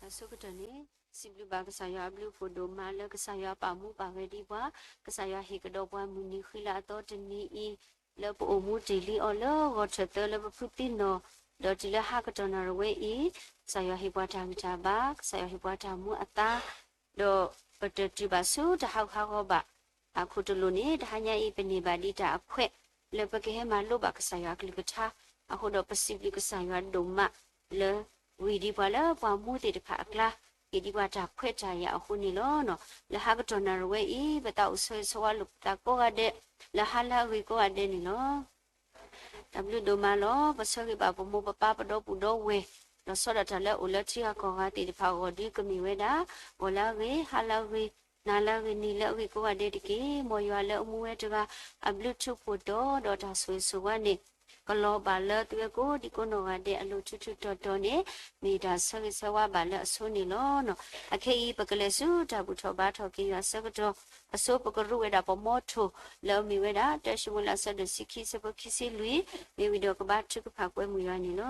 အဆိကတၢၢ်န့ၣ် စံးဘျုးဘၣ်ကစၢ်ယွၤအဘျုးအဖှိၣ်ဒိၣ်မးလၢကစၢ်ယွၤပာ်မူပာ်ဂဲၤဒံးပှၤ, ကစၢ်ယွၤဟ့ၣ်ကဒီးပှၤမုၢ်နံၤဃံလၤအသီတနံၤအံၤ လၢပအိၣ်မူတ့ၢ်လံအီၤလၢဂီၤထၢၣ်သၢလၢပဖုသံနီၢ်, ဒီးတုၤလၢဟါကတီၢ်နၣ်ရံၣ်ဝဲအံၤ, ကစၢ်ယွၤဟ့ၣ်ပှၤတၢ်ဂံၢ်တၢ်ဘါ, ကစၢ်ယွၤဟ့ၣ်ပှၤတၢ်မူအသါ, ဒီးပတတုၤဘၣ်ဆူတၢ်ဟးဂူာ်ဟးဂီၤဘၣ် အခိၣ်တလိာ်န့ၣ် တဟါညါအံၤ ပန့ၢ်ဘၣ်ဒံးတၢ်အခွဲး လၢပကဟဲမၤလိဘၣ်ကစၢ်ယွၤအကလုၢ်ကထါ, အဃိဒီးပစံးဘျုးကစၢ်ယွၤဒိၣ်မးလၢ ဂံၢ်ဒံးပှၤလၢပှၤမူသ့ၣ်တဖၣ်အကျါ, ဟ့ၣ်ဒံးပှၤတၢ်ခွဲးတၢ်ယာ်အဃိန့ၣ်လီၤ. လၢဟါကတီၢ်နၣ်ရံၣ်ဝဲအံၤ ပသးအိၣ်ဆၢဂ့ၤဆၢဝါလိာ်ပသးကိးဂၤဒဲး လၢဟါလၢအဂ့ၤကိးဂၤဒဲးန့ၣ်လီၤ. တၢ်ဘျုးဒိၣ်မးလီၤ. ပဆၢဂ့ၤဘၣ်ပမိၢ်ပပၢ်ပဒီပုၢ်ဒီဝဲၢ်, ဒီးဆီဒၣ်တၢ်လၢအိၣ်လၢထံဂၤကီၢ်ဂၤသ့ၣ်တဖၣ်အဂီၢ် ဒုးကမ့ၢ်ဝဲဒၣ် ဂီၤလၢအဂ့ၤ, ဟါလၢအဂ့ၤ, နၤလၢအဂ့ၤ, နံၤလၢအဂ့ၤကိးဂၤဒဲးတက့ၢ်. မ်ယွၤလၢအမူဝဲတဂၤ အဘျုးထူးဖှိၣ်တီၤဒီးတၢ်ဆိၣ်ဂ့ၤဆိၣ်ဝါန့ၣ် ကလီၤဘၣ်လၢသုဝဲကိးဒံကိးနီၢ်ဂၤဒဲးအလိၤထူးထူးတီၤတီၤန့ၣ် မ့ၢ်တၢ်ဆၢဂ့ၤဆၢဝါဘၣ်လၢအဆိန့ၣ်လီၤ. အခဲအံၤ ပကလဲၤဆူတၢ်ဘူၣ်ထီၣ်ဘါထီၣ်က့ၤယွၤအဆၢကတီၢ်, အဆိပကရူးဝဲဒၣ်ပမိထိၣ် လၢအမ့ၢ်ဝဲဒၣ် တၢၡမူၤအ့လး အဆၢဒိၣ်တဆံခံ အဆၢဖိခံဆံလွံၢ်, မ့ၢ်ဝံၤဒီးကဘါထုကဖၣ်ကွဲမုာ်ယွၤန့ၣ်လီၤ.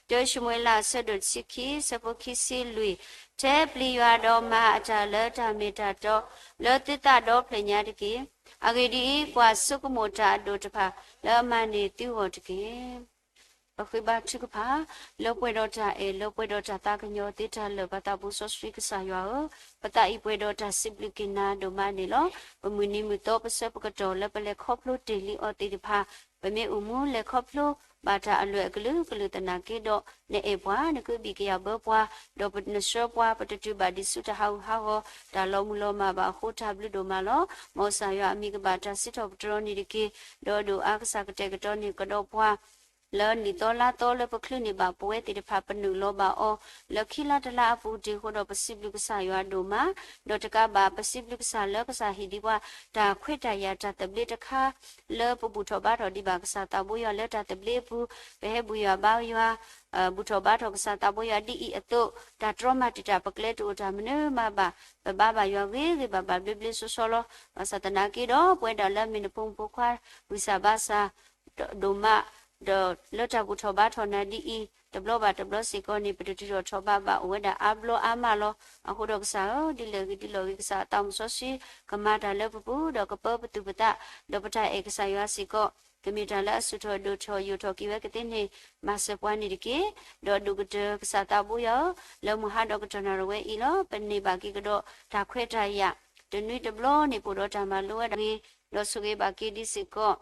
တၢၡမူၤအ့လး အဆၢဒိၣ်တဆံခံ အဆၢဖိခံဆံလွံၢ်, ထဲပျံၤယွၤဒီးမၤအတၢ်လၢတၢ်မ့ၢ်တၢ်တီ လၢသုသးဒီဖျၢၣ်ညါတက့ၢ်. အဂ့ၢ်ဒ်အံၤ, ကွၢ်ဆိကမိၣ်တၢ်အဒိၣ်တဖၣ် လၢအမၤန့ၢ်သုဂီၢ်တက့ၢ်. ပဃ့ဘါထုကဖၣ်, လၢပှဲၤဒီးတၢ်အဲၣ် လၢပှဲၤဒီးတၢ်သးကညီၤသ့တၢ်လၢာ် ပသးဘိစီဆှံကစၢ်ယွၤဧၢ, ပသးအံၤပှဲၤဒီးတၢ်စံးဘျုးက့ၤနၤဒိၣ်မးန့ၣ်လီၤ. ပမုၢ်နံၤမုၢ်သီ ပဆၢပကတီၢ်လၢပလဲၤခီဖျိတ့ၢ်လံအီၤသ့ၣ်တဖၣ်, ပမ့ၢ်အိၣ်မူလဲၤခီဖျိဘၣ်တၢ်အလွဲၢ်အကလုာ်ကလုာ်သနာ်က့ဒီး နအဲၣ်ပှၤ, နကဘံၣ်ကယာ်ဘၢပှၤ, ဒီးနဆှၢပှၤ ပတတုၤဘၣ်ဒံးဆူတၢ်ဟးဂူာ်ဟးဂီၤ တၢ်လီၤမုၢ်လီၤမၢ်ဘၣ်အဃိ တၢ်ဘျုးဒိၣ်မးလီၤ. မ်ကစၢ်ယွၤအမံၤကဘၣ်တၢ်စံးထီၣ်ပတြၢၤန့ၣ်တက့ၢ်. ဒီးဒိၣ်အါကစၢ်ကတဲာ်ကတီၤန့ၢ်ကဒီးပှၤ လၢနံၣ်သီလါသီလၢပချုးန့ၢ်ဘၣ်ပဝဲသ့ၣ်တဖၣ် ပနုာ်လီၤဘၣ်အီၤ လၢခံလါတလါအပူၤတ့ၢ်အဃိဒီး ပစံးဘျုးကစၢ်ယွၤဒိၣ်မး, ဒီးတကးဘၣ် ပစံးဘျုးကစၢ်လၢကစၢ်ဟ့ၣ်ဒံးပှၤ တၢ်ခွဲးတၢ်ယာ်တၢ်သဘျ့တခါ လၢပဘူၣ်ထီၣ်ဘါထီၣ်ဒံးဘၣ်ကစၢ်သးဘိယွၤလၢတၢ်သဘျ့အပူၤ, ပဟဲဘူၣ်ယွၤဘါယွၤ ဘူၣ်ထီၣ်ဘါထီၣ်ကစၢ်သးဘိယွၤဒ်အံၤအသိး, တၢ်တြီမၤတံာ်တာ်ပကျဲတအိၣ်တၢ်မနုၤမးဘၣ်, ပဘါဘၣ်ယွၤဂ့ၤဂ့ၤဘၣ်ဘၣ်ဘျ့ဘျ့ဆှီဆှီလီၤ. ဘၣ်ဆၣ်သနာ်က့ဒီး ပဝဲဒၣ်လၢအမ့ၢ်နဖိမုၣ်ဖိခွါ ဝံၢ်စၢ်ဘါစၢ် ဒိၣ်မး, ဒီးလၢတၢ်ဘူၣ်ထီၣ်ဘါထီၣ်နၤဒ်အံၤ တဘျီဘၣ်တဘျီစ့ၢ်ကီးန့ၣ် ပတတုၤထီၣ်ထီၣ်ဘးဘၣ် အိၣ်ဝဲဒၣ်အါဘျီအါမးလီၤ. အဃိဒီးကစၢ်ဧၢ, ဒ်လဲၣ်ဂ့ၤဒ်လဲၣ်ဂ့ၤ ကစၢ်အသးမုၣ်စီဆှံ ကမၤတၢ်လၢပပူၤ ဒီးကပၢပသူၣ်ပသး, ဒီးပတၢ်အဲၣ်ကစၢ်ယွၤစ့ၢ်ကီး ကမ့ၢ်တၢ်လၢအဆူၣ်ထီၣ်ဒိၣ်ထီၣ်ယိာ်ထီၣ်က့ၤဝဲကသ့န့ၣ် မၤစၢၤပှၤန့ၣ်တက့ၢ်. ဒီးဒိၣ်ကတၢၢ်ကစၢ်သးဘိယွၤဧၢ, လၢမုၢ်ဟါဒီးကတီၢ်နၣ်ရံၣ်ဝဲအံၤလီၤ ပန့ၢ်ဘၣ်က့ၤကဒီးတၢ်ခွဲးတၢ်ယာ်, တနွံတဘျီန့ၣ် ပအိၣ်ဒီးတၢ်မၤလိဝဲဒၣ်ဂ့ၤ, ဒီးဆိၣ်ဂ့ၤဘၣ်က့ၤဒံးစ့ၢ်ကီး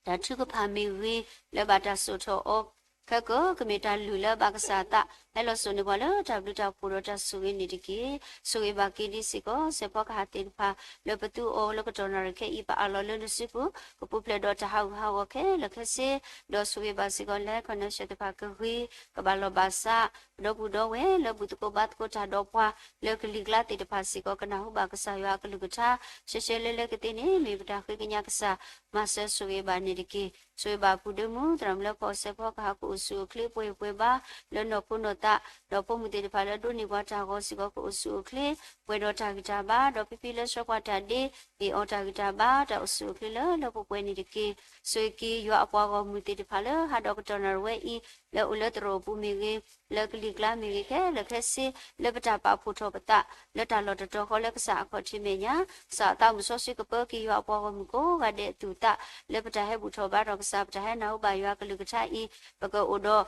တၢ်ထုကဖၣ်မ့ၢ်ဂ့ၤ လၢဘၣ်တၢ်စိာ်ထီၣ်အီၤခဲကၢၢ် ကမ့ၢ်တၢ်လုၢ်လၢဘၣ်ကစၢ်အသး ဟဲလီၤစိာ်န့ၢ်ပှၤလၢတၢ်ဘျုးတၢ်ဖှိၣ်ဒီးတၢ်ဆိၣ်ဂ့ၤန့ၣ်တက့ၢ်. ဆိၣ်ဂ့ၤဘၣ်က့ၤဒံးစ့ၢ်ကီး စဲးဖီကဟၣ်သ့ၣ်တဖၣ် လၢပသူအီၤလၢကတီၢ်နၣ်ရံၣ်ခဲအံၤ ပအးလီၤလၢနစုပူၤ ကပူၤဖျဲးဒီးတၢ်ဟးဂူာ်ဟးဂီၤခဲလၢာ်ခဲဆ့, ဒီးဆိၣ်ဂ့ၤဘၣ်စ့ၢ်ကီး လၢ connection တဖၣ်ကဂ့ၤ ကဘၣ်လီၤဘၣ်စး ပဒီပုၢ်ဒီဝဲၢ်လၢဘူၣ်သကိးဘါသကိးတၢ်ဒီးပှၤ လၢကလံၤကျါသ့ၣ်တဖၣ်စ့ၢ်ကီး ကနၢ်ဟူဘၣ်ကစၢ်ယွၤအကလုၢ်ကထါ ရှဲရှဲလၢလၢကသ့န့ၣ် မ့ၢ်ပတၢ်ဃ့ကညးကစၢ် မၤစၢၤဆိၣ်ဂ့ၤဘၣ်န့ၣ်တက့ၢ်. ဆိၣ်ဂ့ၤဘၣ်ပုၢ်ဒ့မုၣ် သရၣ်မုၣ်လၢဖီအီၣ်စဲးဖီကဟၣ် ကအိၣ်ဆူၣ်အိၣ်ချ့ပှဲၤပှဲၤဘါ လၢနီၢ်ခိနီၢ်သး ဒီးဖိမုၣ်သ့ၣ်တဖၣ်လၢဒိးန့ၢ်ပှၤတၢ်ဂီၤစ့ၢ်ကီး ကအိၣ်ဆူၣ်အိၣ်ချ့ ပှဲၤဒီးတၢ်ဂံၢ်တၢ်ဘါ ဒီးဖံဖံလၢဆှၢပှၤတၢ်ဒ့ အ့ၣ်အီၤတၢ်ဂံၢ်တၢ်ဘါ တၢ်အိၣ်ဆူၣ်အိၣ်ချ့လၢလၢပှဲၤပှဲၤန့ၣ်တက့ၢ်. ဆိၣ်ဂ့ၤက့ၤယွၤအပှၤဂီၢ်မုၢ်သ့ၣ်တဖၣ်လၢဟးဒီးကတီၢ်နၣ်ရံၣ်ဝဲအံၤ လၢအိၣ်လၢသရိာ်အပူၤမ့ၢ်ဂ့ၤ လၢကလံၤကျါမ့ၢ်ဂ့ၤ ခဲလၢာ်ခဲဆ့ လၢပတၢ်ပာ်ဖှိၣ်ထီၣ်ပသး လၢတၢ်လီၢ်တတီၤဃီလၢကစၢ်အခီၣ်ထံးမဲာ်ညါ ကစၢ်အသးမုၣ်စီဆှံကပၢက့ၤယွၤအပှၤဂီၢ်မုၢ်ကိးဂၤဒဲးအသူၣ်အသး လၢပတၢ်ဟဲဘူၣ်ထီၣ်ဘါထီၣ်ကစၢ် ပတၢ်ဟဲနၢ်ဟူဘၣ်ယွၤကလုၢ်ကထါအံၤ ပကအိၣ်ဒီး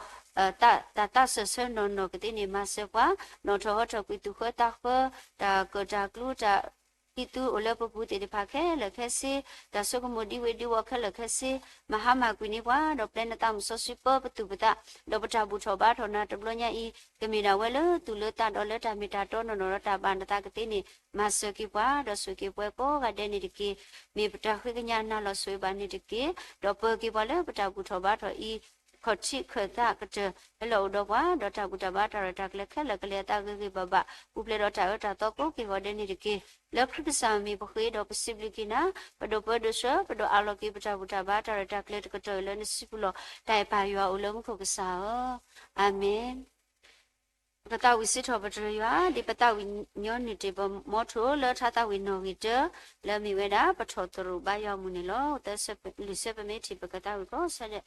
တၢ်သးစၢၢ်ဆၢနီၢ်နီၢ်ကသ့န့ၣ် မၤစၢၤပှၤ နီၣ်ထီၣ်ဟီထီၣ်ကွံာ်သူၣ်ဃၢသးဃၢ တၢ်ကၢၣ်တၢ်ကျူတၢ် ဟံးသူအိၣ်လၢပပူၤသ့ၣ်တဖၣ်ခဲလၢာ်ခဲဆ့ တၢ်ဆိကမိၣ်ဒံဝ့ၤဒံဝီၤခဲလၢာ်ခဲဆ့ မၤဟါမၢ်ကွံာ်န့ၢ်ပှၤ ဒီးပျဲနသးမုၣ်စီဆှံပၢပသူၣ်ပသး ဒီးပတၢ်ဘူၣ်ထီၣ်ဘါထီၣ်နၤတဘျီညါအံၤ ကမ့ၢ်ဒၣ်ဝဲလၢသူၣ်လၢသးဒီးလၢတၢ်မ့ၢ်တၢ်တီနီၢ်နီၢ်ဒီးတၢ်ဘၣ်နသးကသ့န့ၣ် မၤစၢၤက့ၤပှၤ ဒီးဆိၣ်ဂ့ၤက့ၤပှၤကိးဂၤဒဲးန့ၣ်တက့ၢ်. မ့ၢ်ပတၢ်ဃ့ကညးနၤလီၤဆိၣ်ဂ့ၤဘၣ်န့ၣ်တက့ၢ်. ဒီးပၢၤက့ၤပှၤလၢပတၢ်ဘူၣ်ထီၣ်ဘါထီၣ်အံၤ ခီၣ်ထံးခၢၣ်သးကတၢၢ် ဟဲလီၤအိၣ်ဒီးပှၤ ဒီးတၢ်ဘူၣ်တၢ်ဘါတၢ်ရဲၣ်တၢ်ကျဲၤခဲလၢာ်ကလဲၤ အသးဂ့ၤဂ့ၤဘၣ်ဘၣ် ပူၤဖျဲးဒီးတၢ်အၢတၢ်သီကိးက့ၤဂီၤဒဲးန့ၣ်တက့ၢ်. လၢခရံာ်ကစၢ်အမံၤပဃ့ဒီးပစံးဘျုးက့ၤနၤ ပဒိးပၢဒိးဆှၢ ပဒိးအးလီၤက့ၤပတၢ်ဘူၣ်တၢ်ဘါတၢ်ရဲၣ်တၢ်ကျဲၤတကတီၢ်အံၤလၢနစုပူၤလီၤ. တၢ်အဲၣ်ပၢ်ယွၤအိၣ်လၢမူခိၣ်ကစၢ်ဧၢ, အၤမ့ၣ်. ပကသးဝံၣ်စံးထီၣ်ပတြၢၤယွၤ ဒ်ပသးဝံၣ်ညီနုၢ်တ့ၢ်ပမိထိၣ်လၢထါသးဝံၣ်နီၣ်ဂံၢ်တၢ လၢအမ့ၢ်ဝဲဒၣ် ပထီၣ်သရူးဘါယွၤအမုၢ်န့ၣ်လီၤ. သၢဆၢလွံၢ်ဆၢပမ့ၢ်ထံၣ် ပကသးဝံၣ်ကိးဆၢဒဲး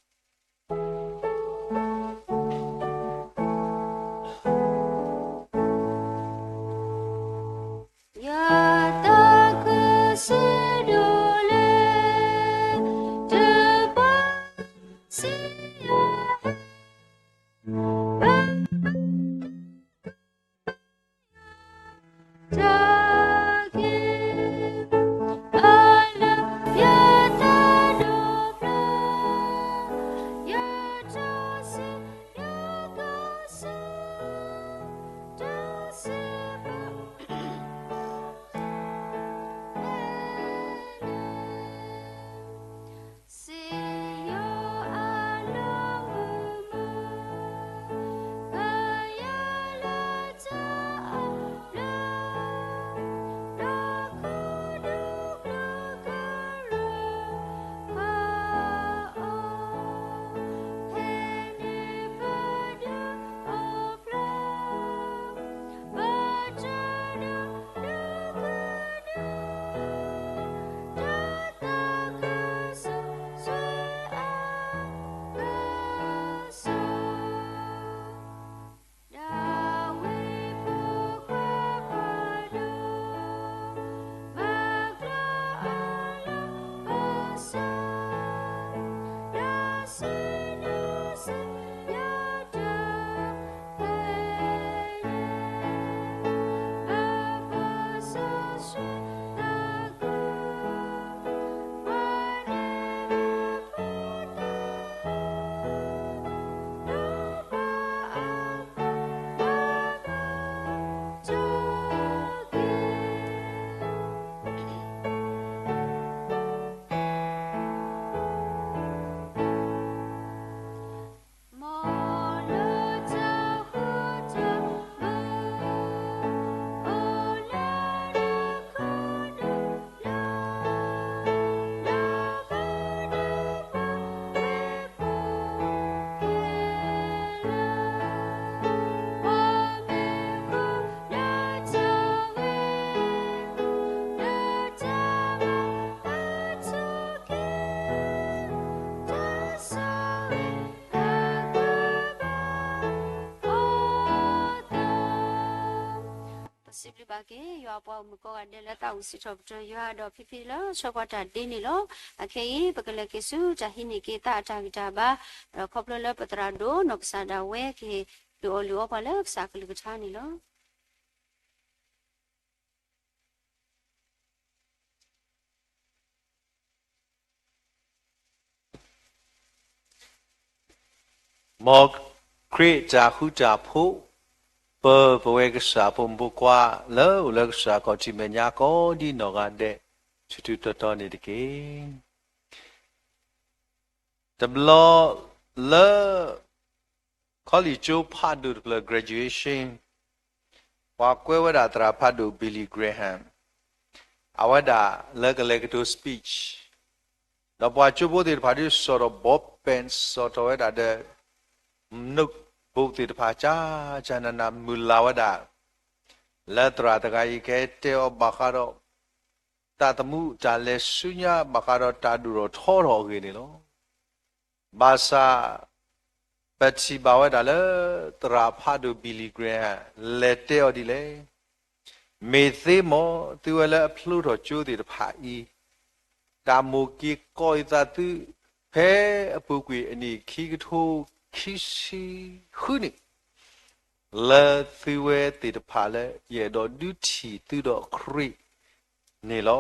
စံးဘျုးဘၣ်က့ၤ ယွၤအပှၤဂီၢ်မုၢ်ကိးဂၤဒဲးလၢသးအိၣ်စံးထီၣ်ပတြၢၤယွၤ ဒီးဖံဖံလၢဆှၢပှၤတၢ်ဒ့န့ၣ်လီၤ. အခဲအံၤ ပကလဲၤက့ၤဆူတၢ်ဟံးန့ၢ်က့ၤသးအတၢ်ဂံၢ်တၢ်ဘါ, ဒီးခီဖျိလၢပသရၣ်ဒိၣ်နီၢ်ကစၢ်ဒၣ်ဝဲကဟ့ၣ်လုၢ်အီၣ်လုၢ်အီပှၤလၢကစၢ်အကလုၢ်ကထါန့ၣ်လီၤ. မ်ခရံာ်တၢ်ဃူတၢ်ဖိး, ပၢၤပဝဲကစၢ်ဖိမုၣ်ဖိခွါလၢအိၣ်လၢကစၢ်ခီၣ်ထံးမဲာ်ညါကိးဒံနီၢ်ဂၤဒဲး ထူထူတီတီန့ၣ်တက့ၢ်. တဘျီလၢ collegeကၠိဖးဒိၣ်တဖျၢၣ် graduation ပှၤကွဲဝဲဒၣ်သရၣ်ဖးဒိၣ် Billy Graham အဝဲဒၣ်လၢကလဲၤကတိၤ speech ဒီးပှၤကၠိဖိသ့ၣ်တဖၣ်ဒုးစိာ်ထီၣ်ဘီပဲၣ် စိာ်ထီၣ်ဝဲဒၣ်ဒီး notebook သ့ၣ်တဖၣ် ကကနန မုၢ်လၢ်ဝဲဒၣ် လၢသရၣ်တဂၤအံၤကဟဲတဲအီၤဘၣ်ဃးဒီး တၢ်သမူတၢ်လဲၤဆူညါ ဘၣ်ဃးဒီးတၢ်ဒိၣ်ထီၣ်ထီထီၣ်အဂ့ၢ်န့ၣ်လီၤ. ဘၣ်ဆၣ် ပထံၣ်ဘၣ်ဝဲဒၣ်လၢ သရၣ်ဖးဒိၣ် Billy Graham လဲၤတဲအီၤဒ်လဲၣ်, မ့ၢ်သ့မ့ၢ်သုဝဲလၢအဖျိထီၣ်ကၠိသ့ၣ်တဖၣ်အံၤ, တၢ်မိၣ်က့ၤကီအံၤသးသု ဖဲအပူၤကွံာ်အနံၣ်ခံကထိခံဆံဃုန့ၣ် လၢသုဝဲသ့ၣ်တဖၣ်လၢယအဲၣ်ဒိးဒုးထံၣ်သုဒီးခရံာ်န့ၣ်လီၤ.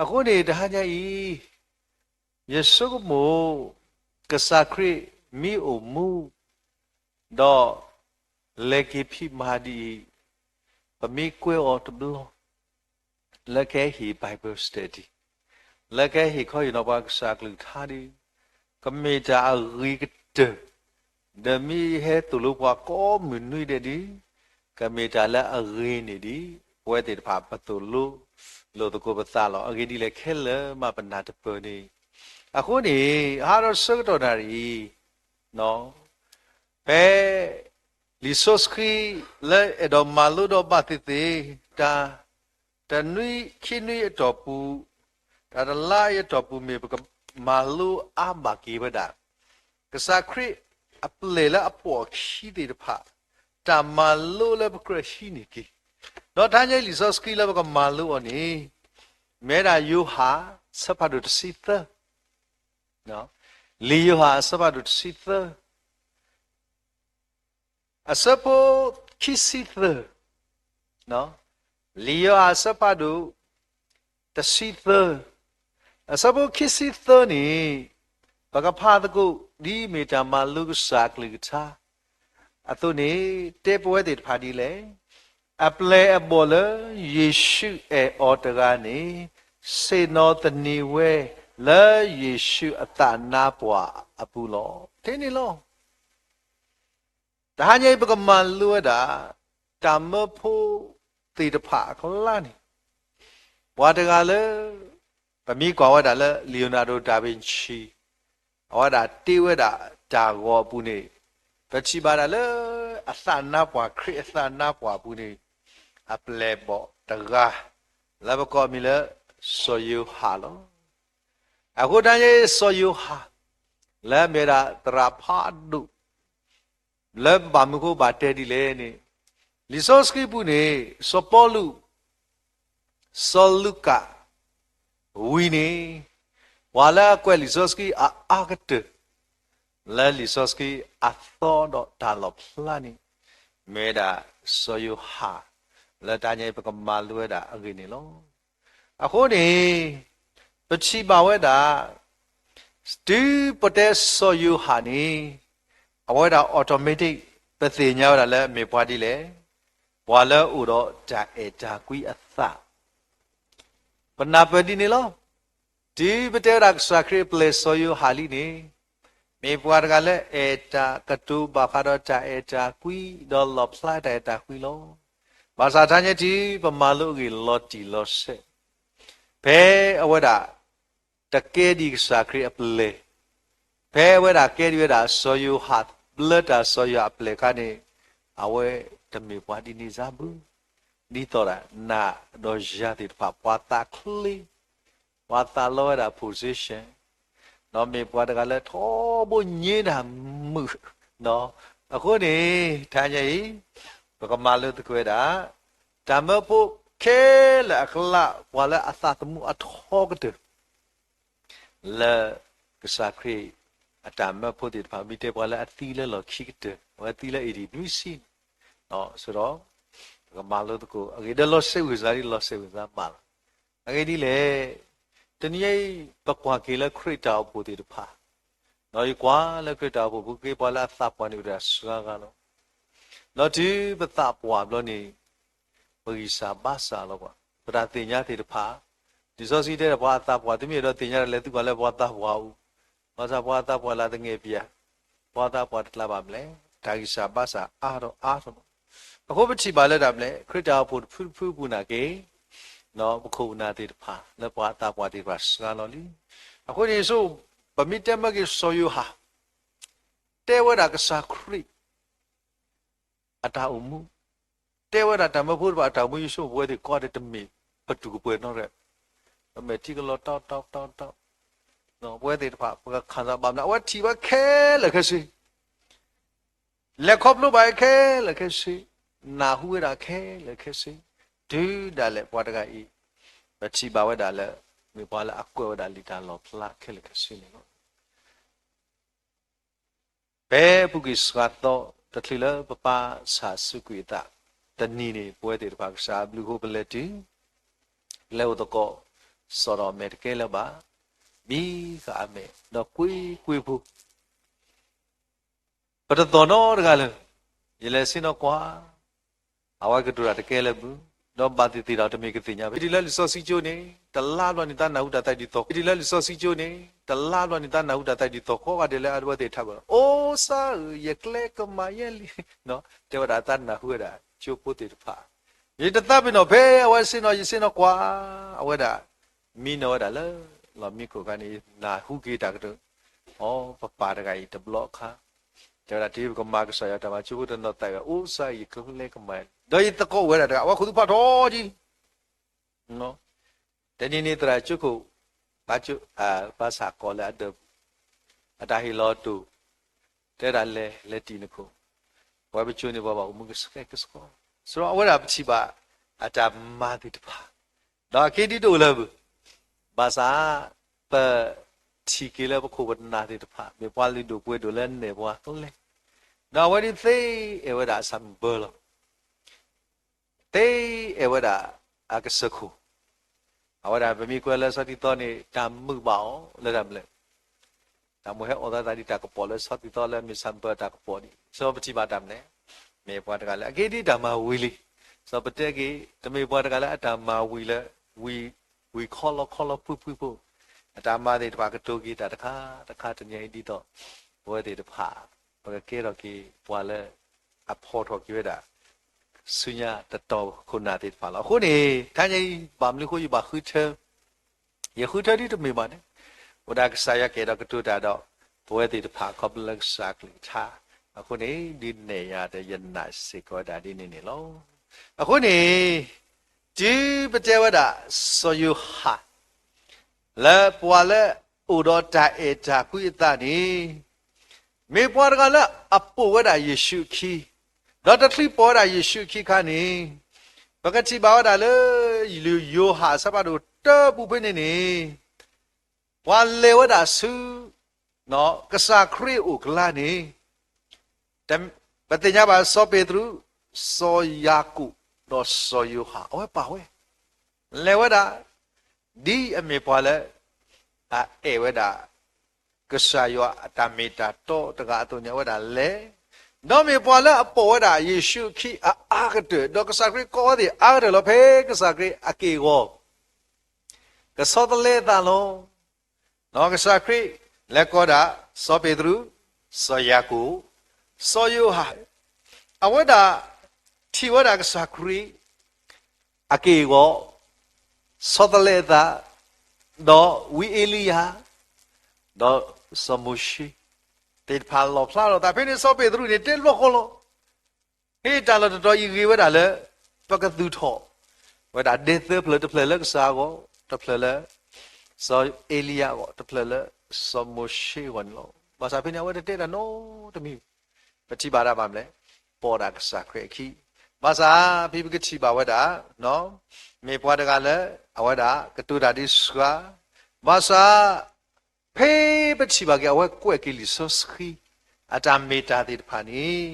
အဃိန့ၣ် တဟါညါအံၤ ယဆိကမိၣ် ကစၢ်ခရံာ်မ့ၢ်အိၣ်မူ ဒီးလဲၤက့ၤဖံးမၤဒ်အံၤ, ပမ့ၢ်ကွဲးအီၤတဘျီ လၢကဟဲဟ့ၣ် Bible study, လၢကဟဲဟ့ၣ်ခီဟ့ၣ်နီၤပှၤကစၢ်ကလုၢ်ကထါဒီး ကမ့ၢ်တၢ်အဂ့ၤကတၢၢ်, ဒီးမ့ၢ်ဟဲသိၣ်လိပှၤကိးမုၢ်နွံဒဲးဒီး ကမ့ၢ်တၢ်လၢအဂ့ၤန့ၣ်ဒီး ပဝဲသ့ၣ်တဖၣ်ပသိၣ်လိလိာ်သကိးပသးလီၤ. အဂ့ၢ်ဒ်လဲၣ်ခဲလၢာ်မးပနၢ်တပၢၢ်န့ၣ်, အဃိန့ၣ် ဟးဒီးဆၢကတီၢ်နၣ်ရံၣ် ဖဲ လံာ်စီဆှံလၢအဲၣ်ဒိးမၤလိဒီးဘၣ်သ့ၣ်သ့ၣ် တၢ်တနွံခံနွံအတီၢ်ပူၤ, တၢ်တလါအံၤအတီၢ်ပူၤမ့ၢ်ပကမၤလိအါဘၣ်က့ၤဝဲဒၣ် ကစၢ်ခရံာ်အပျဲၢ်လၢအပိာ်အခံသ့ၣ်တဖၣ် တၢ်မၤလိလၢပကြၢးဟံးန့ၢ်က့ၤ, ဒီးတဟါညါအံၤလံာ်စီဆှံလၢပကမၤလိအီၤန့ၣ် မ့ၢ်ဝဲဒၣ်ယိၤဟၣ်အဆၢဖးဒိၣ်တဆံသၢ လံာ်ယိၤဟၣ်အဆၢဖးဒိၣ်တဆံသၢ အဆၢဖိခံဆံသၢ, လံာ်ယိၤဟၣ်အဆၢဖးဒိၣ်တဆံသၢ, အဆၢဖိခံဆံသၢန့ၣ် ပကဖးသကိး ဒ်မ့ၢ်တၢ်မၤလိကစၢ်အကလုၢ်ကထါအသိးန့ၣ် တဲပဝဲသ့ၣ်တဖၣ်ဒ်လဲၣ်, အပျဲၢ်အဘီၣ်လၢယ့ၣ်ၡူးအဲၣ်အီၤတဂၤန့ၣ် ဆ့ၣ်နီၤသန့ၤဝဲလၢယ့ၣ်ၡူးအသးနါပှၢ်အပူၤလီၤ. ထဲန့ၣ်လီၤ. တဟါညါအံၤ ပကမၤလိဝဲဒၣ် တၢ်မၢဖိသ့ၣ်တဖၣ်အကျါန့ၣ် ပှၤတဂၤလၢ ပမ့ၢ်ကွၢ်ဝဲဒၣ်လၢ Leonardo da Vinci အဝဲဒၣ်တ့ဝဲဒၣ်တၢ်ဂီၤအပူၤန့ၣ် ပထံၣ်ဘၣ်ဒၣ်လၢ အသးနါပှၢ် ခရံာ်အသးနါပှၢ်အပူၤန့ၣ် အပျဲၢ်ဘီၣ်တဂၤ လၢပကိးအမံၤလၢ စီၤယိၤဟၣ်လီၤ. အဃိတဟါညါအံၤ စီၤယိၤဟၣ် လၢအမ့ၢ်ဝဲဒၣ်သရၣ်ဖးဒိၣ် လၢပဘၣ်မနုၤဃိဘၣ်တဲဒ်လဲၣ်န့ၣ်, လံာ်စီဆှံပူၤန့ၣ် စီၤပီလူး, စီၤလူၤကၣ်, ဝံၤန့ၣ် ပှၤလၢအကွဲးလံာ်စီဆှံအအါကတၢၢ် လၢလံာ်စီဆှံအသီဒီးတၢ်လီၣ်ဖျါန့ၣ် မ့ၢ်ဝဲဒၣ်စီၤယိၤဟၣ် လၢတဟါညါအံၤ ပကမၤလိဝဲဒၣ်အဂ့ၢ်န့ၣ်လီၤ. အဃိန့ၣ် ပထံၣ်ဘၣ်ဝဲဒၣ် တုၤပတဲစီၤယိၤဟၣ်န့ၣ် အဝဲဒၣ် automatic ပသ့ၣ်ညါဝဲဒၣ်လၢမ့ၢ်ပှၤဒ်လဲၣ်, ပှၤလၢအအိၣ်ဒီးတၢ်အဲၣ်တၢ်ကွံအသး ပနၢ်ပၢၢ်ဒ်န့ၣ်လီၤ. တုၤပတဲဝဲဒၣ်ကစၢ်ခရံာ်အပျဲၢ်စီၤယိၤဟၣ်လံန့ၣ် မ့ၢ်ပှၤတဂၤလၢအဲၣ်တၢ်ကတိၤဘၣ်ဃးဒီးတၢ်အဲၣ်တၢ်ကွံ ဒီးလီၣ်ဖျါတၢ်အဲၣ်တၢ်ကွံလီၤ. ဘၣ်ဆၣ်တဟါညါအံၤ ပမၤလိအဂ့ၢ်လီၤတံၢ်လီၤဆဲး ဖဲအဝဲဒၣ် တကဲဒံးကစၢ်ခရံာ်အပျဲၢ်, ဖဲအဝဲဒၣ်ကဲဒံးဝဲဒၣ်စီၤယိၤဟၣ် လၢတၢ်စီၤယိၤဟၣ်အပျဲၢ်အခါန့ၣ် အဝဲတမ့ၢ်ပှၤဒ်န့ၣ်စ့ၢ်ဘၣ်. ဒ်သိးဒၣ်နၤဒီးယၤသ့ၣ်တဖၣ် ပှၤသးချ့, ပှၤသးလီဝဲဒၣ် position, ဒီးမ့ၢ်ပှၤတဂၤလၢထီဘိညံတၢ်မုာ်, အဃိန့ၣ် တဟါညါအံၤ ပကမၤလိသကိးဝဲဒၣ် တၢ်မၢဖိခဲလၢာ်အကျါ ပှၤလၢအသးသမူအထီကတၢၢ် လၢကစၢ်ခရံာ်အတၢ်မၢဖိသ့ၣ်တဖၣ် မ့ၢ်တဲပှၤလၢအသံလၢလီၢ်ခံကတၢၢ် အဝဲသံလၢ A D နွံဆံန့ၣ်, ဒီး ပကမၤလိသကိးအဂ့ၢ် ဒီးလီၤစဲးဝံၤစါဒ်လီၤစဲးဝံၤစါမးလီၤ. အဂ့ၢ်ဒ်လဲၣ်, တနံၤအံၤ ပကွၢ်က့ၤလၢခရံာ်တၢ်အိၣ်ဖှိၣ်သ့ၣ်တဖၣ်, ဒီးယကွၢ်လၢခရံာ်တၢ်အိၣ်ဖှိၣ်ပူၤက့ၤ ပှၤလၢအသးပှၢ်န့ၣ်အိၣ်တ့ၢ်စှၤဂၤလီၤ. ဒီးတုၤပသးပှၢ်ဘျီန့ၣ် ပဂံၢ်စၢ်ဘါစၢ်လီၤပှၤ, ပတၢ်သ့ၣ်ညါသ့ၣ်တဖၣ်, လံာ်စီဆှံတဲဒီးပှၤအသးပှၢ် သုမ့ၢ်အဲၣ်ဒိးသ့ၣ်ညါတၢ်လဲၣ် သုကွၢ်လၢပှၤသးပှၢ်အအိၣ်, ဘၣ်ဆၣ်ပှၤအသးပှၢ်လၢတငဲၢ်ပၠး, ပှၤသးပှၢ်တကျါဘၣ်မလဲၣ်, တၢ်ဂံၢ်စၢ်ဘါစၢ်အါထီၣ်အါထီၣ်လီၤ. အဃိပထံၣ်ဘၣ်လၢတၢ်မလဲၣ်, ခရံာ်တၢ်အိၣ်ဖှိၣ်တဖုတဖုအပူၤနာ်က့ၤ ပခိၣ်ပနၢ်သ့ၣ်တဖၣ် လၢပှၤအသးပှၢ်သ့ၣ်တဖၣ်စှၤလီၤလံ. အဃိန့ၣ် ပမ့ၢ်တဲမၢက့ၤစီၤယိၤဟၣ် တဲဝဲဒၣ်ကစၢ်ခရံာ် အတၢ်အိၣ်မူ, တဲဝဲဒၣ်တၢ်မၢဖိတဖၣ်အတၢ်အိၣ်မူ ယဆိကမိၣ်ပဝဲသ့ၣ်ကိးဂၤဒဲးတမ့ၢ်ပတူၢ်ကပှဲၤနီတဂၤ, ပမဲာ်ထံကလီၤတီတီတီတီ, ပဝဲသ့ၣ်တဖၣ် ပကခၣ်သးဘၣ်မနုၤ အဝဲထံၣ်ဝဲခဲလၢာ်ခဲဆ့ လဲၤခီဖျိဘၣ်ဝဲခဲလၢာ်ခဲဆ့, နၢ်ဟူဝဲဒၣ်ခဲလၢာ်ခဲဆ့, တုၤဒၣ်လဲာ်ပှၤတဂၤအံၤ ပထံၣ်ဘၣ်ဝဲဒၣ်လၢ မ့ၢ်ပှၤလၢအကွဲးဝဲဒၣ်လံာ်တၢ်လီၣ်ဖျါခဲလၢာ်ခဲဆ့န့ၣ်လီၤ. ဖဲအပူၤကွံာ်စှၤသီ တချုးလၢပပၢ်ဆၣ်စူးကွံာ်အသး တနံၤန့ၣ် ပဝဲသ့ၣ်တဖၣ်ကစၢ်အဘျုးအဃိပလဲၤတုၤ လဲၤအိၣ်သကိး စီၤဒီးမဲာ်တကဲလၢၤဘၣ်, မံဃာ်အမဲာ် ဒီးကွ့ကွ့ဖိ ပတသီၣ်နီတဂၤလၢၤ, ယလဲၤဆ့ၣ်နီၤကွၢ်, အဝဲကတိၤတၢ်တကဲလၢၤဘၣ်, ဒီးဘၣ်သ့ၣ်သ့ၣ်ဒီးတမ့ၢ်ကသ့ၣ်ညါဘၣ်. တုၤလၢလံာ်စီဆှံကၠိန့ၣ် တလါဘျီန့ၣ်သးနၢ်ဟူတၢ်သးဒ်သိး, တုၤလံာ်စီဆှံကၠိန့ၣ် တလါဘျီန့ၣ်သးနၢ်ဟူတၢ်သးဒ်သိး ကိးဂၤဒဲးလၢအဝဲသ့ၣ်ထးဘၣ်, အိၣ်စၢ်ဧၢ, ယကျဲကမၤယဲလံ, တဲဝဲဒၣ်သးနၢ်ဟူဝဲဒၣ်ကၠိဖိသ့ၣ်တဖၣ်, ယတသးပ့ၤနီၣ်ဖဲအဝဲဆ့ၣ်နီၤ ယဆ့ၣ်နီၤကွၢ်, အဝဲဒၣ် မံနီၤဝဲဒၣ်လၢ လီၢ်မံခိၣ်အခါန့ၣ် နၢ်ဟူက့ၤတၢ်ကတိၤ, အိ ပပၢ်တဂၤအံၤတဘျီအခါ, တဲဝဲဒၣ်တုၤပကမၤကစၢ်ယွၤတၢ်မၤကၠိဖိတနီၤသးဝဲ အိၣ်စၢ် ယကျဲကမၤ, ဒီးယသကိးအိၣ်ဝဲဒၣ်တဂၤ အဝဲခိၣ်သူဖးထီက့ၤ တနံၤန့ၣ်သရၣ်ကၠိခိၣ်, ဘၣ်ဆၣ်ကိးလၢအဒၢးပူၤ, အတၢ်ဟ့ၣ်လီၤတိၢ်, တဲဒၣ်လဲၤလဲၤတံၢ်နခိၣ်, ပဝဲပကၠိန့ၣ်ပှၤဘၣ်အိၣ်မူကဆှဲကဆှီ, ဆိအဝဲဒၣ်ပထံၣ်ဘၣ် အတၢ်မၤသ့ၣ်တဖၣ်, ဒီးအက့ဒ်တအိၣ်လၢၤဘၣ်, ဘၣ်ဆၣ် ပထံၣ်က့ၤလၢပခိၣ်ပနၢ်သ့ၣ်တဖၣ် မ့ၢ်ပှၤလုၢ်ဒိၣ်ပှ့ၤဒိၣ်လၢနဲၣ်ပှၤကျဲ, ဒီးအဝဲဒၣ်သ့အဲၣ်ဝဲဒၣ်အဆၣ်မုၢ်ဘၢလီၤ သ့အဲၣ်ဝဲဒၣ်အကစၢၢ်ခိၣ်, အဝဲဒၣ်ပမ့ၢ်ကွၢ်လၢဆီတံၢ်သီန့ၣ် တၢ်မုာ်ဘၣ်အီၤလၢတၢ်မနုၤလဲၣ်, တၢ်မိၣ်ဟဲအိၣ်သးသးဒ်တၢ်ကပီၤလၢဆီတံၢ်သီလၢမ့ၢ်ဆၣ်မုၢ်ဘၢတၢ်ကပီၤဒ်, ဆိပထံၣ်ဘၣ်တၢ်မနုၤလဲၣ်, မ့ၢ်ပှၤတဂၤလၢအက့ဒ်တၢ်မၤဝံၤလံ, ဆိပတဲက့ၤ တမ့ၢ်ပှၤတဂၤလၢအတၢ်မၤဝံၤလၢ ဝံၤခီလီခီလီဖှံဖှံဖိ, အတၢ်မၤသ့ၣ်တဖၣ်ကတိၤက့ၤတၢ်တခါတခါတနံၤအံၤဒ်သိး ပဝဲသ့ၣ်တဖၣ် ပကကဲထီၣ်က့ၤပှၤလၢ အဖီၣ်ထီၣ်က့ၤဝဲဒၣ် ဆူညါတတီၤခိၣ်နၢ်သ့ၣ်တဖၣ်လီၤ. အဃိန့ၣ် တနံၤအံၤ ဘၣ်မနုၤအဃိယဘၣ်ဃုထၢ, ယဃုထၢဒ်တမ့ၢ်ဘၣ်န့ၣ်, အိၣ်ဒၣ်ကစၢ်ယွၤကအဲၣ်ဒိးကတိၤတၢ်ဒီး ပဝဲသ့ၣ်တဖၣ်ခီဖျိလၢကစၢ်အကလုၢ်ကထါ, အဃိန့ၣ် ဒုးနဲၣ်ယၤဒီးယနာ်စ့ၢ်ကီးဝဲဒၣ်ဒ်န့ၣ်န့ၣ်လီၤ. အဃိန့ၣ် တုၤပတဲဝဲဒၣ် စီၤယိၤဟၣ် လၢပှၤလၢအိၣ်ဒီးတၢ်အဲၣ်တၢ်ကွံအသးန့ၣ် မ့ၢ်ပှၤတဂၤလၢအပိာ်ဝဲဒၣ်ယ့ၣ်ၡူးအခံ, ဒီးတချုးပိာ်ဝဲဒၣ်ယ့ၣ်ၡူးအခံအခါန့ၣ် ပကထံၣ်ဘၣ်ဝဲဒၣ်လၢ ယိၤဟၣ်အဆၢဖးဒိၣ်တၢပူၤဖဲန့ၣ်န့ၣ် ပှၤလဲၤဝဲဒၣ်ဆူ ကစၢ်ခရံာ်အအိၣ်အကျါန့ၣ် ပသ့ၣ်ညါဘၣ်စီၤပ့းတရူး, စီၤယၤကိာ်, ဒီးစီၤယိၤဟၣ် အဝဲပာ်ဝဲ, လဲၤဝဲဒၣ် ဒ်အမ့ၢ်ပှၤလၢ အအဲၣ်ဝဲဒၣ် ကစၢ်ယွၤအတၢ်မ့ၢ်တၢ်တီတဂၤအသိးန့ၣ် အဝဲဒၣ်လဲၤ, ဒီးမ့ၢ်ပှၤလၢအပိာ်ဝဲဒၣ်ယ့ၣ်ၡူးအခံအအါကတၢၢ်, ဒီးကစၢ်ခရံာ်ကိးဝဲသ့ၣ်အါကတၢၢ်လီၤ. ဖဲကစၢ်ခရံာ်အက့ၢ်အဂီၤ ကဆီတလဲအသးလီၤ. ကစၢ်ခရံာ်လဲၤကိးဒၣ် စီၤပ့းတရူး, စီၤယၤကိာ်, စီၤယိၤဟၣ်, အဝဲဒၣ်ထံၣ်ဝဲဒၣ်ကစၢ်ခရံာ် အက့ၢ်အဂီၤ, ဆီတလဲအသး, ဒီးဝံအ့လံယၤ, ဒီးစီၤမိၤၡ့ သ့ၣ်တဖၣ်လီၣ်ဖျါထီၣ်အသး. ဖဲန့ၣ်စီၤပ့းတရူးန့ၣ် တဲဘျီဃီလီၤ. ဟ့ၣ်တၢ်လီၢ်တတီၤအံၤဂ့ၤဝဲဒၣ်လၢ ပကသူၣ်ထီၣ်ဝဲဒၣ်ဒဲသၢဖျၢၣ်, တဖျၢၣ်လၢကစၢ်အဂီၢ်, တဖျၢၣ်လၢ စီၤအ့လံယၤအဂီၢ်, တဖျၢၣ်လၢစီၤမိၤၡ့အဂီၢ်န့ၣ်လီၤ. ဘၣ်ဆၣ်ဖဲန့ၣ် အဝဲတတဲတၢ်နီတမံၤ. ပထံၣ်ဘၣ်တၢ်ဘၣ်မလဲၣ်, ပိာ်ဒၣ်ကစၢ်ခရံာ်အခံ, ဘၣ်ဆၣ် ဖဲပကထံၣ်ဘၣ်ဝဲဒၣ် မ့ၢ်ပှၤတဂၤလၢ အဝဲဒၣ်ကတိၤတၢ်ဒ်ဆှါ, ဘၣ်ဆၣ် ဖဲပထံၣ်ဘၣ်က့ၤအဝဲကွဲးက့ၤလံာ်စီဆှံ အတၢ်မ့ၢ်တၢ်သ့ၣ်တဖၣ်န့ၣ်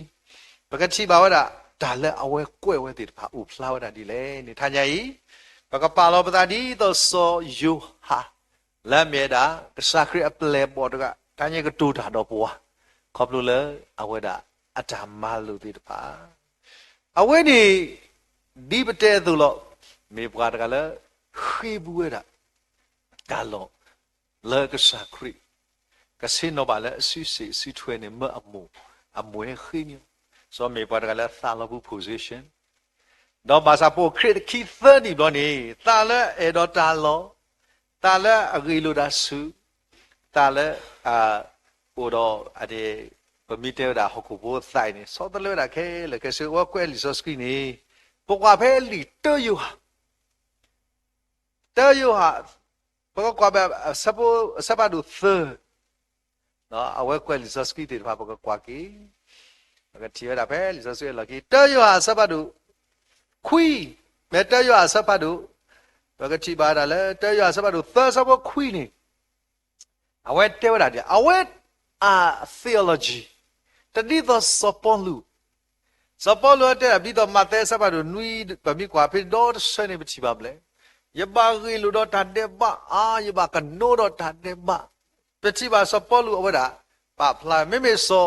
ပကထံၣ်ဘၣ်ဝဲဒၣ် တၢ်လၢအဝဲကွဲးဝဲသ့ၣ်တဖၣ်အိၣ်ဖျါဝဲဒၣ်ဒ်လဲၣ်န့ၣ် တနံၤအံၤ ပကပာ်လီၤပသးဒ်သိးစီၤယိၤဟၣ် လၢအမ့ၢ်ဝဲဒၣ် ကစၢ်ခရံာ်အပျဲၢ်အဘီၣ်တဂၤ တနံၤအံၤကတိၤတၢ်ဒီးပှၤ ခီဖျိလၢအဝဲဒၣ်အတၢ်မၤလိာ်သ့ၣ်တဖၣ် အဝဲန့ၣ် ဒ်ပတဲအသိးလီၤ. မ့ၢ်ပှၤတဂၤလၢ ဃ့ဘူးဝဲဒၣ် တၢ်လီၢ် လၢကစၢ်ခရံာ် ကဆ့ၣ်နီၤဘၣ်လၢအစုစ့ၣ်စုထွဲန့ၣ် မၢအမိၢ် အမိၢ်ဟဲဃ့န့ၣ်လီၤ. စီၤမ့ၢ်ပှၤတဂၤလၢသးလီၤပူၤ position ဒီးဘၣ်ဆၣ်ပိာ်ခရံာ်ခံသၢနံၣ်ဘျီန့ၣ် သးလၢအအဲၣ်ဒိးတၢ်လီၢ်, သးလၢအဂ့ၢ်လိာ်တၢ်ဆူၣ်, သးလၢ အိၣ်ဒီး ပမ့ၢ်တဲဝဲဒၣ်ဟီၣ်ခိၣ်ဖိသးအံၤန့ၣ် ဆီတလဲဝဲဒၣ်ခဲလၢာ်ခဲဆ့ အဝဲကွဲးလံာ်စီဆှံန့ၣ် ပကွၢ်ဖဲလံာ်တၢယိၤဟၣ် တၢယိၤဟၣ် ပကကွၢ်ဘၣ် အဆၢဖးဒိၣ်သၢ အဝဲကွဲးလံာ်စီဆှံသ့ၣ်တဖၣ် ပကကွၢ်က့ၤ ပကထံၣ်ဝဲဒၣ်ဖဲလံာ်စီဆှံအလီၢ်ခံ တၢယိၤဟၣ်အဆၢဖးဒိၣ် ခွံ, မ့ၢ်တၢယိၤဟၣ်အဆၢဖးဒိၣ် ပကထံၣ်ဘၣ်ဒၣ်လၢ တၢယိၤဟၣ်အဆၢဖးဒိၣ်သၢ အဆၢဖိခွံန့ၣ် အဝဲတဲဝဲဒၣ်ဒ်လဲၣ်, အဝဲအ theology တဒ်သိးစီၤပီလူး, စီၤပီလူးအတဲဒၣ်ဒ်သိးမးသဲအဆၢဖးဒိၣ်နွံ ပမ့ၢ်ကွၢ်ဖဲဒီတဆၢန့ၣ် ပထံၣ်ဘၣ်မလဲၣ်, ယဘၣ်ဂ့ၢ်လိာ်ဒီးတၢ်ဒဲးဘးအါ, ယဘၣ်ကနိဒီးတၢ်ဒဲးဘး, ပထံၣ်ဘၣ်စီၤပီလူးအဝဲဒၣ် ပာ်ဖျါ မ့မ့ၢ်စီၤ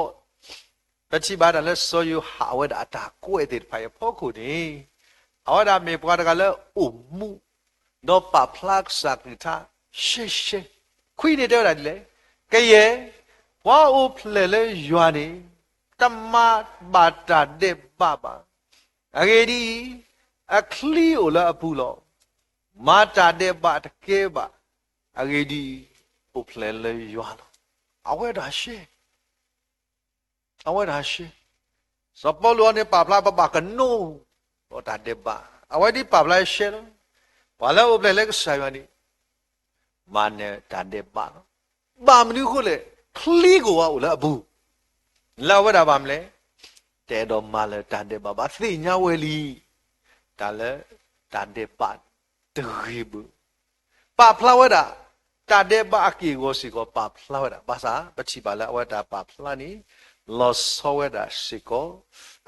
ပထံၣ်ဘၣ်ဒၣ်လၢစီၤယိၤဟၣ်အဝဲဒၣ်အတၢ်ကွဲးသ့ၣ်တဖၣ်အံၤအဖီခိၣ်န့ၣ် အဝဲဒၣ်မ့ၢ်ပှၤတဂၤလၢအိၣ်မူ ဒီးပာ်ဖျါကစၢ်ကလုၢ်ကထါ ရှဲရှဲ, ခွံန့ၣ်တဲဝဲဒၣ်ဒ်လဲၣ်, ကယဲၢ် ပှၤအိၣ်ဖျဲၣ်လၢယွၤန့ၣ် တမၤဘၣ်တၢ်ဒဲးဘးဘၣ်, အဂ့ၢ်ဒ်အံၤ, အချံအိၣ်လၢအပူၤလီၤ. မၤတၢ်ဒဲးဘးတကဲဘၣ်, အဂ့ၢ်ဒ်အံၤ, အိၣ်ဖျဲၣ်လၢယွၤလီၤ. အဝဲဒၣ်ရှဲ အဝဲဒၣ်ရှဲ, စီၤပီလူးအံၤန့ၣ် ပာ်ဖျါပဘၣ်ကနိဒီးတၢ်ဒဲးဘး, အဝဲဒ်ပာ်ဖျါရှဲလီၤ. ပှၤလၢအအိၣ်ဖျဲၣ်လၢကစၢ်ယွၤန့ၣ် မၤနၢၤတၢ်ဒဲးဘးလီၤ. ဘၣ်မနုၤအဃိလဲၣ်, ချံကဝါအိၣ်လၢအပူၤ, လၢအဝဲဒၣ်ဘၣ်မလဲၣ်, တအဲၣ်ဒိးမၤလၢၤတၢ်ဒဲးဘးဘၣ်, သ့ၣ်ညါဝဲလံ တၢ်လၢတၢ်ဒဲးဘးတဂ့ၤဘၣ် ပာ်ဖျါဝဲဒၣ် တၢ်ဒဲးဘးအက့ၢ်အဂီၤစ့ၢ်ကီး ပာ်ဖျါဝဲဒၣ် ဘၣ်ဆၣ် ပထံၣ်ဘၣ်လၢအဝဲတၢ်ပာ်ဖျါန့ၣ် လီၤဆီဝဲဒၣ်စ့ၢ်ကီး.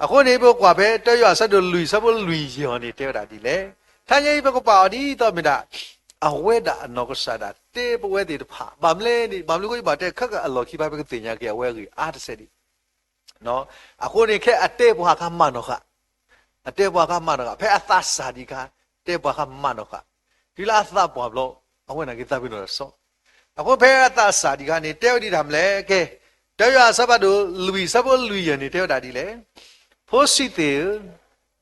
အဃိန့ၣ် ပကွၢ်ဖဲတၢယိၤဟၣ်အဆၢဒိၣ်လွံၢ် အဆၢဖိလွံၢ်ယဲၢ်အံၤန့ၣ် တဲဝဲဒၣ်ဒ်လဲၣ်. တနံၤအံၤ ပကပာ်အီၤဒ်သိးမ့ၢ်ဒၣ် အဝဲဒၣ်အနီၢ်ကစၢ်ဒၣ်တဲပဝဲသ့ၣ်တဖၣ် ဘၣ်မနုၤလဲၣ်န့ၣ် ဘၣ်မနုၤအဃိယဘၣ်တဲခဲကၢ်အလီၢ်ခံဖဲ ပကသ့ၣ်ညါက့ၤအဝဲအဂ့ၢ်အါတစဲးဒံး အဃိန့ၣ် ခဲအတဲပှၤအခါမၢ်နီၢ်ဃာ်, အတဲပှၤအခါမၢ်နီၢ်ဃာ်, ဖဲအသးစၢ်ဒံးအခါ တဲပှၤအခါမၢ်နီၢ်ဃာ်, တုၤလၢအသးပှၢ်ဘျီ အဝဲန့ၣ်က့ၤသးပ့ၤနီၣ်တၢ်ဆီ, အဃိဖဲအသးစၢ်ဒံးအခါန့ၣ် တဲဝဲဒ်တၢ်မနုၤလဲၣ်, ကဲ, တၢယိၤဟၣ်အဆၢဖးဒိၣ်လွံၢ် အဆၢဖိလွံၢ်ယဲၢ်န့ၣ် တဲဝဲဒၣ်ဒ်လဲၣ်, ဖိဆံးသ့ၣ်ဧၢ,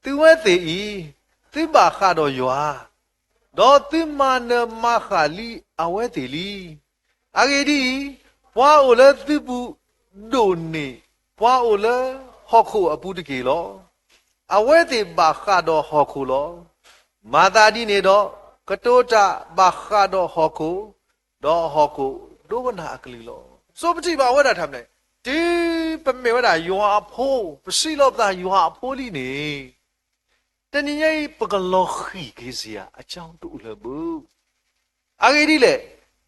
သုဝဲသ့ၣ်အံၤ သုဘၣ်ဃးဒီးယွၤ ဒီးသုမၤနၢၤမၤဃၣ်လံအဝဲသ့ၣ်လံ. အဂ့ၢ်ဒ်အံၤ, ပှၤအိၣ်လၢသုပူၤဒိၣ်န့ၢ်ပှၤအိၣ်လၢဟီၣ်ခိၣ်အပူၤတက့ၢ်လီၤ. အဝဲသ့ၣ်ဘၣ်ဃးဒီးဟီၣ်ခိၣ်လီၤ. မၤသးဒ်န့ၣ်ဒီး, ကတိၤတၢ်ဘၣ်ဃးဒီးဟီၣ်ခိၣ်, ဒီးဟီၣ်ခိၣ်ဒိကနၣ်အကလုၢ်လီၤ. ဆိပထံၣ်ဘၣ်ဝဲဒၣ်တၢ်မနုၤလဲၣ်, တုၤပမ့ၢ်ဝဲဒၣ်ယွၤအဖိ, ပစံးလီၤပသးယွၤအဖိလံန့ၣ် တနံၤညါအံၤ ပကလီၤဃံၤက့ၤစ့ၢ်ဧါ အကၠီဒိၣ်လၢဘၣ်. အဂ့ၢ်ဒ်လဲၣ်,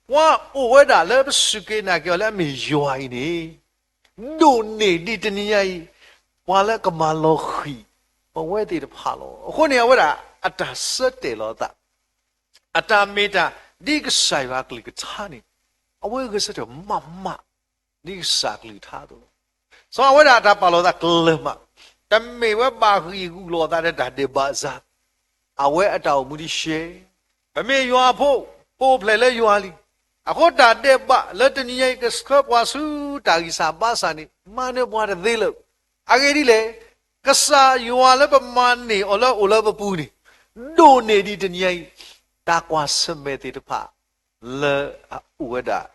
ပှၤအိၣ်ဝဲဒၣ်လၢပစူၢ်က့ၤနာ်က့ၤအီၤလၢအမ့ၢ်ယွၤအံၤန့ၣ်, ဒိၣ်န့ၢ်ဒံးတနံၤညါအံၤ, ပှၤလၢကမၤလီၤဃံၤပဝဲသ့ၣ်တဖၣ်လီၤ. အဃိန့ၣ် အဝဲဒၣ်အတၢ်ဆၢတဲာ်လီၤအသး, အတၢ်မ့ၢ်တၢ်ဒ်ကစၢ်ယွၤအကလုၢ်ကထါန့ၣ်, အဝဲဂဲၤဆၢထၢၣ်မးမး ဒ်ကစၢ်အကလုၢ်ကထါအသိးလီၤ. စီၤအဝဲဒၣ်အတၢ်ပာ်လီၤသးကျၢၤမး, တမ့ၢ်ဝဲဘၣ်ဂံၢ်ဂူာ်လိာ်အသးဒီးတၢ်ဒဲးဘးစ့ၢ်, အဝဲအတၢ်အိၣ်မူဒ်ရှဲ, ပမ့ၢ်ယွၤအဖိ, ပအိၣ်ဖျဲၣ်လၢယွၤလံ. အဃိတၢ်ဒဲးဘးလၢတနံၤညါအံၤ ကဆှၢပှၤဆူတၢ်ဂံၢ်စၢ်ဘါစၢ်န့ၣ် မၤနၢၤပှၤတသ့လၢၤ. အဂ့ၢ်ဒ်လဲၣ်, ကစၢ်ယွၤလၢပမၤန့ၢ်အီၤလၢအိၣ်လၢပပူၤန့ၣ်, ဒိၣ်န့ၢ်ဒံးတနံၤညါအံၤ, တၢ်ကွၢ်ဆၢၣ်မဲာ်သ့ၣ်တဖၣ် လၢအအိၣ်ဝဲဒၣ်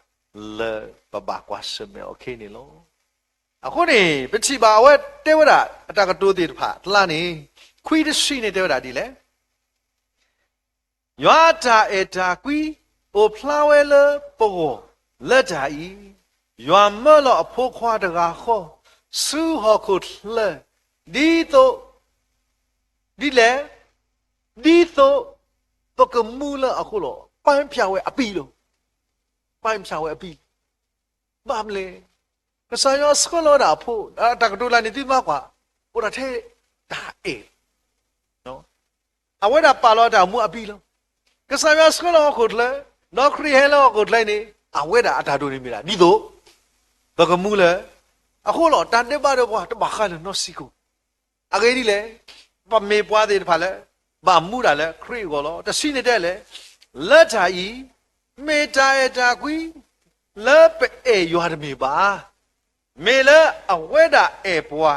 လၢပဘၣ်ကွၢ်ဆၢၣ်မဲာ်အီၤခဲအံၤန့ၣ်လီၤ. အဃိန့ၣ် ပထံၣ်ဘၣ်အဝဲတဲဝဲဒၣ် အတၢ်ကတိၤသ့ၣ်တဖၣ်အကျါန့ၣ်, ခွံတဆံန့ၣ်တဲဝဲဒၣ်ဒ်လဲၣ်, ယွၤအတၢ်အဲၣ်တၢ်ကွံ အိၣ်ဖျါဝဲလၢပဂီၢ်လၢတၢ်အံၤ, ယွၤမၢလီၤအဖိခွါတဂၤဃီ ဆူဟီၣ်ခိၣ်ချၢ, ဒ်သိး ဒ်လဲၣ်, ဒ်သိးပကမူလၢအဃိလီၤ. ပိုင်းဖြတ်ဝဲအပြီးလီၤ. ပိုင်းဖြတ်ဝဲအပြီးလီၤ. ဘၣ်မနုၤလဲၣ်, ကစၢ်ယွၤဆှၢလီၤဝဲဒၣ်အဖိ, တၢ်ကတိၤလၢန့ၣ်သုမၤကွၢ်, အိၣ်ဒၣ်ထဲတၢ်အဲၣ် အဝဲဒၣ်ပာ်လီၤတၢ်အိၣ်မူအပြီးလီၤ. ကစၢ်ယွၤဆှၢလီၤဟီၣ်ခိၣ်ချၢ, ဒီးခရံာ်ဟဲလၢဟီၣ်ခိၣ်ချၢအံၤန့ၣ် အဝဲဒၣ်အတၢ်ဒိၣ်န့ၣ်မ့ၢ်ဒၣ် ဒ်သိးပကမူလၢအဃိလီၤ. တၢ်ဒဲးဘးဒီးပှၤတဘၣ်ဃးလၢၤနီတစဲးဖိ. အဂ့ၢ်ဒ်လဲၣ်, ပမ့ၢ်ပှၤသ့ၣ်တဖၣ်လၢ ဘၣ်မူဒၣ်လၢခရံာ်အဂီၢ်လီၤ. တဆံန့ၣ်တဲလဲၣ်, လၢတၢ်အံၤ မ့ၢ်တၢ်အဲၣ်တၢ်ကွံ လၢပအဲၣ်ယွၤတမ့ၢ်ဘၣ်, မ့ၢ်လၢအဝဲဒၣ်အဲၣ်ပှၤ,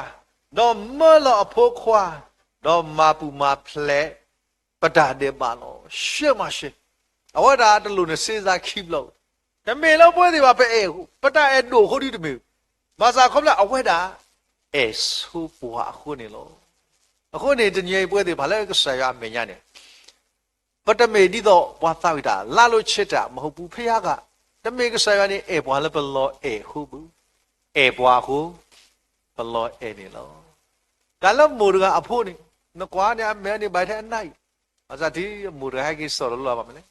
ဒီးမၢလီၤအဖိခွါ, ဒီးမၤပူၤမၤဖျဲးပတၢ်ဒဲးဘးလီၤ. ရှဲမၤရှဲ, အဝဲဒၣ်တလိၣ်နစ့စးခံဘျီ, တမ့ၢ်လၢပဝဲသ့ၣ်ဘၣ် ပအဲၣ်, ပတၢ်အဲၣ်ဒိၣ်အဃိဒီးတမ့ၢ်, ဘၣ်ဆၣ်ခီဖျိအဝဲဒၣ်အဲၣ်ဆိပှၤအဃိန့ၣ်လီၤ. အဃိန့ၣ် တနံၤအံၤပဝဲသ့ၣ်တဖၣ်လၢကစၢ်ယွၤအမဲာ်ညါန့ၣ် ပတမ့ၢ်ဒ်သိးပှၤသးဝံၣ်တၢ် လါလိာ်ဆ့တၢ် မဟုတ်ဘူး ဖဲယါဂၤ, တမ့ၢ်ကစၢ်ယွၤန့ၣ် အဲၣ်ပှၤလၢပလီၤအဲၣ်အဃိဘၣ်, အဲၣ်ပှၤအဃိ ပလီၤအဲၣ်န့ၣ်လီၤ. တၢ်လၢမိၢ်တဂၤအဖိန့ၣ်, နကွၢ်န့ၣ် အမဲာ်န့ၣ်ဘၣ်ထဲအနၢ်အံၤ, ဘၣ်ဆၣ်တုၤမိၢ်တဂၤဟဲက့ၤစိာ်လီၤလီၤဘၣ်မနုၤလဲၣ်,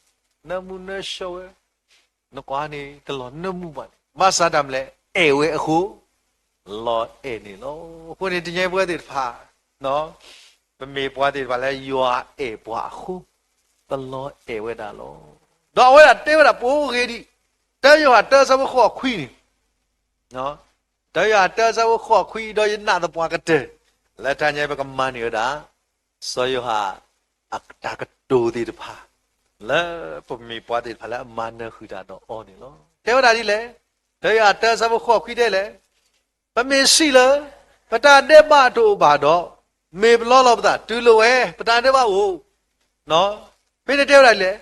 နၢမူနၢဆှီဝဲ, နကွၢ်န့ၣ် တလီၤနၢမူဘၣ်န့ၣ်, ဘၣ်ဆၣ်တၢ်မနုၤလဲၣ်, အဲၣ်ဝဲအဃိ လီၤအဲၣ်န့ၣ်လီၤ. အဃိန့ၣ် တနံၤအံၤပဝဲသ့ၣ်တဖၣ် ပမ့ၢ်ပှၤသ့ၣ်တဖၣ်လၢယွၤအဲၣ်ပှၤအဃိ, ပလီၤအဲၣ်ဝဲဒၣ်လီၤ. ဒီးအဝဲဒၣ်တဲဝဲဒၣ်ပှၤဂ့ၤဒံး, တၢယိၤဟၣ်တၢဆၢဖိဃိးခွံန့ၣ်, တၢယိၤဟၣ်တၢဆၢဖိဃိးခွံ, ဒီးယနာ်သပှၢ်ကတၢၢ် လၢတၢ်ညါပကမၤန့ၢ်ဝဲဒၣ် စီၤယိၤဟၣ်အတၢ်ကတိၤသ့ၣ်တဖၣ် လၢပမ့ၢ်ပှၤသ့ၣ်တဖၣ်လၢအမၤနၢၤဃုာ်တၢ်ဒီးအီၤန့ၣ်လီၤ. တဲဝဲဒၣ်ဒ်လဲၣ်, တၢယိၤဟၣ်တၢဆၢဖိဃိးခွံတဲလဲၣ်, ပမ့ၢ်စံးလၢ ပတၢ်ဒဲးဘးတအိၣ်ဘၣ်ဒီး, မ့ၢ်ပလီလီၤပသး တုၤလိာ်ဝဲ ပတၢ်ဒဲးဘးအိၣ်, ဖဲန့ၣ်တဲဝဲဒၣ်လဲၣ်,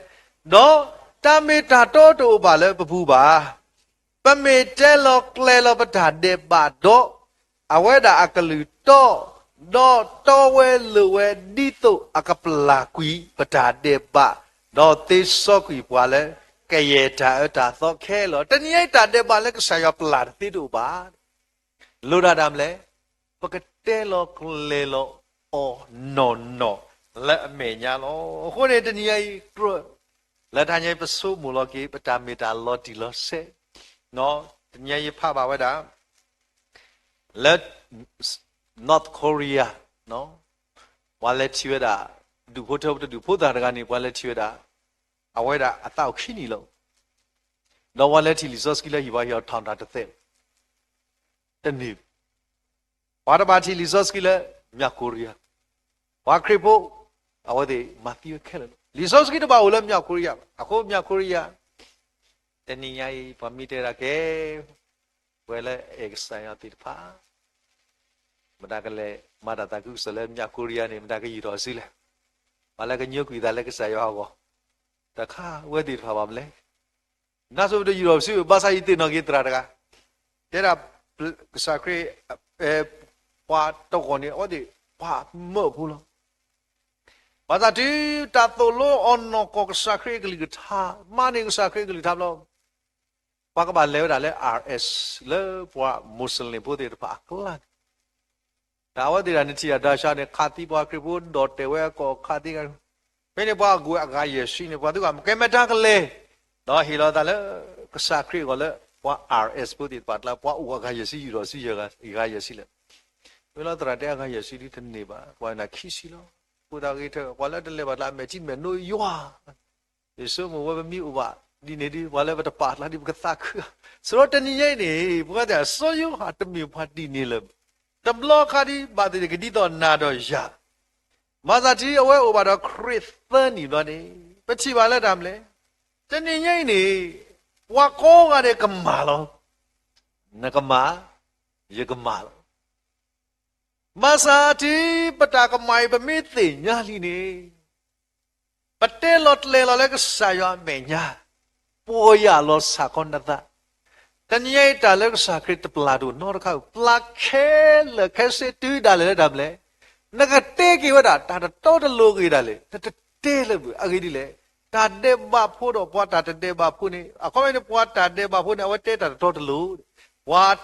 ဒီးတၢ်မ့ၢ်တၢ်တီတအိၣ်ဘၣ်လၢပပူၤဘၣ်. ပမ့ၢ်တဲလီၤကျဲၤလီၤပတၢ်ဒဲးဘးဒီး, အဝဲဒၣ်အကလုၢ်တီ, ဒီးတီဝဲလိာ်ဝဲဒ်သိးအကပျၢ်ကွံာ်ပတၢ်ဒဲးဘး, ဒီးသ့စီကွံာ်ပှၤလၢကယဲၢ်တၢ်အၢတၢ်သီခဲလၢာ်. တနံၤအံၤတၢ်ဒဲးဘးလၢကစၢ်ယွၤပျၢ်တသ့တအိၣ်ဘၣ်. လိၣ်ဒၣ်တၢ်မနုၤလဲၣ်, ပကတဲလီၤကျဲၤလီၤအီၤနီၢ်နီၢ်လၢအမဲာ်ညါလီၤ. အဃိန့ၣ် တနံၤအံၤကြၢး လၢတၢ်ညါအံၤပဆိကမိၣ်လီၤက့ၤ ပတၢ်မ့ၢ်တၢ်လီၤတံၢ်လီၤဆဲး, တနံၤအံၤယဖးဘၣ်ဝဲဒၣ် လၢ North Korea ပှၤလဲၤထံၣ်ဝဲဒၣ် ဒူၣ်ဖိထၢဖိတဒူၣ်ဖိသၣ်တဂၤန့ၣ် ပှၤလဲၤထံၣ်ဝဲဒၣ် အဝဲဒၣ်အသးအိၣ်ခံနံၣ်လီၤ. ဒီးပှၤလဲၤထံၣ်လံာ်စီဆှံလၢဟံၣ်ပှၤဟ့ၣ်အီၤထီၣ်တၢ်တသဲး တန့ၢ်, ပှၤတဘၣ်ထံၣ်လံာ်စီဆှံလၢ မြောက်ကိုရီးယား, ပှၤခရံာ်ဖိ အဝဲသ့ၣ်မၤသံဝဲခဲလၢာ်လီၤ. လံာ်စီဆှံတဘၣ်အိၣ်လၢ မြောက်ကိုရီးယား အဃိ မြောက်ကိုရီးယား တနံၤညါအံၤ ပှၤမ့ၢ်တဲဒၣ်ကဲ ပှၤလၢအဲၣ်ကစၢ်ယွၤသ့ၣ်တဖၣ် မတၤကလဲၤမၤတၢ်သးခုကစီၣ်လၢ မြောက်ကိုရီးယား န့ၣ် မတၤကယူၢ်ထီၣ်စုလဲၣ်. ပှၤလၢကညိကွံာ်သးလၢကစၢ်ယွၤအဂီၢ် တၢ်ခါဝဲသ့ၣ်တဖၣ်ဘၣ်မနုၤလဲၣ်. နါစိၤပတယူၢ်ထီၣ်စု ဘၣ်ဆၣ်ယသ့ၣ်နီၣ်က့ၤသရၣ်တဂၤ တဲဒၣ် ကစၢ်ခရံာ် ပှၤတဂီၢ်န့ၣ် အဝဲသ့ၣ်ပှၤမၢဖိလီၤ. ဘၣ်ဆၣ်တုၤတၢ်သိၣ်လိအီၤနီၢ်ကီၢ် ကစၢ်ခရံာ်အကလုၢ်ကထါ, မၤန့ၢ်ကစၢ်ခရံာ်အကလုၢ်ကထါဘျီ ပှၤကဘၣ်လဲၤဝဲဒၣ်လၢ R S လၢပှၤမူးစလ့ၣ်ဖိသ့ၣ်တဖၣ်အကျါန့ၣ် တၢ်အဝဲသ့ၣ်တဖၣ်န့ၣ် ထံၣ်အဒၣ်ဆှးန့ၣ် ခးသံပှၤခရံာ်ဖိ ဒီၣ်တဲာ်ဝဲအကီၢ်ခးသံဂၤ, ဖဲန့ၣ်ပှၤအဂုၤအဂၤယဲၢ်ဆံန့ၣ် ပှၤသုးဂၤမ့ၢ်ကဲမတၤကလဲၤ, ဒီးဟ့ၣ်လီၤသးလၢ ကစၢ်ခရံာ်အဂီၢ်လၢ ပှၤ R S ဖိသ့ၣ်တဖၣ်အကျါ ပှၤအိၣ်အဂၤယဲၢ်ဆံ ယူၢ်ထီၣ်ဆူယဲၢ်ဂၤယဲၢ်ဆံလဲၣ်. မ့ၢ်လီၤသရၣ်တဲအဂၤယဲၢ်ဆံဒ်တန့ၢ်ဘၣ် ပှၤနၤခံဆံလီၤ. အဃိသတးဂ့ၤထၢၣ် ပှၤလၢတလဲၤဘၣ်ကျါ အမဲာ်ထံမဲာ်နိယွၤ ယဆိကမိၣ်ဝဲပမ့ၢ်အိၣ်ဘၣ်ဒ်န့ၣ်ဒီး ပှၤလၢပတပာ်ကျါဒီး ပကသးခုဧါ. စရီတနံၤညါအံၤန့ၣ် ပဝဲသ့ၣ် စီၤယိၤဟၣ်တမ့ၢ်ပှၤဒ်န့ၣ်လၢၤ. တဘျီခါဒံးဘၣ်သ့ၣ်သ့ၣ်ကဒ်သိးနၤဒီးယၤ, မၤသးဒ်အဝဲအိၣ်ဘၣ်ဒီးခရံာ်သၢနံၣ်ဘျီန့ၣ် ပထံၣ်ဘၣ်လၢတၢ်မနုၤလဲၣ်. တနံၤညါအံၤန့ၣ် ပှၤကိးဂၤဒဲးကမၣ်လီၤ. နကမၣ်, ယကမၣ်လီၤ. မၤသးဒ်ပတၢ်ကမၣ်အံၤ ပမ့ၢ်သ့ၣ်ညါလံန့ၣ် ပတဲလီၤကျဲၤလီၤလၢကစၢ်ယွၤအမဲာ်ညါ, ပီၢ်ယၢ်လီၤဆၣ်ခီနသး. တနံၤညါအံၤတၢ်လၢကစၢ်ခရံာ်တပျၢ်တအိၣ်နီတခါ, ပျၢ်ခဲလၢာ်ခဲဆ့တုၤဒၣ်လဲာ်လၢတၢ်မနုၤလဲၣ်. နကတဲက့ၤဝဲဒၣ် တၢ်တတီတလိၤဂ့ၤဒၣ်လဲာ်, နတတဲလၢၤဘၣ်. အဂ့ၢ်ဒ်လဲၣ်, တၢ်ဒဲးဘးဖိဒီးပှၤတၢ်တဒဲးဘးဖိန့ၣ်, အခီပညီန့ၣ် ပှၤတၢ်ဒဲးဘးဖိန့ၣ် အဝဲတဲတၢ်တတီတလိၤ, ပှၤ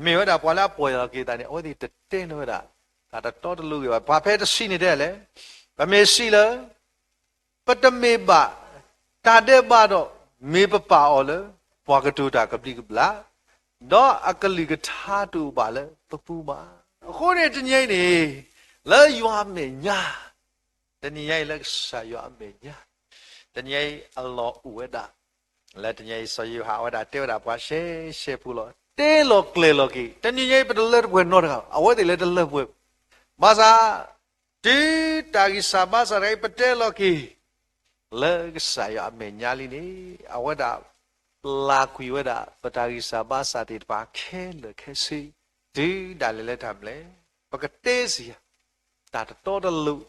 မ့ၢ်ဝဲဒၣ်ပှၤလၢအပီၢ်ယၢ်လီၤက့ၤသးန့ၣ် အဝဲသ့ၣ်တတဲလၢၤဝဲဒၣ် တၢ်တတီတလိၤဂ့ၤဘၣ်. ပှၤဖဲတဆံးန့ၣ်တဲလဲၣ်, ပမ့ၢ်ဆံးလၢ ပတမ့ၢ်ဘၣ်တၢ်ဒဲးဘးဒီး မ့ၢ်ပပာ်အီၤလၢပှၤကတိၤတၢ်ကဘျံးကဘျၣ်, ဒီးအကလုၢ်ကထါတအိၣ်ဘၣ်လၢပပူၤဘၣ်. အဃိန့ၣ်တနံၤအံၤန့ၣ် လၢယွၤအမဲာ်ညါ, တနံၤညါအံၤလၢကစၢ်ယွၤအမဲာ်ညါ, တနံၤညါအံၤအလီၢ်အိၣ်ဝဲဒၣ်, လၢတနံၤညါအံၤစီၤယိၤဟၣ်အဝဲဒၣ်တဲဝဲဒၣ်ပှၤရှဲရှဲဖိလီၤ. တဲလီၤကျဲၤလီၤက့ၤ, တနံၤညါအံၤပတလၢတပှဲၤနီတဂၤ, အဝဲသ့ၣ်လၢတလၢပှဲၤ, ဘၣ်ဆၣ် တုၤတၢ်ဂံၢ်စၢ်ဘါစၢ်တခါအံၤ ပတဲလီၤက့ၤ လၢကစၢ်ယွၤအမဲာ်ညါလံန့ၣ်, အဝဲဒၣ် ပျၢ်ကွံာ်ဝဲဒၣ် ပတၢ်ဂံၢ်စၢ်ဘါစၢ်သ့ၣ်တဖၣ်ခဲလၢာ်ခဲဆ့, တုၤဒၣ်လဲာ်လၢတၢ်မနုၤလဲၣ်, ပကတဲစ့ၢ်ယၤ တၢ်တတီတလိၤ,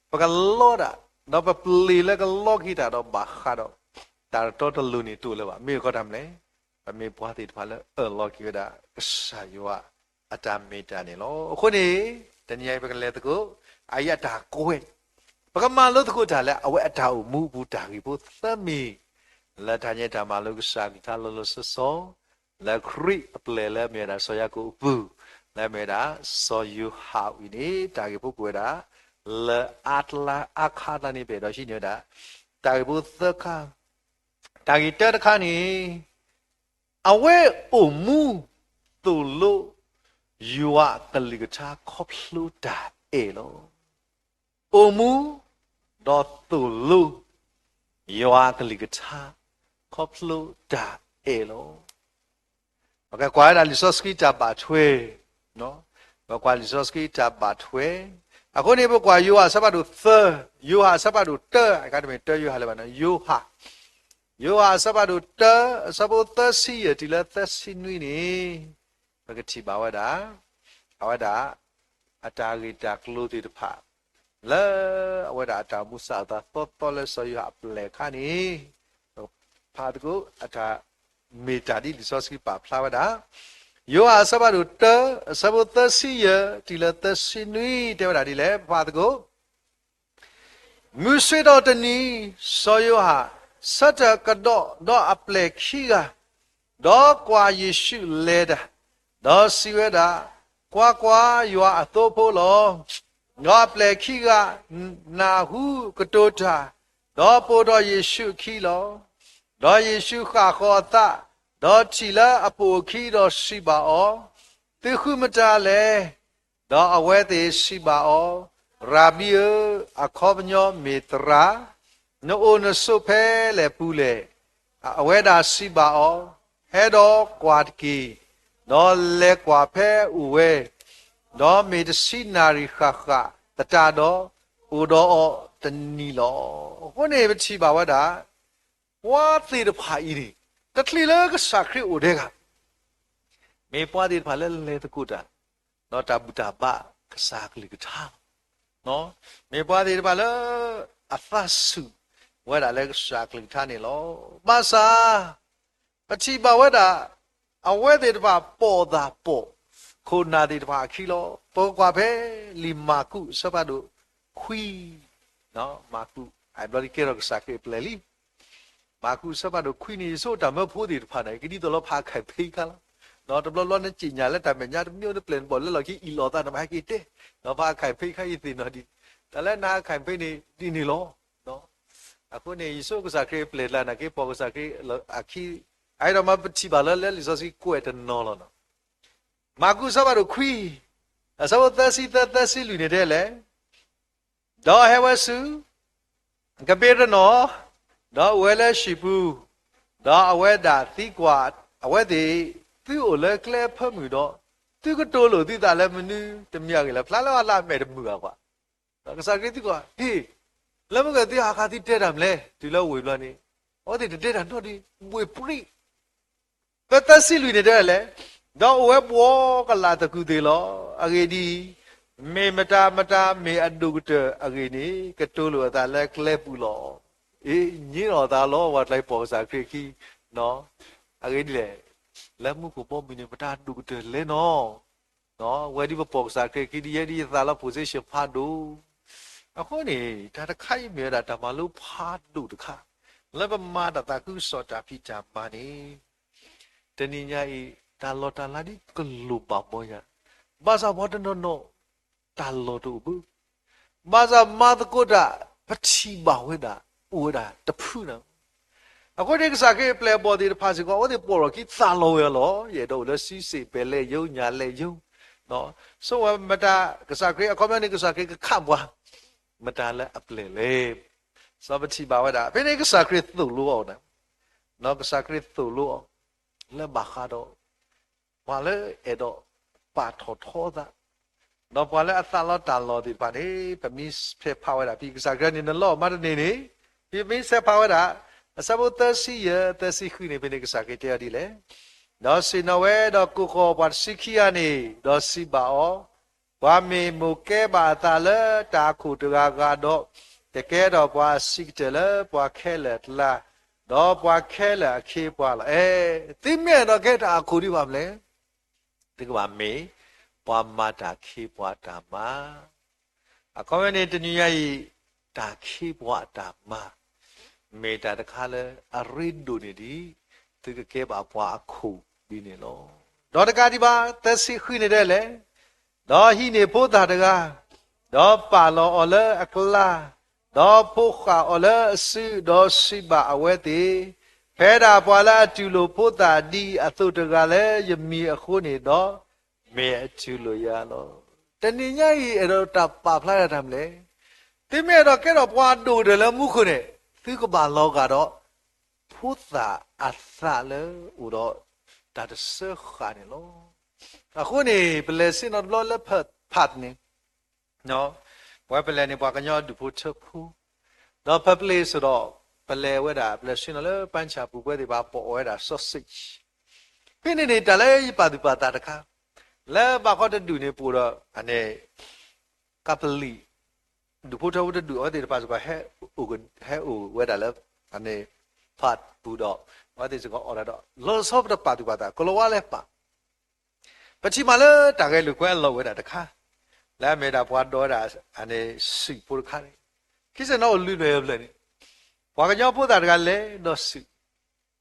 ပကလီတၢ်, ဒီးပပျ့ၤလၢကလီက့ၤတၢ်ဒီးဘၣ်ဃးဒီး တၢ်တတီတလိၤန့ၣ်တအိၣ်လၢၤဘၣ်. မ့ၢ်အဃိတၢ်မနုၤလဲၣ်, ပမ့ၢ်ပှၤသ့ၣ်တဖၣ်လၢအၢၣ်လီၤက့ၤဝဲဒၣ် ကစၢ်ယွၤအတၢ်မ့ၢ်တၢ်န့ၣ်လီၤ. အဃိန့ၣ် တနံၤအံၤပကလဲၤသကိး အအံၤအတၢ်ကွဲး, ပကမၤလိသကိးတၢ်လၢအဝဲအတၢ်အိၣ်မူအပူၤ တၢ်ဂ့ၢ်ဖိသၢမံၤ, လၢတၢ်ညါတၢ်မၤလိကစၢ်ကလုၢ်ကထါလီၤလီၤဆီဆီ, လၢခရံာ်အပျဲၢ်လၢအမ့ၢ်ဝဲဒၣ်စီၤယၤကိာ်အပူၤ, လၢအမ့ၢ်ဝဲဒၣ်စီၤယိၤဟၣ်အံၤန့ၣ် တၢ်ဂ့ၢ်ဖိကွဲးဝဲဒၣ် လၢအါတလါအခါတနံၤ ပအဲၣ်ဒိးဟံးန့ၢ်ဝဲဒၣ် တၢ်ဂ့ၢ်ဖိသၢခါ, တၢ်ဂ့ၢ်တၢတခါန့ၣ် အဝဲအိၣ်မူသိၣ်လိ ယွၤအကလုၢ်ကထါခီဖျိတၢ်အဲၣ်လီၤ. အိၣ်မူ ဒီးသိၣ်လိ ယွၤအကလုၢ်ကထါ ခီဖျိတၢ်အဲၣ်လီၤ. ပကကွၢ်ဝဲဒၣ်လံာ်စီဆှံတၢ်ဘၣ်ထွဲ, ပကွၢ်လံာ်စီဆှံတၢ်ဘၣ်ထွဲ, အဃိန့ၣ် ပကွၢ်ယိၤဟၣ်အဆၢဖးဒိၣ်သၢ, ယိၤဟၣ်အဆၢဖးဒိၣ်တၢ, အခါတမ့ၢ်တၢယိၤဟၣ်လၢၤဘၣ်န့ၣ် ယိၤဟၣ်, ယိၤဟၣ်အဆၢဖးဒိၣ်တၢ, အဆၢဖိသၢဆံယဲၢ်တုၤလၢသၢဆံနွံန့ၣ် ပကထံၣ်ဘၣ်ဝဲဒၣ်, အဝဲဒၣ် အတၢ်ဂ့ၢ်တၢ်ကျိၤသ့ၣ်တဖၣ် လၢအဝဲဒၣ်အတၢ်အိၣ်မူစးထီၣ်သီသီလၢစီၤယိၤဟၣ်အပျဲၢ်အခါန့ၣ်, ဖးသကိး အတၢ်မ့ၢ်တၢ်ဒ်လံာ်စီဆှံပာ်ဖျါဝဲဒၣ်, ယိၤဟၣ်အဆၢဖးဒိၣ်တၢ, အဆၢဖိသၢဆံယဲၢ် တုၤလၢသၢဆံနွံ တဲဝဲဒၣ်ဒ်လဲၣ်, ပဖးသကိး မုၢ်ဆ့ၣ်ထီၣ်တနံၤ, စီၤယိၤဟၣ်ဆၢထၢၣ်ကဒီးဒီးအပျဲၢ်ခံဂၤ, ဒီးကွၢ်ယ့ၣ်ၡူးလဲၤတၢ်, ဒီးစံးဝဲဒၣ်, ကွၢ်ကွၢ်, ယွၤအသိဖိလီၤ. ဒီးအပျဲၢ်ခံဂၤနၢ်ဟူကတိၤတၢ်, ဒီးပိာ်ထီၣ်ယ့ၣ်ၡူးအခံလီၤ. ဒီးယ့ၣ်ၡူးဃၣ်ဃီၤအသး, ဒီးထံၣ်လၢအပိာ်အခံဒီးစံးဘၣ်အီၤ, သုဃုမတၤလဲၣ်. ဒီးအဝဲသ့ၣ်စံးဘၣ်အီၤ, ရၤဘံဧၢ, အခီပညီမ့ၢ်သရၣ်, နအိၣ်နဆိးဖဲလဲၣ်ပူၤလဲၣ်. အဝဲဒၣ်စံးဘၣ်အီၤ, ဟဲဒီးကွၢ်တက့ၢ်. ဒီးလဲၤကွၢ်ဖဲအအိၣ်ဝဲ, ဒီးမ့ၢ်တဆံနၣ်ရံၣ်ဃၣ်ဃၣ်သတးဒီး, အိၣ်ဒီးအီၤတနံၤလီၤ. အဃိန့ၣ်ပထံၣ်ဘၣ်ဝဲဒၣ် ပှၤသ့ၣ်တဖၣ်အံၤန့ၣ် တချုးလၢကစၢ်ခရံာ်အိၣ်ဒဲးဂၤ မ့ၢ်ပှၤသ့ၣ်တဖၣ်လၢလဲၤသကိးတၢ်, ဒီးတၢ်ဘူၣ်တၢ်ဘါကစၢ်အကလုၢ်ကထါလီၤ. မ့ၢ်ပှၤသ့ၣ်တဖၣ်လၢ အသးဆူၣ်ဝဲဒၣ်လၢကစၢ်အကလုၢ်ကထါန့ၣ်လီၤ. ဘၣ်ဆၣ် ပထံၣ်ဘၣ်ဝဲဒၣ် အဝဲသ့ၣ်တဖၣ်ပိာ်သၣ်ပိာ်ခိၣ်နၢ်သ့ၣ်တဖၣ်အခံလီၤ. ပကွၢ်ဖဲလံာ်မၢ်ကူးအဆၢဖးဒိၣ်ခွံ, မၢ်ကူး အဘျီဒ်ကဲထီၣ်ကစၢ်ခရံာ်အပျဲၢ်လံ. မၢ်ကူးအဆၢဖးဒိၣ်ခွံန့ၣ် ယဆိကမိၣ်တၢ်မၢဖိသ့ၣ်တဖၣ်န့ၣ် ကဒ်သိးလၢဖးခၢၣ်ဖ့အခါလီၤ. ဒီးတဘျီဘျီနစံၣ်ညါလၢတၢ်မဲာ်ညါတမံၤအိၣ်နပျဲၢ်နဘီၣ်လၢလီၢ်ခံအံၣ်လိာ်သးန့ၣ် မၤဟဲက့ၤတဲ, ဒီးဖးခၢၣ်ဖ့အခါအံၤသ့ၣ်နီၣ်ဒံး, တၢ်လၢနဟးခၢၣ်ဖ့န့ၣ်ဒ်န့ၣ်လီၤ. အဃိန့ၣ် ယဆိကမိၣ်ကစၢ်ခရံာ်အပျဲၢ်လၢနက့ၤပိာ်ကစၢ်ခရံာ်အခံ, အအံၤဒီးမ့ၢ်ပထံၣ်ဘၣ်လၢလၢလံာ်စီဆှံကွဲးတနီၤလီၤနီၤ. မၢ်ကူးအဆၢဖးဒိၣ်ခွံ, အဆၢဖိသၢဆံသၢ သၢဆံလွံၢ်န့ၣ်တဲလဲၣ်, ဒီးဟဲဝဲဆူ ကဘ့းရနီၣ်, ဒီးအိၣ်ဝဲလၢဟံၣ်ပူၤ, ဒီးအဝဲဒၣ်သံကွၢ်, အဝဲသ့ၣ်, သုအိၣ်လၢကျဲအဖၢမုၢ်ဒီး, သုကတိၤလိာ်သုသးလၢမနုၤတမံၤအဂ့ၢ်လဲၣ်. ဖျါလၢအလၢအမဲာ်တမုာ်အကွၢ်, ဒီးကစၢ်ခရံာ်သံကွၢ်, ဟ့ၣ်, လၢမုၢ်ဂီၤသုဟးခါသုတဲတၢ်မနုၤလဲၣ်. တုၤလၢဝ့ၢ်ဘျီန့ၣ်, အဝဲသ့ၣ်တတဲတၢ်နီတမံၤ, ဘှ့ၣ်ပြံ, ဖဲသၢဆံလွံၢ်န့ၣ်တဲလဲၣ်, ဒီးအိၣ်ဝဲဘှီကလာ်သကုၤသ့ၣ်လီၤ. အဂ့ၢ်ဒ်အံၤ, မ့ၢ်မတၤမတၤမ့ၢ်အဒိၣ်ကတၢၢ်အဂ့ၢ်န့ၣ် ကတိၤလိာ်အသးလၢကျဲပူၤလီၤ. အ့, ညံလိာ်အသးလီၤ ပှၤတဖၣ်ပိာ်ကစၢ်ခရံာ်အခံ, အဂ့ၢ်ဒ်လဲၣ်, လၢမူခိၣ်ဘီမုၢ်န့ၣ် မတၤဒိၣ်ကတၢၢ်လဲၣ်နီၤ. ဝဲဒ်ပပိာ်ကစၢ်ခရံာ်အခံဒ်ယဲဒ်ယသးလီၤ position ဖးဒိၣ်. အဃိန့ၣ် တၢ်တခါအံၤမ့ၢ်ဝဲဒၣ်တၢ်မၤလိဖးဒိၣ်တခါ, လၢပမၤတၢ်သးခုကစီၣ်တၢ်ဖံးတၢ်မၤန့ၣ်, တနံၤညါအံၤ တၢ်လီၢ်တၢ်လၤဒ်ကလိၣ်ဘၣ်ဘီယၤ, ဘၣ်ဆၣ်ပှၤတနီၤနီၤ တၢ်လီၢ်တအိၣ်ဘၣ်. ဘၣ်ဆၣ်မၤသကိးတၢ် ပထံၣ်ဘၣ်ဝဲဒၣ် အိၣ်ဝဲဒၣ်တဖုန့ၣ်. အဃိန့ၣ် ကစၢ်ခရံာ်အပျဲၢ်အဘီၣ်သ့ၣ်တဖၣ်စ့ၢ်ကီး အဝဲသ့ၣ်ပိာ်ထီၣ်ခံသးလီၤဝဲလီၤ. ယအဲၣ်ဒိးအိၣ်လၢဆံးစ့ၢ် ပဲၤလဲၤယိ ညၣ်လဲၤယိ ဆိဝဲမတၤ ကစၢ်ခရံာ်အခီပညီန့ၣ် ကစၢ်ခရံာ်ကခးပှၤ မတၤလၢအပျဲၢ်လဲၣ်. စီၤပထံၣ်ဘၣ်ဝဲဒၣ် ဖဲန့ၣ်ကစၢ်ခရံာ်သိၣ်လိအီၤန့ၣ်, ကစၢ်ခရံာ်သိၣ်လိအီၤ လၢဘၣ်ဃးဒီး ပှၤလၢအဲၣ်ဒိးပာ်ထီၣ်ထီအသး, ဒီးပှၤလၢအသးလီတၢ်လီၢ်သ့ၣ်တဖၣ်န့ၣ် ပမ့ၢ်ဆဲးဖးဝဲဒၣ် ဖဲကစၢ်ခရံာ်န့ၣ် နလီၤမၤတန့ၢ်န့ၣ်, ဖဲပမ့ၢ်ဆဲးဖးဝဲဒၣ် အဆၢဖိသၢဆံယဲၢ် သၢဆံဃုန့ၣ် ဖဲန့ၣ်ကစၢ်ခရံာ်တဲအီၤဒ်လဲၣ်. ဒီးဆ့ၣ်နီၤဝဲဒီးကိးဃီၤပှၤတဆံခံဂၤန့ၣ်, ဒီးစံးဘၣ်အီၤ, ပှၤမ့ၢ်မိၣ်ကဲဘၣ်အသးလၢတၢ်အခိၣ်တဂၤဂၤဒီး, တကဲထီၣ်ပှၤအဆံးကတၢၢ်လၢပှၤခဲလၢာ်အကျါ, ဒီးပှၤခဲလၢာ်အခ့အပှၤလီၤ. အဲ, သုမ့ၢ်အဲၣ်ဒိးကဲတၢ်အခိၣ်ဒံးဘၣ်မနုၤလဲၣ်, သုကဘၣ်မ့ၢ် ပှၤမၤတၢ်ခ့ပှၤတၢ်မၤ အခီပညီန့ၣ် တနံၤညါအံၤ တၢ်ခ့ပှၤအတၢ်မၤ မ့ၢ်တၢ်တခါလၢအရ့ဒိၣ်န့ၢ်ဒံး သုကကဲဘၣ်ပှၤအခိၣ်ဒ်န့ၣ်လီၤ. ဒီးတကးဒံးဘၣ် သၢဆံဃုန့ၣ်ဒ်လဲၣ်, ဒီးဟံးန့ၢ်ဖိသၣ်တဂၤ, ဒီးပာ်လီၤအီၤလၢအကျါ, ဒီးဖိဃၣ်အီၤလၢအစု, ဒီးစံးဘၣ်အဝဲသ့ၣ်, ဖဲဒၣ်ပှၤလၢအတူၢ်လိာ်ဖိသၣ်ဒ်အသိးတဂၤလၢယမံၤအဃိန့ၣ်ဒီး, မ့ၢ်အတူၢ်လိာ်ယၤလီၤ. တနံၤညါအံၤ အဲၣ်ဒိးတၢ်ပာ်ဖျါဒၣ်တၢ်မနုၤလဲၣ်, သုမ့ၢ်အဲၣ်ဒိးကဲထီၣ်ပှၤဒိၣ်ကတၢၢ်လၢမူခိၣ်န့ၣ်, သုကဘၣ်လီၤဂာ်ဒီး ဖိသၣ်အသးလၢအိၣ်ဒီး တၢ်တစၢဃာ်န့ၣ်လီၤ. အဃိန့ၣ် ပလဲၤဆ့ၣ်နီၤတဘျီလၢ Perth န့ၣ် ပဝဲပလဲၤန့ၣ် ပှၤကညီအဒူၣ်ဖိထၢဖိ, ဒီး Perth စ့ၢ်ဒီး ပလဲၤဝဲဒၣ် ပလဲၤဆ့ၣ်နီၤလၢ ပၣ်ဆၣ်ပူၤ ပဝဲသ့ၣ်တဖၣ်ပိာ်အီၤဝဲဒၣ် sausage. ဖဲန့ၣ်န့ၣ် တၢ်လၢယပာ်သူၣ်ပာ်သးတခါ, လၢဘၣ်ဃီတဒူၣ်န့ၣ် ပအိၣ်ဒီး အန့ၣ် ကပလံၣ် ဒူၣ်ဖိထၢဖိတဒူၣ် အဝဲသ့ၣ်တဖၣ်စ့ၢ်ကီး ဟဲအိၣ်ဝဲဒၣ်လၢ အန့ၣ် Perth ပူၤဒီး အဝဲသ့ၣ်စ့ၢ်ကီးအိၣ်ဒီး လီၤဆီပတပာ်သူၣ်ပာ်သး ကလီၤဝါလဲၤပာ် ပထံၣ်မးလၢတၢ်ဂဲၤလိာ်ကွဲအလီၢ်အိၣ်ဝဲဒၣ်တခါ, လၢအမ့ၢ်ဒၣ်ပှၤဒိးဝဲဒၣ် အန့ၣ် စူးဖိတခါန့ၣ်, ခံစ့ၣ်နီၤအိၣ်လွံၢ်ဘျဲၣ်ဘျဲၣ်န့ၣ်, ပှၤကညီဖိသၣ်တဂၤလဲၤဒိးစူး,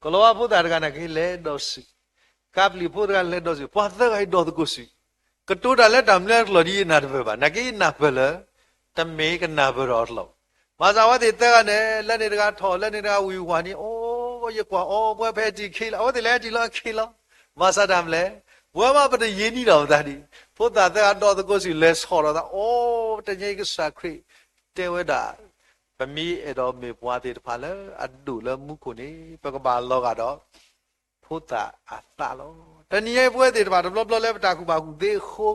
ကလီၤဝါဖိသၣ်တဂၤန့ၣ်က့လဲၤဒိးစူး, ကပလံၣ်ဖိတဂၤလဲၤဒိးစူး, ပှၤသၢဂၤအံၤဒိးသကိးစူး, ကတိၤတၢ်လၢတၢ်မနုၤအကျိာ်ဒ်ယနၢ်တပၢၢ်ဘၣ်, နာ်က့ယနၢ်ပၢၢ်လၢအီၤတလီၢ်, ဘၣ်ဆၣ်အဝဲသ့ၣ်သၢဂၤန့ၣ် လၢန့ၣ်တဂၤထီၣ် လၢန့ၣ်တဂၤဝံၤဝၤန့ၣ် အိၣ်ယကွၢ်အီၤ ပှၤဖဲအတံၢ်ခံလီၤ အဝဲသ့ၣ်လၢအတံၢ်လီၤအခံလီၤ, ဘၣ်ဆၣ်တၢ်မနုၤလဲၣ်, ပဝဲမးပတယံာ်နံၣ်ဒီးပသးဒံး, ဖိသၣ်သၢဂၤဒိးသကိးစူး လဲၤဆီၣ်ဒီးသး အိၣ်တနံၤအံၤကစၢ်ခရံာ်တဲဝဲဒၣ် ပမ့ၢ်အဲၣ်ဒိးမ့ၢ်ပှၤသ့ၣ်တဖၣ်လၢအဒိၣ်လၢမူခိၣ်န့ၣ် ပကဘၣ်လီၤဂာ်ဒီး ဖိသၣ်အသးလီၤ. တနံၤညါအံၤပဝဲသ့ၣ်တဖၣ် တဘျီဘျီလၢပတၢ်ကူၣ်ဘၣ်ကူၣ်သ့အဃိ,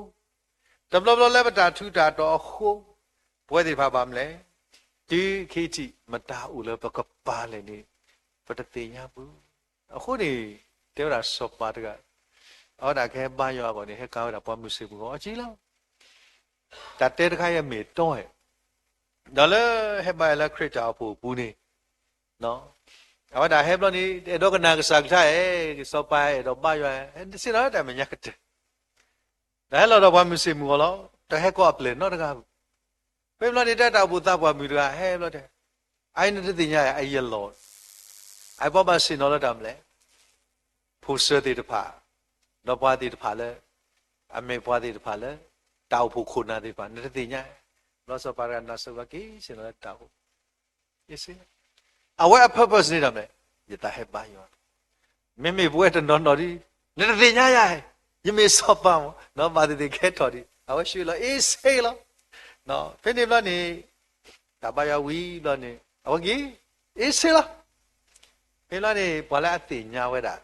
တဘျီဘျီလၢပတၢ်ထူးတၢ်တီၤအဃိ, ပဝဲသ့ၣ်တဖၣ်ဘၣ်မနုၤလဲၣ်, တုၤခဲအံၤထံး မတၤအိၣ်လၢပကပာ်လဲၣ်န့ၣ် ပတသ့ၣ်ညါဘၣ်. အဃိန့ၣ် တဲဝဲဒၣ်စီၤပၤတဂၤ, အဝဲဒၣ်ကဟဲဘါယွၤအဂီၢ်န့ၣ် ဟဲကၤဝဲဒၣ်ပှၤမုၢ်ဆ့ၣ်မုၢ်ဂီၤအီၤက့လီၤ. တၢ်တဲတခါအံၤအမ့ၢ်တီဧါ, ဒီးလၢဟဲဘါယွၤလၢခရံာ်တၢ်အိၣ်ဖှိၣ်အပူၤန့ၣ်, အဝဲဒၣ်ဟဲဘျီန့ၣ် အဲၣ်ဒိးကနၣ်ကစၢ်ကလုၢ်ဧါ, စီၤပၤအဲၣ်ဒိးဘါယွၤ, ဆ့ၣ်နီၤလၢတၢ်မဲာ်ညါကတၢၢ် တၢ်ဟဲလီၤဒီးပှၤမုၢ်ဆ့ၣ်မုၢ်ဂီၤလီၤ. တၢ်ဟဲကိးအပျဲၢ်နီတဂၤ, ဖဲဘျီန့ၣ် တၢ်အိၣ်ဖှိၣ်သးပှၢ်မုၣ်တဂၤ ဟဲဘျီတဲ, အအံၤနတသ့ၣ်ညါဧါ, အအံၤယလီၤ, အအံၤပှၤဘၣ်ဆ့ၣ်နီၤလၢတၢ်မနုၤလဲၣ်, ဖိၣ်စၢၤသ့ၣ်တဖၣ်, ဒီးပှၤသ့ၣ်တဖၣ်လၢ အမ့ၢ်ပှၤသ့ၣ်တဖၣ်လၢ တၢ်အိၣ်ဖှိၣ်ခိၣ်နၢ်သ့ၣ်တဖၣ် နတသ့ၣ်ညါဧါ. ဘျီစီၤပၤတဂၤနၢ်စၢၤဘျီက့ၤဆ့ၣ်နီၤလၢတၢ်အိၣ် အဝဲအ purpose န့ၣ်ဒီးမ့ၢ် ယသးဟဲဘါယွၤ, မ့မ့ၢ်ပဝဲတနီၤနီၤဒီး နတသ့ၣ်ညါယၤ, ယမ့ၢ်စီၤပၤမး နီၢ်ဘၣ်သ့ၣ်သ့ၣ်ကဟဲထီၣ်ဒီး အဝဲဆှၢလီၤ အ့ဆ့လီၤ. ဖဲန့ၣ်ဘျီန့ၣ် တၢ်ဘါယွၤဝံၤဘျီန့ၣ် အဝဲက့ၤ အ့ဆ့လီၤ. ဖဲဘျီန့ၣ် ပှၤလၢအသ့ၣ်ညါဝဲဒၣ်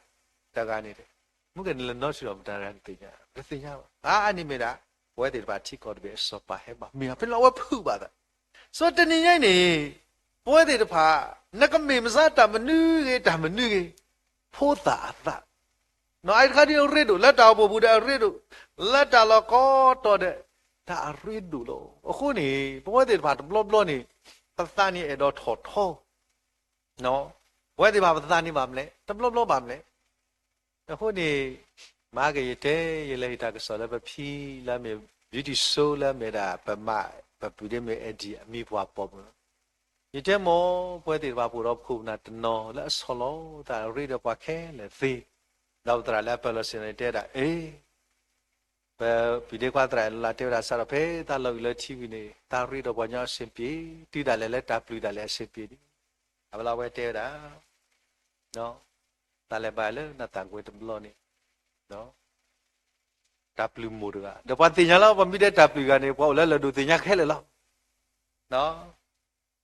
တဂၤန့ၣ် မ့ၢ်ကဲန့ၣ်လဲၤနီၣ်ထီၣ်ဒီးပတၢ်တဂၤန့ၣ်သ့ၣ်ညါ တသ့ၣ်ညါဘၣ်. အါအါန့ၣ်မ့ၢ်ဒၣ် ပဝဲသ့ၣ်တဖၣ်ထံကီၢ်တဘ့ၣ်အစီၤပၤဟဲဘါ မ့ၢ်အဖဲလီၤအဝဲဖုးဘၣ်သး. စီၤတနံၤညါအံၤန့ၣ် ပဝဲသ့ၣ်တဖၣ် နကမ့ၢ်မစါတၢ်မနုၤဂ့ၤ တၢ်မနုၤဂ့ၤ ဖိသၣ်အသး နီၢ်အံၤတခါဒ်အရ့ဒိၣ် လၢတၢ်အိၣ်ဖှိၣ်ပူၤဒီးအရ့ဒိၣ်, လၢတၢ်လီၢ်ကိးတီၤဒီး တၢ်အရ့ဒိၣ်လီၤ. အဃိန့ၣ် ပဝဲသ့ၣ်တဖၣ်တဘျီဘျီန့ၣ် ပသးန့ၣ်အဲၣ်ဒိးထီၣ်ထီ, ပဝဲသ့ၣ်တဖၣ်ပသးန့ၣ်ဘၣ်မလဲၣ်, တဘျီဘျီဘၣ်မလဲၣ်. အဃိန့ၣ် မၤက့ၤယတဲ ယလဲၤဟ့ၣ်တၢ်ကစီၣ်လၢပဖံလၢအမ့ၢ် beauty show လၢအမ့ၢ်ဒၣ် ပမၤ ပပုၢ်ဒ့မ့ၢ် Eddie အမံၤပှၢ်ပိာ်မုၣ်လီၤ. ယတဲမ့ၢ် ပဝဲသ့ၣ်တဖၣ်ပအိၣ်ဒီးပခိၣ်ပနၢ်တနီၤလၢအဆီၣ်လီၤသးရ့ဒီးပှၤခဲလၢာ်သ့, ဒီးပသရၣ်လၢအပၢၢ်လီၤဆ့ၣ်နီၤန့ၣ်တဲဒၣ် အ့ ပပံၤဒ့ခွါသရၣ်အလီၤတဲဝဲဒၣ် စးထီၣ်ဖဲတၢ်လီၢ်ဂံၢ်လၢထံဝံၤန့ၣ် တၢ်ရ့ဒီးပှၤကညီအဆင်ပြေ, တုၤဒၣ်လဲာ်လၢတၢ်ပျုၤဒၣ်လဲာ်အဆင်ပြေန့ၣ်, အဝဲလၢအဝဲတဲဝဲဒၣ် တၢ်လဲၤဘါယွၤလၢနသးကွဲတဘျီန့ၣ် တၢ်ပျုၤမိၢ်တဂၤ, ဒီးပှၤသ့ၣ်ညါလီၤ ပှၤမ့ၢ်တဲတၢ်ပျုၤတဂၤန့ၣ် ပှၤအိၣ်လၢလၢၢ်ဒိၣ်သ့ၣ်ညါခဲလၢာ်လီၤ.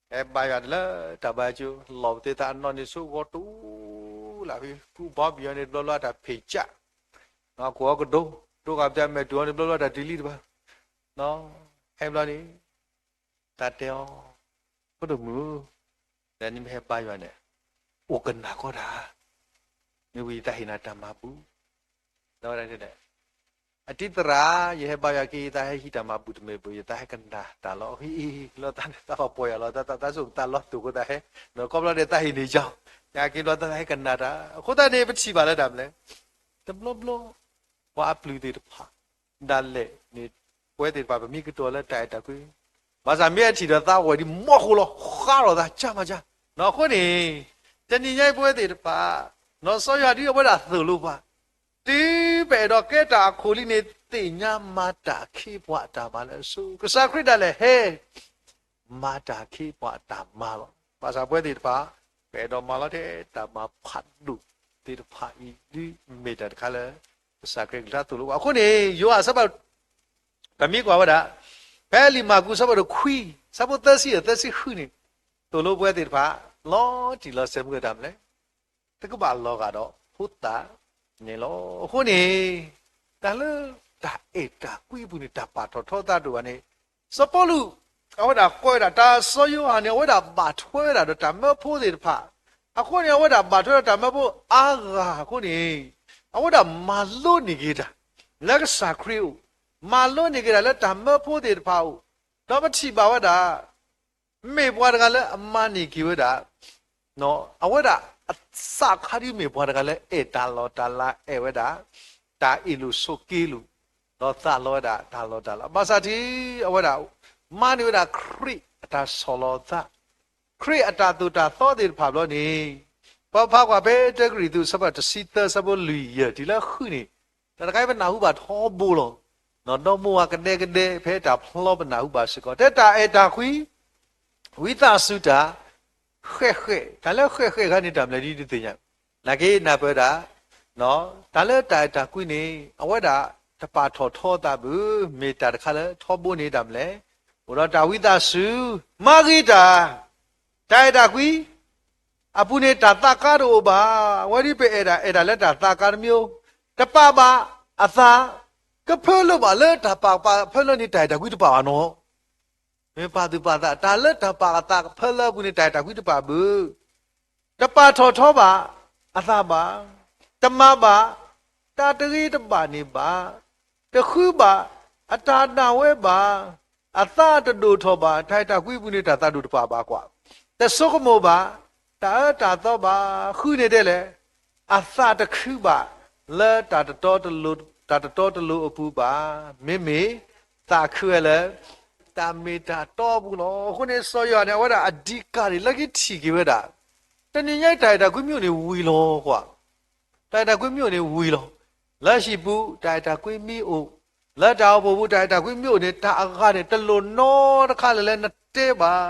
ဟဲဘါယွၤလၢတၢ်ဘါယွၤကၠိ လီၤပသ့သးအနီၢ်န့ၣ် ဆိဂီၤတအိၣ်လၢဖဲ ကူဘီဘံယီၤန့ၣ် တဘျီဘျီအတၢ်ဖံးကၠၣ်, ကိးအီၤကဒိ, ဒိဂၤပျၢ်မဲာ်တူၢ်အီၤန့ၣ် တဘျီဘျီတၢ်တံၤလံတဘၣ်, ဟဲဘျီန့ၣ် တၢ်တဲအီၤ, ဖိဒိၣ်မုၣ်ဧၢ, ဒီးနမ့ၢ်ဟဲဘါယွၤန့ၣ် အိၣ်ကနၣ်ကီတၢ်, မ့ၢ်ဝံၤယသးဟ့ၣ်နၤတၢ်မၤဘူၣ်, ဒီးဝဲဒၣ်တဲ အတံၤသရၣ်, ယဟဲဘါယွၤက့ၤ ယသးဟဲဟံးတၢ်မၤဘူၣ်တမ့ၢ်ဘၣ်, ယသးဟဲကနၣ်တၢ်လီၤ. အဃိလီၤသးန့ၣ် သးလီၤပီၢ်ယၢ်လီၤ, သးသးစူၢ်သးလီၤတိာ်ဃိသးဟဲ, ဒီးခီဖျိန့ၣ်သးဟ့ၣ်န့ၢ်ယၤ, ယက့ၤဘျီသးဟဲကနၣ်တၢ်, အဃိသတးန့ၣ် ပထံၣ်ဘၣ်လၢတၢ်မနုၤလဲၣ်, တဘျီဘျီ ပှၤအပျုၤသ့ၣ်တဖၣ် ဒၣ်လဲာ်န့ၣ် ပဝဲသ့ၣ်တဖၣ် ပမ့ၢ်ကတီၤလၢတၢ်အဲၣ်တၢ်ကွံ ဘၣ်ဆၣ်မ့ၢ်အထံၣ်ဒီးသးဝဲဒ်မီၢ်ဃိလီၤ, ဃါထီၣ်သး ကၢ်မးကၢ်, အဃိန့ၣ် တနံၤညါအံၤပဝဲသ့ၣ်တဖၣ် နီၢ်စီၤယိၤဟၣ်ဒ်အဝဲဒၣ်သိၣ်လိပှၤ, တုၤပအဲၣ်ဒိးကဲတၢ်အခိၣ်လံန့ၣ် သ့ၣ်ညါမၤတၢ်အခ့အပှၤအတၢ်မၤလၢအဆိ, ကစၢ်ခရံာ်ဒၣ်လဲာ်ဟဲ မၤတၢ်အခ့အပှၤအတၢ်မၤလီၤ. ဘၣ်ဆၣ်ပဝဲသ့ၣ်တဖၣ် ပအဲၣ်ဒိးမၤလီၤထဲတၢ်မၤဖးဒိၣ်သ့ၣ်တဖၣ်အံၤ ဒ်မ့ၢ်တၢ်တခါလၢ ကစၢ်ခရံာ်ကလုၢ်ကထါသိၣ်လိပှၤ. အဃိန့ၣ် ယိၤဟၣ်အဆၢဖး ပမ့ၢ်ကွၢ်ဝဲဒၣ် ဖဲလံာ်မၢ်ကူးအဆၢဖးဒိၣ်ခွံ အဆၢဖိသၢဆံယဲၢ် သၢဆံဃုန့ၣ် သိၣ်လိပဝဲသ့ၣ်တဖၣ် လီၤတံၢ်လီၤဆဲးမုၢ်တၢ်မနုၤလဲၣ်, တကဘၣ်လီၤဂာ်ဒီးဖိသၣ်န့ၣ်လီၤ. အဃိန့ၣ် တၢ်လၢတၢ်အဲၣ်တၢ်ကွံအပူၤန့ၣ် တၢ်ပာ်ထီၣ်ထီသးတအိၣ်ဘၣ်န့ၣ် စီၤပီလူး အဝဲဒၣ်ကွဲးဝဲဒၣ် တၢ်စီၤယိၤဟၣ်န့ၣ် အဝဲဒၣ်ဘၣ်ထွဲဝဲဒၣ်ဒီးတၢ်မၢဖိသ့ၣ်တဖၣ်, အဃိန့ၣ် အဝဲဒၣ်ဘၣ်ထွဲဒီးတၢ်မၢဖိအါဂၤအဃိန့ၣ် အဝဲဒၣ်မၤလိန့ၢ်က့ၤတၢ် လၢကစၢ်ခရံာ်အအိၣ်, မၤလိန့ၢ်က့ၤတၢ်လၢတၢ်မၢဖိသ့ၣ်တဖၣ်အအိၣ်, ဒီးပထံၣ်ဘၣ်ဝဲဒၣ် မ့ၢ်ပှၤတဂၤလၢအမၤန့ၢ်က့ၤဝဲဒၣ် အဝဲဒၣ်အသးခါဒ်မ့ၢ်ပှၤတဂၤလၢအဲၣ်တၢ်လီၢ်တၢ်လၤ အဲၣ်ဝဲဒၣ် တၢ်အ့ၣ်လိာ်ဆိးက့လိာ်, ဒီးသးလီဝဲဒၣ်တၢ်လီၢ်တၢ်လၤ, ဘၣ်ဆၣ်ထံၣ်အဝဲဒၣ် မၤန့ၢ်ဝဲဒၣ်ခရံာ်အတၢ်ဆီၣ်လီၤသး, ခရံာ်အတၢ်သိၣ်တၢ်သီသ့ၣ်တဖၣ်ဘျီန့ၣ်, ပဖးကွၢ်ဖဲတၢကရံၣ်သူး အဆၢဖးတဆံသၢ အဆၢဖိလွံၢ်ယဲၢ်တုၤလၢဃုန့ၣ်, တၢ်တခါအံၤပနၢ်ဟူဘၣ်ထီဘိလီၤ. ဒီးမိၢ်ဝၤကဒဲကဒဲ ဖဲတၢ်ဖျီပနၢ်ဟူဘၣ်စ့ၢ်ကီး တဲတၢ်အဲၣ်တၢ်ကွံ ဝံသးစူၤတၢ် ဃဲးဃဲး, တၢ်လၢဃဲးဃဲးအခါန့ၣ် တၢ်မနုၤလဲၣ်ဒ်ဒုးသ့ၣ်ညါ, နာ်က့နၢ်ပၢၢ်ဒၣ်, တၢ်လၢတၢ်အဲၣ်တၢ်ကွံန့ၣ် အဝဲဒၣ်တပာ်ထီၣ်ထီသးဘၣ်, မ့ၢ်တၢ်တခါလၢထီဘိန့ၣ်တၢ်မနုၤလဲၣ်, အိၣ်ဒီးတၢ်ဝံသးစူၤ, မၤဂ့ၤတၢ်, တၢ်အဲၣ်တၢ်ကွံ အပူၤန့ၣ်တၢ်သးကါတအိၣ်ဘၣ်, အဝဲဒ်ပအဲၣ်ဒၣ် အဲၣ်ဒၣ်လၢတၢ်သးကါတမံၤ, တပာ်ဘၣ်အသး, ကဖၢလၢဘၣ်လၢတၢ်ပာ်ကပာ်ဖၢလၢန့ၣ် တၢ်အဲၣ်တၢ်ကွံတပာ်ဘၣ်နီၤ, မ့ၢ်ပာ်သူၣ်ပာ်သး တၢ်လၢတၢ်ပာ်အသးကဖၢလၢအပူၤန့ၣ် တၢ်အဲၣ်တၢ်ကွံတပာ်ဘၣ်, တပာ်ထီၣ်ထီဘၣ်အသးဘၣ်, တမၤဘၣ်, တၢ်တဂ့ၤတဘၣ်န့ၣ်ဘၣ်, တဃုဘၣ်, အတၢ်ဒၣ်ဝဲဘၣ်, အသးတဒိၣ်ထီၣ်ဘၣ်, တၢ်အဲၣ်တၢ်ကွံအပူၤန့ၣ် တၢ်သးဒိၣ်တပာ်ဘၣ်ကွၢ်, တဆိကမိၣ်ဘၣ်, တၢ်အၢတၢ်သီဘၣ်, ဃုန့ၣ်ဒ်လဲၣ်, အသးတခုဘၣ်, လၢတၢ်တတီတလိၤ, တၢ်တတီတလိၤအပူၤဘၣ်, မ့မ့ၢ်သးခုဝဲလၢ တၢ်မ့ၢ်တၢ်တီအပူၤလီၤ. အဃိန့ၣ် စီၤယိၤဟၣ်န့ၣ် အဝဲဒၣ်အဓိကန့ၣ် လၢခံထံၣ်က့ၤဝဲဒၣ်, တနံၤညါအံၤတၢ်အဲၣ်တၢ်ကွံမ့ၢ်အိၣ်န့ၣ်ဝံၤလီၤကွၢ်, တၢ်အဲၣ်တၢ်ကွံမ့ၢ်အိၣ်န့ၣ်ဝံၤလီၤ. လၢဟံၣ်ပူၤတၢ်အဲၣ်တၢ်ကွံမ့ၢ်အိၣ်, လၢတၢ်အိၣ်ဖှိၣ်ပူၤတၢ်အဲၣ်တၢ်ကွံမ့ၢ်အိၣ်န့ၣ် တၢ်အဂၤန့ၣ် တလိၣ်နီတခါလၢၤလၢနတဲဘၣ်.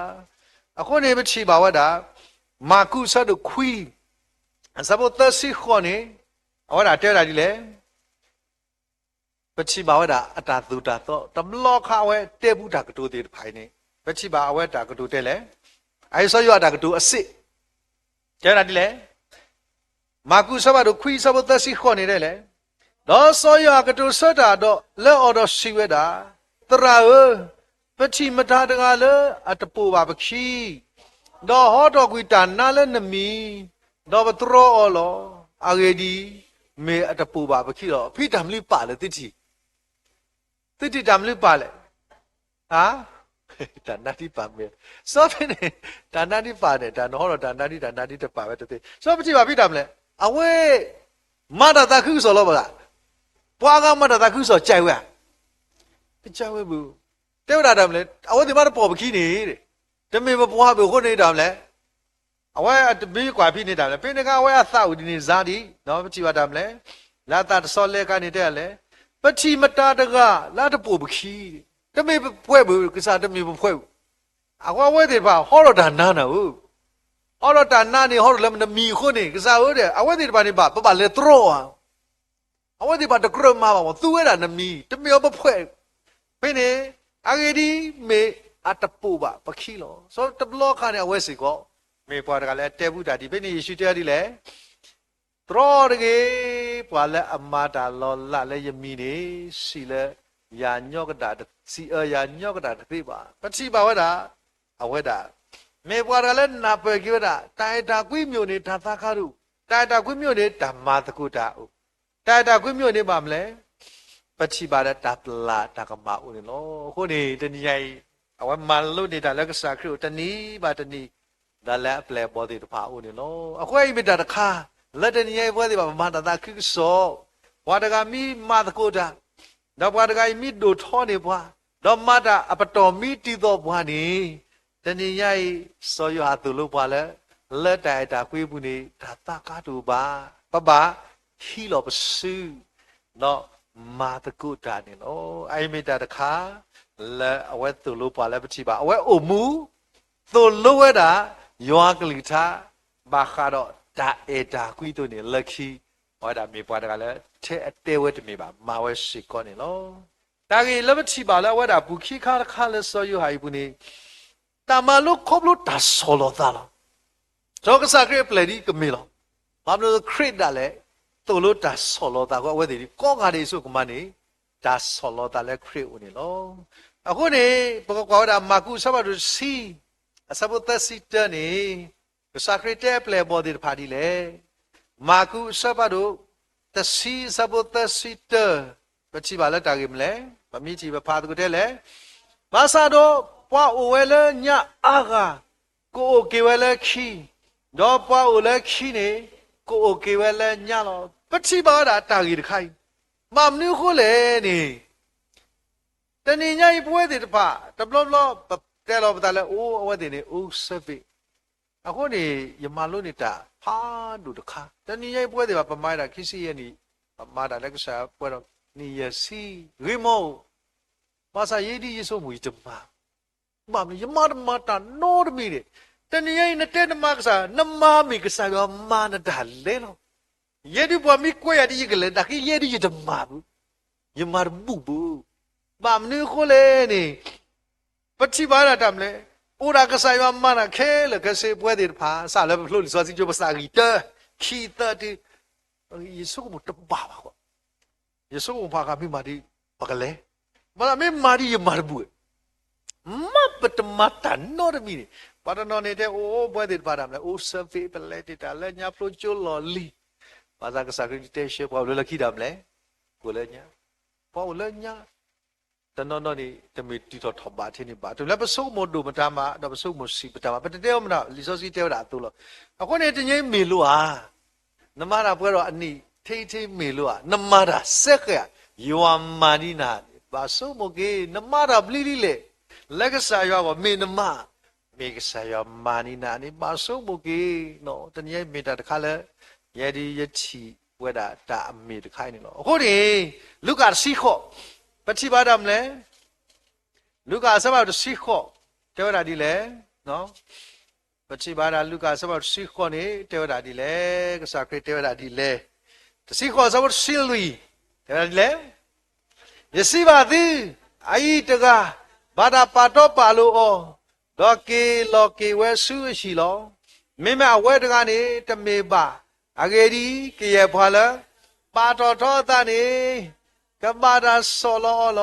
အဃိန့ၣ် ပထံၣ်ဘၣ်ဝဲဒၣ် မၢ်ကူးအဆၢဒိၣ်ခွံ အဆၢဖိသၢဆံဃိးန့ၣ် အဝဲဒၣ်တဲဝဲဒၣ်ဒ်လဲၣ် ပထံၣ်ဘၣ်ဝဲဒၣ်အတၢ်သိၣ်တၢ်သီ တဘျီခါအဝဲတဲပူတၢ်ကတိၤသ့ၣ်တဖၣ်အံၤန့ၣ် ပထံၣ်ဘၣ်အဝဲတၢ်ကတိၤတဲလဲၣ်. အအံၤစီၤယိၤဟၣ်တၢ်ကတိၤအဆံး တဲဝဲဒၣ်ဒ်လဲၣ်. မၢ်ကူးအဆၢဖးဒိၣ်ခွံအဆၢဖိသၢဆံဃိးန့ၣ်တဲလဲၣ်. ဒီးစီၤယိၤဟၣ်ကတိၤဆၢတၢ်ဒီးလၢအီၤဒီးစံးဝဲဒၣ်, သရၣ်ဧၢ, ပထံၣ်မတၤတဂၤလၢအတပိာ်ဘၣ်ပခံ, ဒီးဟီထီၣ်ကွံာ်တၢ်နါလၢနမံၤ, ဒီးပတြီအီၤလီၤ. အဂ့ၢ်ဒ်အံၤ, မ့ၢ်အတပိာ်ဘၣ်ပခံလီၤ. ဖံတၢ်မနုၤပာ်လဲၣ်သုထံၣ်, သုထံၣ်တၢ်မနုၤပာ်လဲၣ်. ဟါ, တၢ်နါဒ်ပာ်မ့ၢ်, စီၤဖဲန့ၣ်, တၢ်နါဒ်ပာ်န့ၣ် တၢ်နဟီထီၣ်တၢ်နါဒ် တၢ်နါဒ်တပာ်ဝဲတသ့. စီၤပထံၣ်ဘၣ်ဖံတၢ်မနုၤလဲၣ်, အဝဲ မၤတၢ်သးခုကစီၣ်လီၤဘၣ်သး, ပှၤဂၤမၤတၢ်သးခုကစီၣ်ကၢ်ဝဲဧါ, ကၢ်ဝဲဘၣ်, တဲဝဲဒၣ်တၢ်မနုၤလဲၣ်, အဝဲသ့ၣ်မၤတပိာ်ပခံန့ၣ်, တမ့ၢ်ပပှၤဘၣ်အဃိန့ၣ်တၢ်မနုၤလဲၣ်, အဝဲအတမ့ၢ်ကွၢ်ဖံန့ၣ်တၢ်မနုၤလဲၣ်, ဖဲန့ၣ်အခါအဝဲအသးအိၣ်ဒ်န့ၣ်စါဒံး, ပထံၣ်ဘၣ်တၢ်မနုၤလဲၣ်, လၢအသးတဆီလဲအခါန့ၣ်တဲလဲၣ် ပထံၣ်မတၤတဂၤလၢအတပိာ်ပခံ, တမ့ၢ်ပဖှဲးဘၣ်, ကစၢ်တမ့ၢ်ပဖှဲးဘၣ်. အဃိအဝဲသ့ၣ်တဖၣ် ဟီထီၣ်တၢ်နါနၤဧၢ, ဟီထီၣ်တၢ်နါန့ၣ် ဟီထီၣ်လၢနမံၤအဃိန့ၣ် ကစၢ်ဧၢ, အဝဲသ့ၣ်တဖၣ်န့ၣ်ဘၣ် ပဘၣ်လဲၤတြီဧါ. အဝဲသ့ၣ်တဖၣ်တကြၢးမၤဘၣ်မး, သူဝဲဒၣ်နမံၤ, တမ့ၢ်အီၤပဖှဲး. ဖဲန့ၣ် အဂ့ၢ်ဒ်အံၤ, မ့ၢ်အတပိာ်ဘၣ်ပခံလီၤ. စီၤတဘျီခါန့ၣ် အဝဲစ့ၢ်ကီး မ့ၢ်ပှၤတဂၤလၢအတဲဘူးတၢ်ဒ်အံၤ. ဖဲန့ၣ်ယ့ၣ်ၡူးတဲဒ်လဲၣ်, တြီတဂ့ၤ, ပှၤလၢအမၤတၢ်လီၤလးလၢယမံၤန့ၣ် စံးလၢယၤညီကဒၣ်, စံးအၢယၤညီကဒၣ်တသ့ဘၣ်. ပထံၣ်ဘၣ်ဝဲဒၣ်, အဝဲဒၣ် မ့ၢ်ပှၤတဂၤလၢနၢ်ပၢၢ်က့ၤဝဲဒၣ် တၢ်အဲၣ်တၢ်ကွံမ့ၢ်အိၣ်န့ၣ် တၢ်သးခါတအိၣ်, တၢ်အဲၣ်တၢ်ကွံမ့ၢ်အိၣ်န့ၣ် တၢ်မၤသကိးတၢ်အိၣ်, တၢ်အဲၣ်တၢ်ကွံမ့ၢ်အိၣ်န့ၣ် ဘၣ်မနုၤလဲၣ်, ပထံၣ်ဘၣ်ဒီးတၢ်ပျၢ်တၢ်ကမၣ်အိၣ်န့ၣ်လီၤ. အဃိန့ၣ် တနံၤညါအံၤ အဝဲမၤလိန့ၢ်တၢ်လၢကစၢ်ခရံာ်အိၣ်တနံၤဘၣ်တနံၤ ဒီးလၢအပျဲၢ်အဘီၣ်သ့ၣ်တဖၣ်အအိၣ်န့ၣ်လီၤ. အဃိအံၤမ့ၢ်တၢ်တခါ လၢတနံၤညါအံၤပဝဲသ့ၣ်တဖၣ် ပမၤတၢ်သးခုကစီၣ်, ပှၤတဂၤမ့ၢ်မၤသကိးတၢ်, ဒီးပှၤတဂၤအံၤမ့ၢ်ဒိၣ်ထီန့ၢ်ပှၤ, ဒီးမၤတၢ်အပတီၢ်မ့ၢ်တံၤသီၣ်ပှၤန့ၣ်, တနံၤညါအံၤ စီၤယိၤဟၣ်သိၣ်လိပှၤလၢ လၢတၢ်အဲၣ်တၢ်ကွံအပူၤန့ၣ် တၢ်သးခါတအိၣ်ဘၣ်, ပဘၣ်ဟံးလီၤပစု ဒီးမၤသကိးတၢ်န့ၣ်လီၤ. အအံၤမ့ၢ်တၢ်တခါ လၢအဝဲသိၣ်လိပှၤလၢပထံၣ်ဘၣ် အဝဲအိၣ်မူ သိၣ်လိဝဲဒၣ် ယွၤကလုၢ်ကထါ ဘၣ်ဃးဒီးတၢ်အဲၣ်တၢ်ကွံအသိးန့ၣ် လၢခံ အဝဲဒၣ်မ့ၢ်ပှၤတဂၤလၢ ထဲအတဲဝဲတမ့ၢ်ဘၣ် မၤဝဲစ့ၢ်ကီးန့ၣ်လီၤ. တၢ်ဂ့ၢ်လၢပထံၣ်ဘၣ်လၢအဝဲဒၣ်ပူၤခံခါတခါလၢစီၤယိၤဟၣ်အံၤပူၤန့ၣ် တၢ်မၤလိခီဖျိတၢ်ဆီၣ်လီၤသးလီၤ. စီၤကစၢ်ခရံာ်အပျဲၢ်ဒ်ကမ့ၢ်လီၤ. ဘၣ်မနုၤခရံာ်ဒၣ်လဲာ် သိၣ်လိတၢ်ဆီၣ်လီၤသးအဃိ အဝဲသ့ၣ်ကိးဂၤဒဲးအံၤ ဆိကမိၣ်န့ၣ် တၢ်ဆီၣ်လီၤသးလၢခရံာ်အအိၣ်န့ၣ်လီၤ. အဃိန့ၣ် ပကကွၢ်ဝဲဒၣ် မၢ်ကူးအဆၢဖးဒိၣ်တဆံ အဆၢဖိသၢဆံတၢန့ၣ် ကစၢ်ခရံာ်တဲအပျဲၢ်အဘီၣ်သ့ၣ်တဖၣ်ဒ်လဲၣ်. မၢ်ကူးအဆၢဖးဒိၣ်တဆံအဆၢဖိသၢဆံတၢ ပထံၣ်ဘၣ်လၢတၢ်ဂ့ၢ်မနုၤလဲၣ်. ပမ့ၢ်ထံၣ်ပဖးသကိးတဲလဲၣ်. ဘၣ်ဆၣ်ဒီး ပှၤအိၣ်ဝဲလၢညါအါဂၤ ကအိၣ်က့ၤဝဲလၢခံ, ဒီးပှၤအိၣ်လၢခံန့ၣ် ကအိၣ်က့ၤဝဲလၢညါလီၤ. ပထံၣ်ဘၣ်ဝဲဒၣ်တၢ်ဂ့ၢ်တခါအံၤ, ဘၣ်မနုၤအဃိလဲၣ်န့ၣ် တနံၤညါအံၤပဝဲသ့ၣ်တဖၣ် တဘျီဘျီ ပတဲလီၤပသးလၢ အိၣ်အဝဲသ့ၣ်န့ၣ် old service အဃိန့ၣ် ယမၤလိန့ၢ်တၢ်ဖးဒိၣ်တခါ. တနံၤညါအံၤပဝဲသ့ၣ်တဖၣ် ပမၤဒၣ်ခံဆံယဲၢ်နံၣ်, ပမၤတၢ်လၢကစၢ်ယွၤပှဲၤဒီးနံၣ်ယဲၢ်ဆံ, ဂ့ၤမး, ဘၣ်ဆၣ်ယဲဒ်ယဆိကမိၣ်ယတမၤ ဘၣ်မနုၤ ယမၤတမၤတၢ်နီတမံၤန့ၣ်, တနံၤညါအံၤ နတဲနမၤကစၢ်, နမၤမ့ၢ်ကစၢ်ယွၤမၤနတၢ်လဲၤလီၤ. ယဲဒ်ပှၤမ့ၢ်ကွဲးယၤဒ်ယကလဲၤ နာ်က့ယဲဒ်ယတမၤဘၣ်, ယမၤတဘူၣ်ဘၣ်. ဘၣ်မနုၤအဃိလဲၣ်န့ၣ်, ပထံၣ်ဘၣ်ဒၣ်တၢ်မနုၤလဲၣ်, အိၣ်ဒၣ်ကစၢ်ယွၤမၤနၢၤခဲလၢာ်ခဲဆ့ ပဝဲသ့ၣ်တဖၣ် စးလၢပဖျိလံာ်စီဆှံကၠိ ပသးဂံၢ်တၢ ခံသၢတုၤ ယဆိကမိၣ်တဘၣ်ဘၣ်ဃီ, ယဆိကမိၣ်ပှၤဂၤမ့ၢ်မၤဒ် ပကလဲၤ, မ့ၢ်မၤဒ်ယမၤတဘူၣ်, မ့ၢ်ပတမၤတၢ်နီတမံၤန့ၣ်, ပှၤတနီၤန့ၣ်တဲအိၣ် ပဝဲသ့ၣ်တဖၣ်တၢ်မနုၤလဲၣ်, old service ပလဲၤတ့ၢ်တၢ်လၢညါဖျိကၠိလီၢ်လံၤ, ဘၣ်ဆၣ်ကစၢ်ခရံာ်တဲဆှၢ ပှၤအိၣ်လၢလီၢ်ခံတၢ်မနုၤလဲၣ်, ကအိၣ်လၢညါ, ပှၤအိၣ်လၢညါ တနီၤနီၤန့ၣ် တမ့ၢ်တုၤထီၣ်ထီၣ်ဘးထဲန့ၣ်ဘၣ်, တုၤလၢပဆိကမိၣ်ဒိၣ်ပတၢ်မၤ ဒီးပဆိကမိၣ်ဆံးပတၢ်မၤ ပတတဲအီၤမနုၤ, လံာ်စီဆှံတဲဝဲဒၣ်အသိးလီၤ. အဃိန့ၣ် တနံၤအံၤမ့ၢ်လိဧါ, နမၤတၢ်ပှဲၤဒီးအနံၣ် ထဲအံၤထဲမ့ၢ်လိဧါ, နမၤတၢ်စဲဃဲဧါ, ယွၤမၤဒ်နၤန့ၣ် ဘၣ်ဆိကမိၣ်က့ၤ, နမၤတၢ်ဘျုးလံလဲၣ်, လၢကစၢ်ယွၤအဂီၢ် မ့ၢ်နမၤ, မ့ၢ်ကစၢ်ယွၤမၤန့ၢ်နၤန့ၣ် ဘၣ်ဆိကမိၣ်က့ၤ, တနံၤအံၤမ့ၢ်တၢ်တခါလၢ ယဲဒ်ယထံၣ်ဝဲဒၣ်တၢ်အမ့ၢ်တခါအံၤန့ၣ်လီၤ. အဃိန့ၣ် လူၤကၣ်တဆံဃိး, ပထံၣ်ဘၣ်တၢ်မနုၤလဲၣ်, လူၤကၣ်အဆၢဖးဒိၣ်တဆံဃိး, တဲဝဲဒၣ်ဒ်လဲၣ်, ပထံၣ်ဘၣ်ဒၣ်လူၤကၣ်အဆၢဖးဒိၣ်တဆံဃိးန့ၣ် တဲဝဲဒၣ်ဒ်လဲၣ်, ကစၢ်ခရံာ်တဲဝဲဒၣ်ဒ်လဲၣ်, တဆံဃိးအဆၢဖိတဆံလွံၢ်, တဲဝဲဒၣ်ဒ်လဲၣ်, ယစံးဘၣ်သု, အအံၤတဂၤ ဘၣ်တၢ်ပာ်တီပာ်လိၤအီၤ, ဒီးက့ၤလီၤက့ၤဝဲဆူအဟံၣ်လီၤ. မ့မ့ၢ်အဝဲတဂၤန့ၣ် တမ့ၢ်ဘၣ်. အဂ့ၢ်ဒ်အံၤ, ကယဲၢ်ပှၤလၢ ပာ်ထီၣ်ထီအသးန့ၣ် ကဘၣ်တၢ်ဆီၣ်လီၤအီၤလီၤ. ဒီးပှၤလၢ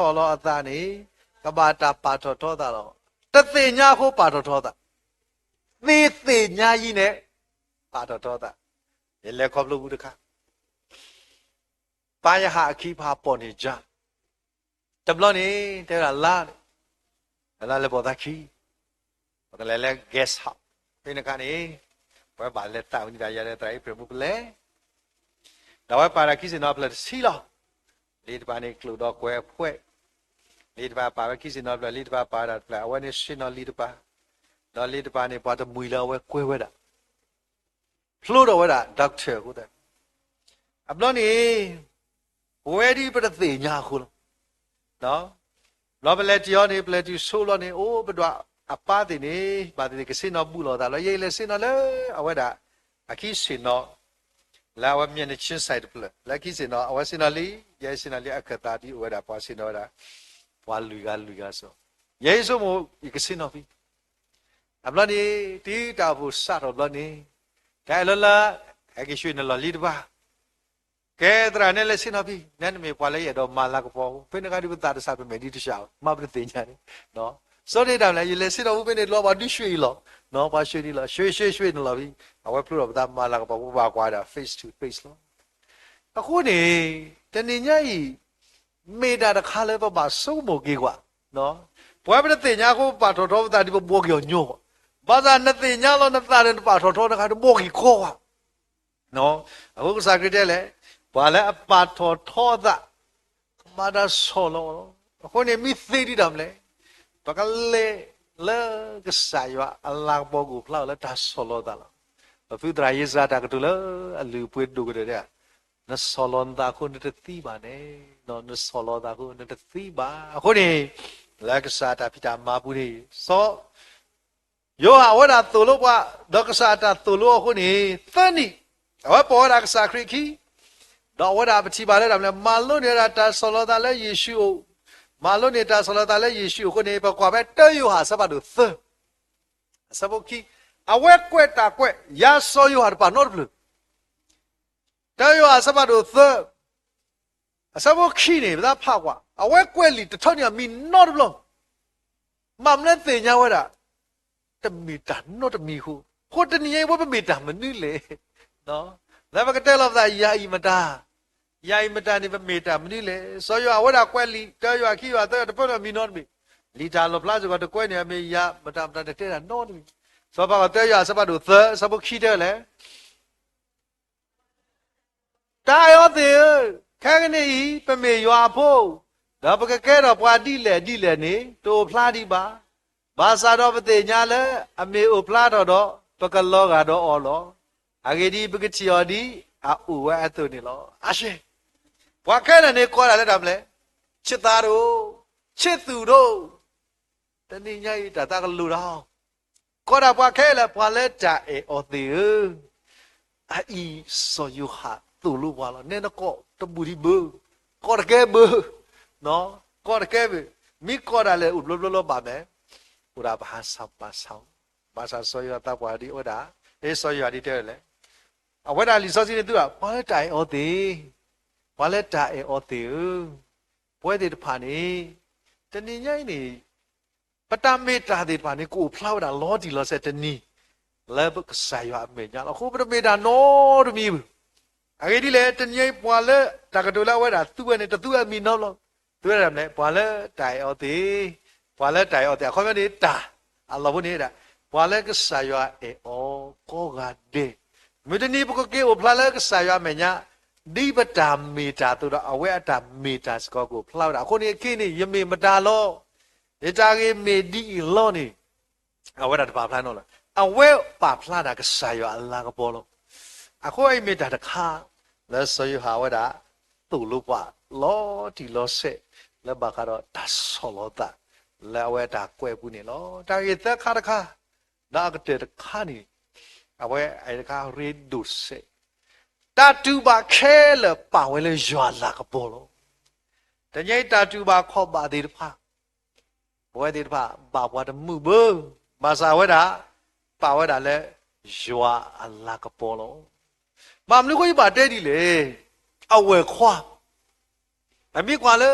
အဆီၣ်လီၤအသးန့ၣ် ကဘၣ်တၢ်ပာ်ထီၣ်ထီအသးလီၤ. တသ့ၣ်ညါအဃိပာ်ထီၣ်ထီအသး, သ့သ့ၣ်ညါအံၤန့ၣ် ပာ်ထီၣ်ထီအသး. ယလဲၤခီဖျိပူၤတခါ ပၢ်ယဟၣ်အခံဖးပိာ်န့ၢ်ယၤ, တဘျီန့ၣ် တဲဝဲဒၣ်လါန့ၣ်, လါလဲၤပိာ်သးခံ, ပကလဲၤလၢ guest house ဖဲန့ၣ်အခါန့ၣ် ပဝဲဘၣ်လဲၤသးဝံၤန့ၣ် တၢ်ယၤဒီးသရၣ်အ့ဖြ့ၣ်မူပလဲၤ, ဒီးအဝဲပာ်တၢ်ခံစ့ၣ်နီၤဖျၢၣ်တဆံလီၤ. လံာ်တဖၣ်န့ၣ် ကျိာ်ဒီးကွဲးအဖှဲး, လံာ်တဖၣ်ပာ်ဝဲခံစ့ၣ်နီၤဖျၢၣ်, လံာ်တဖၣ်ပာ်ဝဲဒၣ်တဖျၢၣ်, အဝဲန့ၣ်ဆ့ၣ်နီၤလံာ်တဖၣ်, ဒီးလံာ်တဖၣ်န့ၣ် ပှၤတမှံၤလၢအဝဲကွဲးဝဲဒၣ် ဖျိထီၣ်ဝဲဒၣ် doctor အဃိသတးန့ၣ်, အဘျီန့ၣ် ပဝဲဒ်ပတသ့ၣ်ညါအဃိလီၤ. ဘျီပလဲၤတုၤအီၤန့ၣ် ပလဲၤတုၤဆိဘျီန့ၣ် အိၣ်ပဒွးအပၢ်သ့ၣ်န့ၣ် ဘၣ်သ့ၣ်သ့ၣ်ကဆ့ၣ်နီၤဘူးလိာ်သးလီၤ. ယဲယလဲၤဆ့ၣ်နီၤလၢအဝဲဒၣ် အခံဆ့ၣ်နီၤ လၢအဝဲမ့ၢ်န့ၣ် ဆ့ၣ်နီၤတဖျၢၣ် လၢအခံဆ့ၣ်နီၤ အဝဲဆ့ၣ်နီၤလံ, ယဲဆ့ၣ်နီၤလံအကသးဒ်အိၣ်ဝဲဒၣ် ပှၤဆ့ၣ်နီၤဝဲဒၣ် ပှၤလွံၢ်ဂၤလွံၢ်ဂၤစ့ၢ်, ယဲယဆိကမိၣ် ယကဆ့ၣ်နီၤဖဲ အဘျီန့ၣ် တုၤတၢ်အိၣ်ဖှိၣ်စးထီၣ်ဘျီန့ၣ် တၢ်အဲၣ်လၢလၢ ဟဲက့ၤဆှၢနလီၢ်လံတဖၣ် ကဲသရၣ်န့ၣ် လဲၤဆ့ၣ်နီၤဖဲ နဲနမ့ၢ်ပှၤလၢယအဲၣ်ဒိးမၤလၤကပီၤ ဖဲန့ၣ်အခါဒ်ပသးတစၢ် ပမဲာ်ဒ်တစှၤ မ့ၢ်ပတသ့ၣ်ညါန့ၣ် စီၤန့ၣ်တၢ်မနုၤလဲၣ် ယလဲၤဆ့ၣ်နီၤဖဲန့ၣ် လီၤပှၤဒုးဆှၢအံၤလီၤ, ပှၤဆှၢဒ်လီၤ ဆှၢဆှၢဆှၢနလီၤဖဲ အဝဲဖျိထီၣ်ပသးမၤလၤကပီၤ ပဘၣ်ကွၢ်ဝဲဒၣ် face to face လီၤ. အဃိန့ၣ် တနံၤညါအံၤ မ့ၢ်တၢ်တခါလၢပဘၣ်ဆိကမိၣ်က့ၤကွၢ်, ပဝဲပတသ့ၣ်ညါအဃိ ပပာ်ထီၣ်ထီပသးဒ်ပဘှီက့ၤအီၤညီဘၣ်. ဘၣ်ဆၣ်နသ့ၣ်ညါလီၤနသးဒီးနပာ်ထီၣ်ထီနခါ တဘှီက့ၤကီဘၣ်. အဃိကစၢ်ခရံာ်တဲလဲၣ်, ပှၤလၢအပာ်ထီၣ်ထီအသး ကမၤတၢ်ဆီၣ်လီၤအီၤလီၤ. အဃိန့ၣ် မ့ၢ်သ့ဒ်တၢ်မနုၤလဲၣ်, ပကလဲၤလၢကစၢ်ယွၤအလၤကပီၤကအိၣ်ဖျါအီၤလၢတၢ်ဆီၣ်လီၤသးလီၤ. ပဖုသရၣ်ယ့စၢ်တၢ်ကတိၤလၢအလုၢ်အပှ့ၤဒိၣ်ကတၢၢ်တဲ, နဆီၣ်လီၤနသးအဃိနတသံဘၣ်န့ၣ်, နဆီၣ်လီၤသးအဃိနတသံဘၣ်. အဃိန့ၣ် လၢကစၢ်အတၢ်ဖံးတၢ်မၤပူၤန့ၣ် စီၤ ယိၤဟၣ်အဝဲဒၣ်သိၣ်လိပှၤ, ဒီးကစၢ်အတၢ်သိၣ်လိအဃိန့ၣ် သၢနံၣ်, အဝဲပိာ်ဝဲဒၣ်ကစၢ်ခရံာ်အခံ, ဒီးအဝဲဒၣ်ပထံၣ်ဘၣ်လၢတၢ်မနုၤလဲၣ်, မၤလိန့ၢ်ဝဲဒၣ်တၢ်ဆီၣ်လီၤသးလၢယ့ၣ်ၡူးအအိၣ်, မၤလိန့ၢ်တၢ်ဆီၣ်လီၤသးလၢယ့ၣ်ၡူးအအိၣ်အဃိန့ၣ် ပကွၢ်ဖဲတၢယိၤဟၣ်အဆၢဖးဒိၣ်သၢ, အဆၢဖိခံ, အဝဲကွဲးတၢ်ကွဲး, ယၤစီၤယိၤဟၣ်တပာ်နီတဖျၢၣ် တၢယိၤဟၣ်အဆၢဖးဒိၣ်သၢ, အဆၢဖိခံန့ၣ် ပသးဖးကွၢ်, အဝဲကွဲးလံာ်တထၢန့ၢ်အမံၤနီတဘျီ, ဘၣ်မနုၤသ့ၣ်ညါဝဲဒၣ်, တမ့ၢ်တၢ်နီတမံၤအဃိ, အဃိတနံၤညါအံၤ ပဝဲပမ့ၢ်တၢ်မနုၤလဲၣ်, လၢပကတဲလီၤပသး ယၤအံၤမတၤ, ယၤအံၤမတၤန့ၣ် ပမ့ၢ်တၢ်မနုၤလဲၣ်. စီၤယိၤဟၣ်ဝဲဒၣ်ကွဲးလံာ် တၢယိၤဟၣ်ခံယိၤဟၣ်သၢယိၤဟၣ်တဖၢန့ၢ်အမံၤနီတမံၤ, လံာ်တၢ်လီၣ်ဖျါစ့ၢ်ကီးတကွဲန့ၢ်အမံၤ ယၤမတၤမတၤတတဲတၢ်နီတမံၤ, စီၤပၤကီးတၢယိၤဟၣ်အဆၢဖးဒိၣ်သၢ အဆၢဖိခံတဲလဲၣ် တၢ်အဲၣ်အီၤသ့ၣ်ဧၢ, ခဲကနံၣ်အံၤ ပမ့ၢ်ယွၤအဖိ, ဒီးပကကဲထီၣ်ပှၤဒ်လဲၣ်ဒ်လဲၣ်န့ၣ် တအိၣ်ဖျါဒံးဘၣ်. ဘၣ်ဆၣ်ဒီးပသ့ၣ်ညါလၢအမ့ၢ်အိၣ်ဖျါထီၣ်ဒီး ပကလီၤဂာ်ဒီးအီၤလီၤ. အဂ့ၢ်ဒ်အံၤ, ပကထံၣ်အီၤဒ်အအိၣ်ဝဲအသိးန့ၣ်လီၤ. အရှဲ, ပှၤခဲလၢာ်န့ၣ်ကိးဒၣ်လၢတၢ်မနုၤလဲၣ်, ဆံးသးဒိၣ်, ဆံးသူၣ်ဒိၣ်, တနံၤညါအံၤတၢ်သးကလိၤတၢ် ကိးဒၣ်ပှၤခဲလၢာ် ပှၤလၢတၢ်အဲၣ်အီၤသ့ၣ်ဧၢ, အအံၤစီၤယိၤဟၣ်သိၣ်လိပှၤလီၤ. နဲနကိးတဘူၣ်ဒံးဘၣ်, ကိးတကဲဘၣ်, ကိးတကဲဘၣ်, မ့ၢ်ကိးဒၣ်လဲာ်အိၣ်ဘျီဘျီလီၤဘၣ်မဲာ်, အိၣ်ဒၣ်ပဟးဆၣ်ပာ်ဆၣ်, ဘၣ်ဆၣ်စီၤယိၤဟၣ်သးပှၢ်ဒ်အဝဲဒၣ်, အ့ စီၤယိၤဟၣ်ဒ်တဲဝဲလဲၣ်, အဝဲဒၣ်လံာ်စီဆှံန့ၣ်သုဒၣ် ပှၤလၢတၢ်အဲၣ်အီၤသ့ၣ်, ပှၤလၢတၢ်အဲၣ်အီၤသ့ၣ်ဧၢ, ပဝဲသ့ၣ်တဖၣ်န့ၣ်, တနံၤညါအံၤန့ၣ် ပတၢ်မ့ၢ်တၢ်သ့ၣ်တဖၣ်န့ၣ် ကအိၣ်ဖျါဝဲဒၣ်လီၤတံၢ်လီၤဆဲးတနံၤ လၢကစၢ်ယွၤအမဲာ်ညါလီၤ. အဃိပတမ့ၢ်တၢ်နီတမံၤဘၣ်. အဂ့ၢ်ဒ်လဲၣ်, တနံၤညါအံၤပှၤလၢတၢ်ကတိၤလၢအဝဲဒၣ်သူဝဲန့ၣ် တသူဝဲအမံၤနီတဘျီ, သူဝဲဒၣ်မနုၤလဲၣ်, ပှၤလၢတၢ်အဲၣ်အီၤသ့ၣ်, ပှၤလၢတၢ်အဲၣ်အီၤသ့ၣ်, အခီပညီန့ၣ်တၢ်အလီၢ်ဖိန့ၣ်ဒၣ်, ပှၤလၢကစၢ်ယွၤအဲၣ်အီၤကိးဂၤဒဲး, မုၢ်တနံၤပကက့ၤအိၣ်ဖျါလၢကစၢ်ယွၤအမဲာ်ညါ, ဒ်ပတၢ်မ့ၢ်တၢ်အသိးဒီး အဝဲအတၢ်မ့ၢ်တၢ်စ့ၢ်ကီးကအိၣ်ဖျါဝဲဒၣ်. အဃိန့ၣ် အခဲအံၤန့ၣ် ယမ့ၢ်မတၤလီၤ, ယတၢ်ဂ့ၢ်မ့ၢ်ဒ်အံၤလီၤန့ၣ်, အဝဲဒၣ်တပာ်ဖျါနီတဘျီ, အဝဲပာ်ဖျါဒၣ်ကစၢ်ယွၤအလၤကပီၤလီၤ. အဃိအံၤမ့ၢ်တၢ်တခါ လၢစီၤယိၤဟၣ်ဝဲဒၣ် သိၣ်လိပှၤလီၤတံၢ်လီၤဆဲး လၢဘၣ်ဃးဒီးတၢ်ဆီၣ်လီၤသး လၢအဝဲတၢ်ကွဲးပူၤန့ၣ်လီၤ. တၢ်ဂ့ၢ်သၢခါတခါ, ဒီးအကတၢၢ်တခါန့ၣ်, အဝဲအံၤတခါရ့ဒိၣ်စဲး, တၢ်တူၢ်ဘၣ်ခဲလၢာ်ပာ်ဝဲလၢယွၤအလၤကပီၤလီၤ. တနံၤအံၤတၢ်တူၢ်ဘၣ်ခီၣ်ဘၣ်သ့ၣ်တဖၣ် ပဝဲသ့ၣ်တဖၣ် ဘၣ်ပှၤတမုာ်ဘၣ်, ဘၣ်ဆၣ်ဝဲဒၣ် ပာ်ဝဲဒၣ်လၢ ယွၤအလၤကပီၤလီၤ. ဘၣ်မနုၤဃိယဘၣ်တဲဒ်လဲၣ်, အဝဲၢ်ခွါ, ပမ့ၢ်ကွၢ်လၢ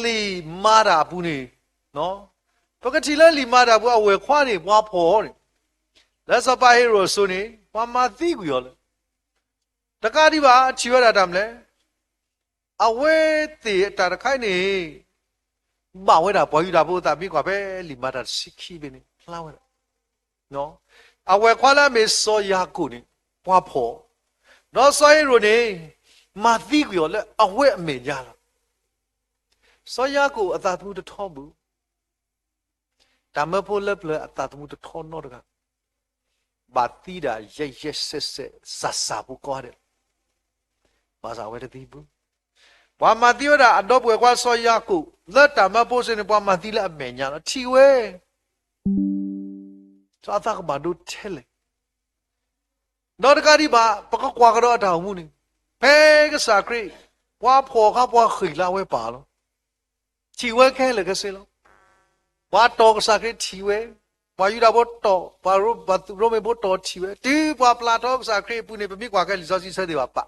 လံာ်မၤတၢ်အပူၤန့ၣ်, ပကထံၣ်လၢလံာ်မၤတၢ်အပူၤ အဝဲၢ်ခွါန့ၣ် ပှၤဖီၣ်အီၤန့ၣ်, လၢစီၤပၤဟ့ရိာ်အစိၤန့ၣ် ပှၤမၤသံကွံာ်အီၤလၢ တကးဒံးဘၣ် ထံၣ်ဝဲဒၣ်တၢ်မနုၤလဲၣ်, အဝဲသ့ၣ်တၢ်တခါအံၤန့ၣ် ဘၣ်ဝဲဒၣ်ပှၤယူဒၤဖိအသး မ့ၢ်ကွၢ်ဖဲလံာ်မၤတၢ်တဆံခံဖဲန့ၣ် ဖျါဝဲဒၣ်, အဝဲၢ်ခွါလၢအမ့ၢ်စီၤယၤကိာ်န့ၣ် ပှၤဖီၣ်, ဒီးစီၤဟ့ရိာ်န့ၣ် မၤသံကွံာ်အီၤလၢအဝဲအမဲာ်ညါလီၤ. စီၤယၤကိာ်အသးသမူတထီဘၣ် တၢ်မၢဖိလၢပျၢၤအသးသမူတထီနီတဂၤ, ဘၣ်သံဒၣ်ယဲၢ်ယဲၢ်ဆဲးဆဲး စၢ်စၢ်ဖိကိးဂၤဒဲး, ဘၣ်ဆၣ်အဝဲတသံဘၣ်. ပှၤမၤသံဝဲဒၣ်အဒီပုၢ်ဝဲၢ်ခွါစီၤယၤကိာ် လၢတၢ်မၢဖိစ့ၢ်န့ၣ် ပှၤမၤသံလၢအမဲာ်ညါလီၤ. ထံၣ်ဝဲ စီၤအသးကဘၣ်ဒိထဲလဲၣ်. ဒီးတကးဒံးဘၣ် ပကကွၢ်ကဒီးအတၢ်အိၣ်မူန့ၣ်, ဖဲကစၢ်ခရံာ် ပှၤဖှီၣ်အခါ ပှၤဃ့ၢ်လၢအဝဲပာ်လီၤ. ထံၣ်ဝဲခဲလၢာ်ခဲဆ့လီၤ. ပှၤတီၢ်ကစၢ်ခရံာ်ထံၣ်ဝဲ, ပှၤယူဒၤဖိတီၢ်, ပှၤရိမ့ၤဖိတီၢ်ထံၣ်ဝဲ, တုၤပှၤပျၢ်ထီကစၢ်ခရံာ်အပူၤန့ၣ် ပမ့ၢ်ကွၢ်ကဲလံာ်စီဆှံဆၢသ့ၣ်တဖၣ်ပာ်,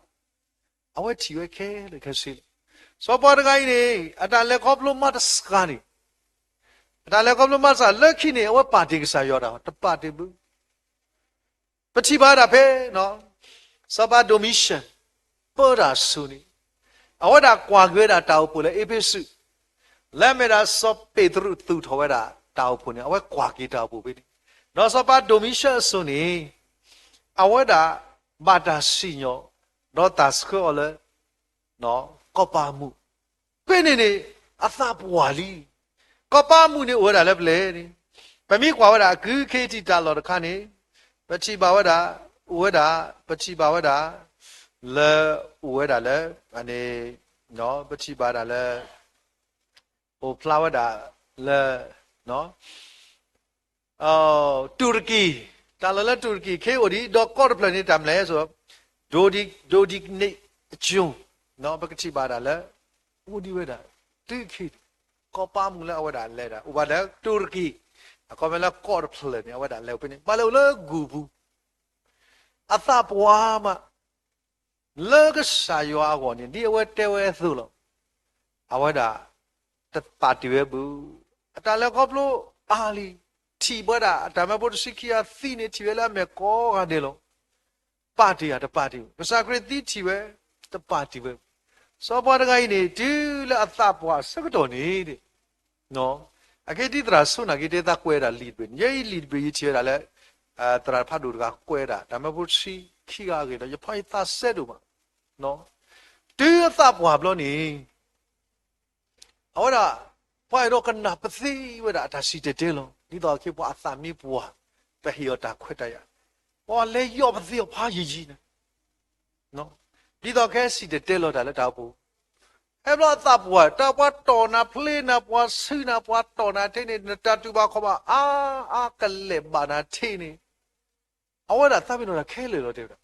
အဝဲထံၣ်ဝဲခဲလၢာ်ခဲဆ့လီၤ. စီၤပၤတဂၤအံၤန့ၣ် အတၢ်လဲၤခီဖျိမးတစှၤန့ၣ်, အတၢ်လဲၤခီဖျိမးတစှၤ လၢခံန့ၣ် အဝဲပာ်တ့ၢ်ကစၢ်ယွၤတၢ်, တပာ်တ့ၢ်ဘၣ်. ပထံၣ်ဘၣ်ဒၣ်ဖဲ စီၤပၤဒိမံၡၢၣ် ပၢတၢ်အစိၤန့ၣ်, အဝဲဒၣ်ကွၢ်က့ၤဝဲဒၣ်တၢ်အိၣ်ဖှိၣ်လၢအ့းဖ့းစူး, လၢအမ့ၢ်ဒၣ်စီၤပ့းတရူးသူၣ်ထီၣ်ဝဲဒၣ်တၢ်အိၣ်ဖှိၣ်န့ၣ် အဝဲကွၢ်က့ၤတၢ်အိၣ်ဖှိၣ်ဖဲန့ၣ်, ဒီးစီၤပၤဒိမံၡၢၣ်အစိၤန့ၣ် အဝဲဒၣ်ဘၣ်တၢ်စံၣ်ညီၣ် ဒီးတၢ်ဆှၢအီၤလၢ ကီၢ်ပၤမူး, ဖဲန့ၣ်န့ၣ် အသးပှၢ်လံ. ကီၢ်ပၤမူးန့ၣ်အိၣ်ဝဲဒၣ်လၢပျဲၢ်န့ၣ်, ပမ့ၢ်ကွၢ်ဝဲဒၣ်အကုၢ်ခ့တံာ်တာ်လီၢ်တခါန့ၣ်, ပထံၣ်ဘၣ်ဝဲဒၣ်, အိၣ်ဝဲဒၣ်, ပထံၣ်ဘၣ်ဝဲဒၣ်, လၢ, အိၣ်ဝဲဒၣ်လၢ, န့ၣ်, ပထံၣ်ဘၣ်ဒၣ်လၢ, အိၣ်ဖျါဝဲဒၣ်လၢ တူၣ်ရကံၢ်, တၢ်လီၢ်လၢတူၣ်ရကံၢ်ခ့အိၣ်ဒံး, ဒီးကီၢ်တဖျၢၣ်န့ၣ်တၢ်မနုၤလဲၣ်, ဒိဒံး, ဒိဒံးကန့ၣ်အကၠိ, ပကထံၣ်ဘၣ်ဒၣ်လၢ အိၣ်ဒံးဝဲဒၣ် တုၤခဲအံၤ, ကီၢ်ပၤမူးလၢအဝဲဒၣ်လဲၤဒၣ် အိၣ်ဘၣ်လၢတူၣ်ရကံၢ်, အခီပညီလၢကီၢ်တဖျၢၣ်န့ၣ် အဝဲဒၣ်လဲၤအိၣ်ဖဲန့ၣ် ဘၣ်လဲၤအိၣ်လၢဂုၢ်ပူၤ အသးပှၢ်မး လၢကစၢ်ယွၤအဂီၢ်န့ၣ် ဒ်အဝဲတဲဝဲအသိးလီၤ. အဝဲဒၣ်တပာ်တ့ၢ်ဝဲဘၣ်. အတၢ်လဲၤခီဖျိအါလံ, ထံၣ်ဝဲဒၣ် အတၢ်မၢဖိတဆံခံဂၤသံန့ၣ် ထံၣ်ဝဲလၢအမဲာ်ကိးဂၤဒဲးလီၤ. ပာ်တ့ၢ်ဧါ, တပာ်တ့ၢ်ဘၣ်. ကစၢ်ခရံာ်သံထံၣ်ဝဲ, တပာ်တ့ၢ်ဝဲဘၣ်. စီၤပၤတဂၤအံၤန့ၣ် တုၤလၢအသးပှၢ်အဆၢကတီၢ်န့ၣ် အခဲဒ်သရၣ်စိၤနာ်က့ တဲသးကွဲးဒၣ်လံာ်တဘ့ၣ်န့ၣ်, ယဲအံၤလံာ်တဘ့ၣ် ယထံၣ်ဝဲဒၣ်လၢ သရၣ်ဖးဒိၣ်တဂၤကွဲးဒၣ် တၢ်မၢဖိတဆံခံဂၤအဂ့ၢ်ဒီး ယဖးယသးစဲဒိၣ်မး. တုၤအသးပှၢ်ဘျီန့ၣ် အဝဲဒၣ် ပှၤအဲၣ်ဒိးကနၣ်ပသ့ဝဲဒၣ်အတၢ်စံၣ်တဲၤတဲလီၤ. ဒ်သိးအခဲပှၤအသးမံပှၢ်, ပဟ့ၣ်အီၤတၢ်ခွဲးတၢ်ယာ်, ပှၤလဲၤယီၢ်ပသ့အီၤဖးယံာ်ယံာ်န့ၣ် ဒ်သိးခဲစံၣ်တဲၤတဲလီၤတၢ်လၢတၢ်အိၣ်ဖှိၣ်, ဟဲဘျီအသးပှၢ် တၢ်ပှၤတီၢ်နၤဖျ့နၤ ပှၤဆှၢနၤ ပှၤတီၢ်နၤထဲန့ၣ် နတၢ်တူၢ်ဘၣ်ခီၣ်ဘၣ်အါအါကလဲာ်ဘၣ်နၤထဲန့ၣ်, အဝဲဒၣ်သးပ့ၤနီၣ်တၢ်ခဲလၢာ်လီၤ တဲဝဲဒၣ်.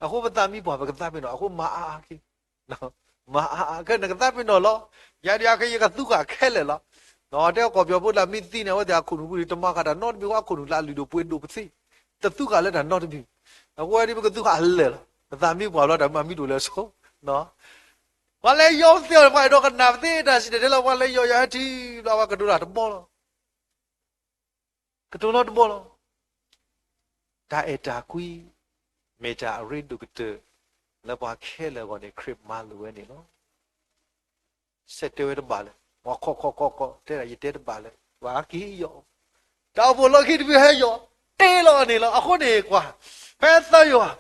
အဃိပသးမံပှၢ် ပကသးပ့ၤနီၣ် အဃိမၤအါအါက့ၤ မၤအါအါကဲ နကသးပ့ၤနီၣ်လီၤ. ယၤဒံးအါက့ၤ ယကသူဃာ်ခဲလၢာ်လီၤ. တဲကီၢ်ပယီၤဖိလၢမ့ၢ်သံန့ၣ် အဝဲသ့ၣ်အခိၣ်နူာ်ပူၤန့ၣ် တမၤဃာ်တၢ်နီတမံၤ အခိၣ်နူာ်လၢအလုၢ်ဒိၣ်ပှ့ၤဒိၣ်ပသ့, တသူဃာ်လၢတၢ်နီတမံၤ. အဃိဝဲဒၣ်ပကသူဃာ်အလၢာ်လီၤ. ပသးမံပှၢ်ဘျီတၢ်မၤမံဒိၣ်လၢအဆိ ပှၤလဲၤယီၢ်ပသ့အီၤ ပှၤအဲၣ်ဒိးကနၣ်ပသ့တၢ်စံၣ်တဲၤတဲလီၤ ပှၤလဲၤယီၢ်ယၤဟဲထံၣ်ဘျီ ပှၤကတိၤတၢ်တဘီလီၤ. ကတိၤလီၤတဘီလီၤ. တၢ်အဲၣ်တၢ်ကွံ မ့ၢ်တၢ်အရ့ဒိၣ်ကတၢၢ် လၢပှၤခဲလၢာ်အဂီၢ်န့ၣ် ခရံာ်မၤလိာ်ဝဲန့ၣ်လီၤ. ဆဲးတဲဝဲတဘၣ်လၢၤ, ပှၤခီၣ်ခီၣ်ခီၣ်ခီၣ် တဲဒၣ်ယတဲတဘၣ်လၢၤ, ပှၤက့ၤယီၢ်, တၢ်အိၣ်ဖှိၣ်လီၢ်ခံတဘ့ၣ်ဟဲယီၢ်, တ့လီၤန့ၣ်လီၤ. အဃိန့ၣ်ကွၢ်, ဖဲသၢယိၤဟၣ်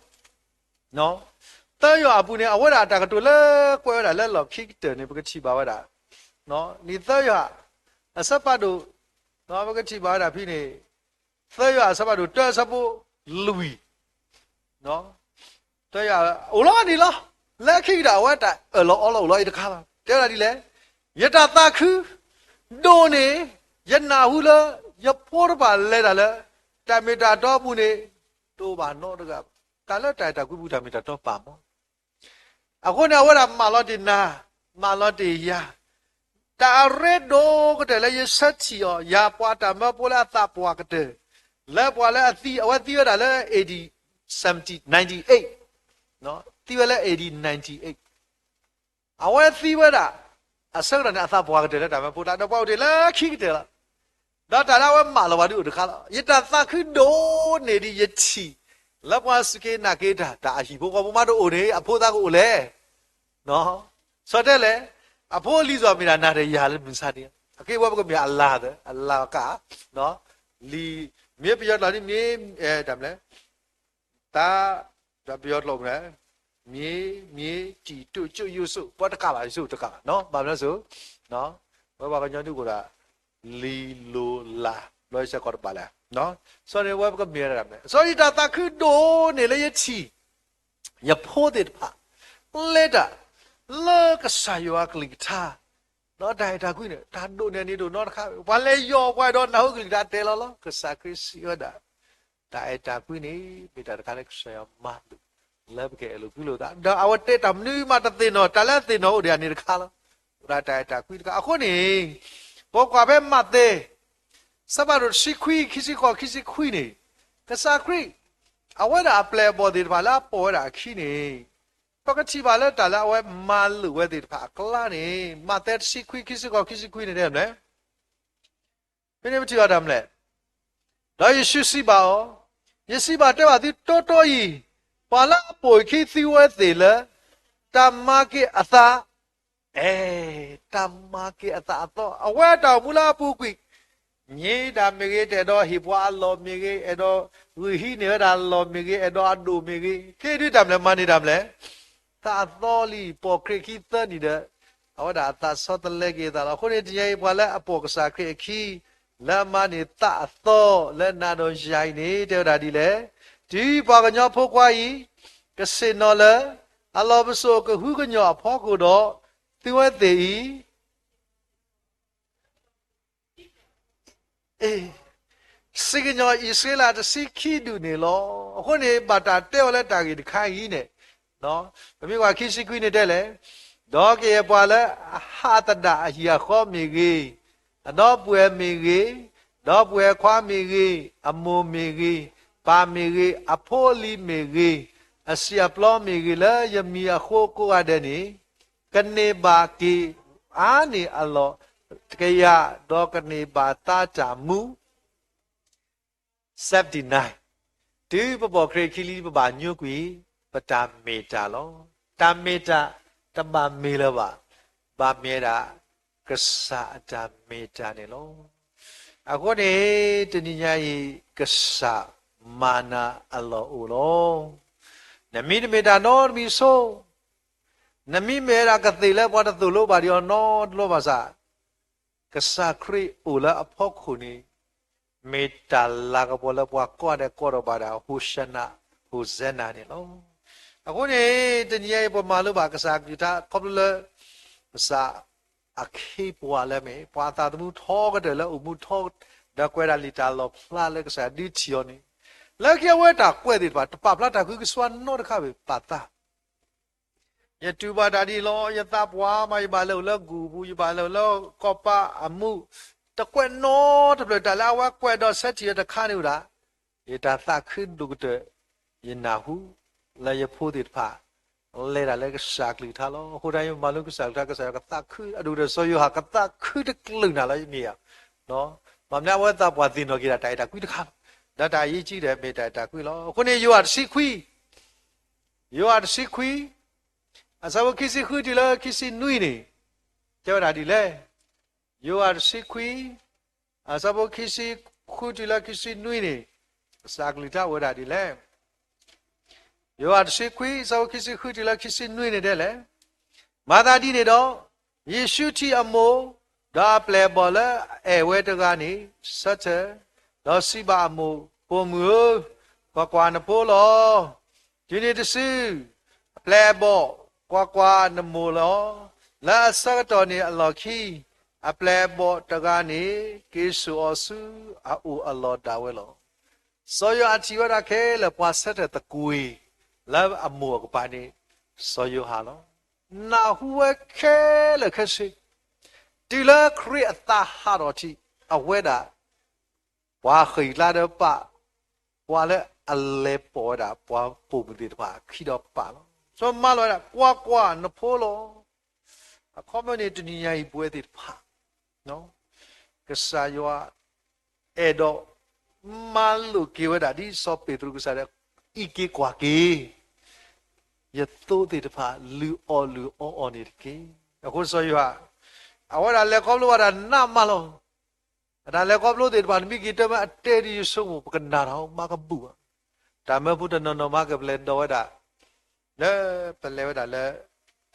သၢယိၤဟၣ်အပူၤန့ၣ် အဝဲဒၣ်အတၢ်ကတိၤလၢကွဲးဝဲဒၣ်လၢလီၢ်ခံကတၢၢ်န့ၣ် ပကထံၣ်ဘၣ်ဝဲဒၣ်, နံၣ်သၢယိၤဟၣ် အဆၢဖးဒိၣ်, ပကထံၣ်ဘၣ်ဝဲဒၣ်ဖဲန့ၣ်, သၢယိၤဟၣ်အဆၢဖးဒိၣ် တၢအဆၢဖိလွံၢ်, သၢယိၤဟၣ်အိၣ်လီၤန့ၣ်လီၤ. လၢခံကတၢၢ် အဝဲတၢ်အၢၣ်လီၤအီလီၤအိၣ်လီၤအံၤတခါလီၤ. တဲဝဲဒၣ်ဒ်လဲၣ်, ယတၢ်သးခုဒိၣ်န့ၢ် ယနၢ်ဟူလၢ ယဖိတဖၣ်လဲၤတၢ်လၢ တၢ်မ့ၢ်တၢ်တီအပူၤန့ၣ် တအိၣ်ဘၣ်နီတဂၤဘၣ်. တၢ်လၢတၢ်အဲၣ်တၢ်ကွံပူၤ တၢ်မ့ၢ်တၢ်တီပာ်မး အဃိန့ၣ် အဝဲဒၣ်မၢလီၤတ့ၢ်နၤ, မၢလီၤတ့ၢ်ယၤ, တၢ်အရ့ဒိၣ်ကတၢၢ်လၢယဆၢထံၣ်အီၤ, ယၤပှၤတၢ်မၢဖိလၢအသးပှၢ်ကတၢၢ်, လၢပှၤလၢအသံ, အဝဲသံဝဲဒၣ်လၢ eighty, seventy, ninety-eight, သံဝဲလၢ eighty ninety-eight အဝဲသံဝဲဒၣ် အဆၢကတီၢ်န့ၣ် အသးပှၢ်ကတၢၢ်လၢတၢ်မၢဖိကျါ ဒီးပှၤအိၣ်တ့ၢ်လၢခံကတၢၢ်လီၤ. ဒီးတၢ်လၢအဝဲမၢလီၤပှၤဒုးအိၣ်တခါလီၤ. ယတၢ်သးခုဒိၣ်န့ၢ်ဒံးယထံၣ် လၢပှၤစူၢ်က့ၤနာ်က့ၤတၢ်, တၢ်အဟံၣ်ဖိဃီဖိမးတအိၣ်န့ၣ် အဖိသးကအိၣ်လဲၣ်. ဆီတဲလဲၣ်, အဖိအလံၤစီၤမ့ၢ်ဒၣ်နၤဒီးယၤလၢမုၢ်ဆါန့ၣ်, အက့ဝဲပကမ့ၢ်အလၤသၢ, အလၤက, လံၤ, မ့ၢ်ပယီၤကျိာ်န့ၣ်မ့ၢ်, တၢ်မလဲၣ် တၢ်, ဒီးပယီၤကျိာ်မ့ၢ်, မ့ၢ်, မ့ၢ်, တံၢ်တိၣ်ကၠိၣ်ယိၣ်စိၣ်, ပှၤတကးဘၣ် ယစိၣ်တကးဘၣ်, ဘၣ်မနုၤစိၤ, ဝဲပှၤကညီဒုးအိၣ်ဒၣ်, လံၤလိၤလၤ, ဘျီယစဲးကီးတဘၣ်လဲၣ်, စီၤန့ၣ်ဝဲပကမ့ၢ်ဝဲဒၣ်မ့ၢ်, စီၤယတၢ်သးခုဒိၣ်န့ၢ်လၢယထံၣ် ယဖိသ့ၣ်တဖၣ် လဲၤတၢ်, လၢကစၢ်ယွၤအကလုၢ်ကထါ, ဒီးတၢ်အဲၣ်တၢ်ကွံန့ၣ် တၢ်ဒိၣ်န့ၢ်န့ၣ်တအိၣ်နီတခါ, ပှၤလဲၤယီၤပှၤအဲၣ်ဒိးနၢ်ဟူကလုၢ်ကထါတဲလီၤလီၤ. ကစၢ်ခရံာ်စံးဝဲဒၣ်, တၢ်အဲၣ်တၢ်ကွံန့ၣ် မ့ၢ်တၢ်တခါလၢကစၢ်ယွၤမၤလိာ် လၢပကအဲၣ်လိာ်ကွံလိာ်သး, ဒီးအဝဲတဲတၢ်မနုၤမးတသ့ၣ်နီၣ်, တၢ်လၢအသ့ၣ်နီၣ်အိၣ်ဒံးအန့ၣ်တခါလီၤ. အိၣ်ဒၣ်တၢ်အဲၣ်တၢ်ကွံတခါ. အဃိန့ၣ် ပကွၢ်ဖဲမးသဲ ဆၢဖးဒိၣ်တဆံခွံ ခံဆံဃိး ခံဆံခွံန့ၣ်, ကစၢ်ခရံာ် အဝဲဒၣ်အပျဲၢ်အဘီၣ်သ့ၣ်တဖၣ်လၢအပိာ်ဝဲဒၣ်အခံန့ၣ်, ပကထံၣ်ဘၣ်လၢတၢ်လၢအဝဲမၤလိာ်ဝဲသ့ၣ်တဖၣ်အကျါန့ၣ်, မးသဲတဆံခွံ ခံဆံဃိး ခံဆံခွံန့ၣ်တဲမလဲၣ် ဖဲန့ၣ်ပထံၣ်အီၤတၢ်မလဲၣ်. ဒီးယ့ၣ်ၡူးစံးဘၣ်အီၤ, ယစံးဘၣ်တဲဘၣ်သုတီတီအံၤ, ပှၤလၢအပိာ်အခံသုဝဲသ့ၣ်လၢ တၢ်မၤက့ၤအသး, အဲ, တၢ်မၤက့ၤအသးအသီ, အဝဲတၢ်အိၣ်မူလၢအပူၤကွံာ်, ညံဒၣ်မ့ၢ်ဂ့ၤ, တအဲၣ်ဒိးဟ့ၣ်ပှၤအလီၢ်မ့ၢ်ဂ့ၤ, အဲၣ်ဒိးဂုာ်ဟံးန့ၢ်ဝဲဒၣ်အလီၢ်မ့ၢ်ဂ့ၤ, အဲၣ်ဒိးအဒိၣ်မ့ၢ်ဂ့ၤ, ခဲအံၤဒုးတၢ်မလဲၣ် မၤန့ၢ်တၢ်မလဲၣ်. သးအသီလံ, ပိာ်ခရံာ်ခံသၢနံၣ်ဒီး အဝဲဒၣ်အသးဆီတလဲက့ၤအသးလီၤ. အဃိန့ၣ် တနံၤအံၤ ပှၤလၢအပိာ်ကစၢ်ခရံာ်အခံ လၢအမၤန့ၢ်သးအသီလၢနၤဒီးယၤအံၤန့ၣ် တဲဝဲဒၣ်ဒ်လဲၣ်. တုၤပှၤကညီဖိခွါအံၤ ကဆ့ၣ်နီၤလၢ အလီၢ်ပစိာ်ကဟုကညီၢ်အဖီခိၣ်ဒီး, သုဝဲသ့ၣ်အံၤ စံၣ်ကညီၢ်အံၣ်စရ့လးတဆံခံဒူၣ်န့ၣ်လီၤ. အဃိန့ၣ် ဘၣ်တၢ်တဲအီၤလၢတၢ်ဂ့ၢ်တခါအံၤန့ၣ်, ပမ့ၢ်ကွၢ်ခံဆံခွံန့ၣ်တဲလဲၣ်, ဒီးကယဲၢ်ပှၤလၢအဟးသဒၣ်အဟံၣ်အဃီမ့ၢ်ဂ့ၤ, အဒီပုၢ်ဝဲၢ်မ့ၢ်ဂ့ၤ, ဒီပုၢ်ဝဲၢ်ခွါမ့ၢ်ဂ့ၤ, အမိၢ်မ့ၢ်ဂ့ၤ, ပၢ်မ့ၢ်ဂ့ၤ, အဖိအလံၤမ့ၢ်ဂ့ၤ, အစံာ်အပျီမ့ၢ်ဂ့ၤ, လၢယမံၤအဃိကိးဂၤဒဲးန့ၣ် ကန့ၢ်ဘၣ်က့ၤအါန့ၢ်အလီၢ်တကယၤ, ဒီးကန့ၢ်ဘၣ်သါတၢ်မူ seventy-nine, တုၤပပိာ်ခရံာ်ခံလံ ပဘၣ်ညိကွံာ် ပတၢ်မ့ၢ်တၢ်လီၤ. တၢ်မ့ၢ်တၢ်တဘၣ်မ့ၢ်လၢၤဘၣ်, ဘၣ်မ့ၢ်ဝဲဒၣ် ကစၢ်အတၢ်မ့ၢ်တၢ်န့ၣ်လီၤ. အဃိန့ၣ် တနံၤညါအံၤ ကစၢ်မၤနၤအလီၢ်အိၣ်လီၤ. နမ့ၢ်တမ့ၢ်တၢ်နီတမံၤဆိ, နမ့ၢ်မ့ၢ်ဝဲဒၣ်ကသ့ၣ်လၢပှၤတသိၣ်လိဘၣ်ဒံးအီၤနီတဘျီဘၣ်ဆၣ်, ကစၢ်ခရံာ်အိၣ်လၢအဖီခိၣ်န့ၣ် မ့ၢ်တၢ်လၤကပီၤလၢပှၤကိးဂၤဒဲးကိးထီၣ်ဘၣ်ဒၣ် ဟိၣ်ၡနၤ, ဟိၣ်စဲနၤန့ၣ်လီၤ. အဃိန့ၣ် တနံၤအံၤ ပမၤလိဘၣ်ကစၢ်ကလုၢ်ကထါခီဖျိလၢ ကစၢ်အခ့အပှၤလၢမ့ၢ် ပှၤအသးသမူထီကတၢၢ်လၢအိၣ်မူထီ, ဒီးကွဲးဒၣ်လံာ်တၢ်လီၣ်ဖျါလၢကစၢ်ဒုးထံၣ်အီၤန့ၣ်, လၢခံအဝဲတၢ်ကွဲးသ့ၣ်တဖၣ် တပာ်ဖျါတၢ်ဃုကဆှါနီတခါဘၣ် ပာ်သး ယတူၢ်ဘၣ်တၢ်ဒ်အံၤလီၤ, ယသးပှၢ်မး, ယဘၣ်လဲၤအိၣ်လၢဂူၢ်ပူၤ, ယဘၣ်လဲၤအိၣ်လၢကီၢ်ပၤအမူး, တကွဲးနီတဖျၢၣ်. တၢ်လၢအဝဲကွဲးဒီးဆၢထံၣ်အီၤတခါန့ၣ်အိၣ်ဒၣ်, ယတၢ်သးခုဒိၣ်ကတၢၢ်, ယနၢ်ဟူ လၢယဖိသ့ၣ်တဖၣ် လဲၤတၢ်လၢကစၢ်ကလုၢ်ကထါလီၤ. အဃိတၢ်ယမၤလိကစၢ်ကလုၢ်ကထါ ကစၢ်ယွၤကသးခုအဒိၣ်ကတၢၢ်, စီၤယိၤဟၣ်ကသးခုတကလုာ်နၤလီၤ ယမ့ၢ်ဧါ. ဘၣ်မနုၤအဝဲသးပှၢ်သ့ၣ်နီၣ်က့ၤဒၣ်တၢ်အဲၣ်တၢ်ကွံတခါလီၤ. ဒီးတၢ်အရေးကြီးဒီးမ့ၢ်တၢ်အဲၣ်တၢ်ကွံလီၤ. အဃိန့ၣ် ယိၤဟၣ်တဆံခွံ, ယိၤဟၣ်တဆံခွံ, အဆၢဖိခံဆံဃုတုၤလၢခံဆံနွံန့ၣ်, တဲဝဲဒၣ်ဒ်လဲၣ်. ယိၤဟၣ်တဆံခွံ, အဆၢဖိခံဆံဃုတုၤလၢခံဆံနွံန့ၣ်, ကစၢ်ကလုၢ်ကထါအိၣ်ဝဲဒၣ်ဒ်လဲၣ်. ယိၤဟၣ်တဆံခွံ, အဆၢဖိခံဆံဃုတုၤလၢခံဆံနွံန့ၣ်တဲလဲၣ်. မၤသးဒ်န့ၣ်ဒီး, ယ့ၣ်ၡူးထံၣ်အမိၢ်, ဒီးအပျဲၢ်အဘီၣ်လၢအအဲၣ်ဝဲတဂၤန့ၣ် ဆၢထၢၣ်, ဒီးစံးဘၣ်အမိၢ်, ပိာ်မုၣ်ဧၢ, ကွၢ်ကွၢ်, နဖိလီၤ. တုၤနုၤတစု, အပျဲၢ်အဘီၣ်, ကွၢ်ကွၢ်, နမိၢ်လီၤ. လၢအဆၢကတီၢ်န့ၣ်အလီၢ်ခံ, အပျဲၢ်အဘီၣ်တဂၤန့ၣ် က့ၤစိာ်အီၤဆူအအိၣ်အလီၢ်ဒၣ်ဝဲလီၤ. စီၤယိၤဟၣ်ထံၣ်ဝဲဒၣ်ခဲလၢာ်ပှၤဆၢထၢၣ်သကွ့ၤ လၢအမိၢ်အကပၤန့ၣ် စီၤယိၤဟၣ်လီၤ. နၢ်ဟူဝဲခဲလၢာ်ခဲဆ့, တုၤလၢခရံာ်အသးဟးထီၣ်ထံး, အဝဲဒၣ် ပှၤဃ့ၢ်ကျါဒီးပာ်, ပှၤလၢအလဲၤပိာ်ဝဲဒၣ် ပှၤပိာ်မုၣ်သ့ၣ်တဖၣ်အခံဒီးပာ်လီၤ. စီၤမၤလိာ်ဝဲဒၣ်, ကွၢ်ကွၢ်, နဖိလီၤ. အခီပညီန့ၣ် တနံၤညါအံၤပဝဲသ့ၣ်တဖၣ် ကစၢ်ယွၤအဲၣ်ဒိးမၤလိာ်က့ၤဝဲဒၣ် ဒ်စီၤပ့းတရူးကစၢ်ဒီး အံးက့ၤကွၢ်က့ၤ ယသိသ့ၣ်တဖၣ် လုၢ်အီၣ်လုၢ်အီအီၤန့ၣ်တက့ၢ်. အဃိစီၤယိၤဟၣ် အဝဲဒၣ်လဲၤခီဖျိဘၣ်တၢ်နးမးလီၤ. အတၢ်လဲၤခီဖျိသ့ၣ်တဖၣ် နမ့ၢ်က့ၤတဲမ့ၢ်အတဲဒ်ယဆိကမိၣ် ပကနၣ်တၢ်မၤကဘူၣ်ဘၣ်. တၢ်မၢဖိတနီၤနီၤမၤကပလဲၤဒီးဝဲဒၣ် လၢပလဲၤဝဲဒၣ်လၢ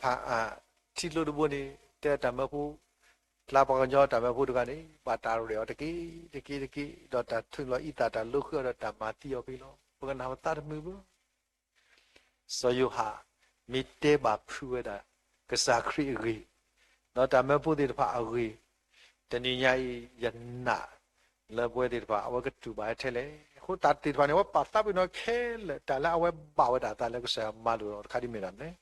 ဖၣ်အၣ်ထံကျိတဘိန့ၣ် တဲတၢ်မၢဖိ ကျါပှၤကညီတၢ်မၢဖိတဂၤန့ၣ် ဘၣ်တၢ်ရဲၣ်အီၤတက့ၢ်တက့ၢ်တက့ၢ် ဒီးတၢ်ထုးလီၤအံသၣ်တၢ်လိဃုာ်အီၤဒီးတၢ်မၤသံအီၤဖဲလီၤ. ပကနၣ်ပသးတမုာ်ဘၣ်. စီၤယိၤဟၣ် မ့ၢ်တဲဘၣ်ဖုးဝဲဒၣ် ကစၢ်ခရံာ်အဂ့ၢ်, ဒီးတၢ်မၢဖိသ့ၣ်တဖၣ်အဂ့ၢ်, တနံၤညါအံၤ ယနာ်လၢပဝဲသ့ၣ်တဖၣ် အဝဲကတူၢ်ဘၣ်ထဲလဲၣ်. အဃိသတးသ့ၣ်တဖၣ်န့ၣ် အဝဲပာ်သးပ့ၤနီၣ်ခဲလၢာ် တၢ်လၢအဝဲဘၣ်ဝဲဒၣ်အသးလၢကစၢ်ယွၤမၤလိာ်အီၤတခါဒ်မ့ၢ်ဒၣ်လဲၣ်.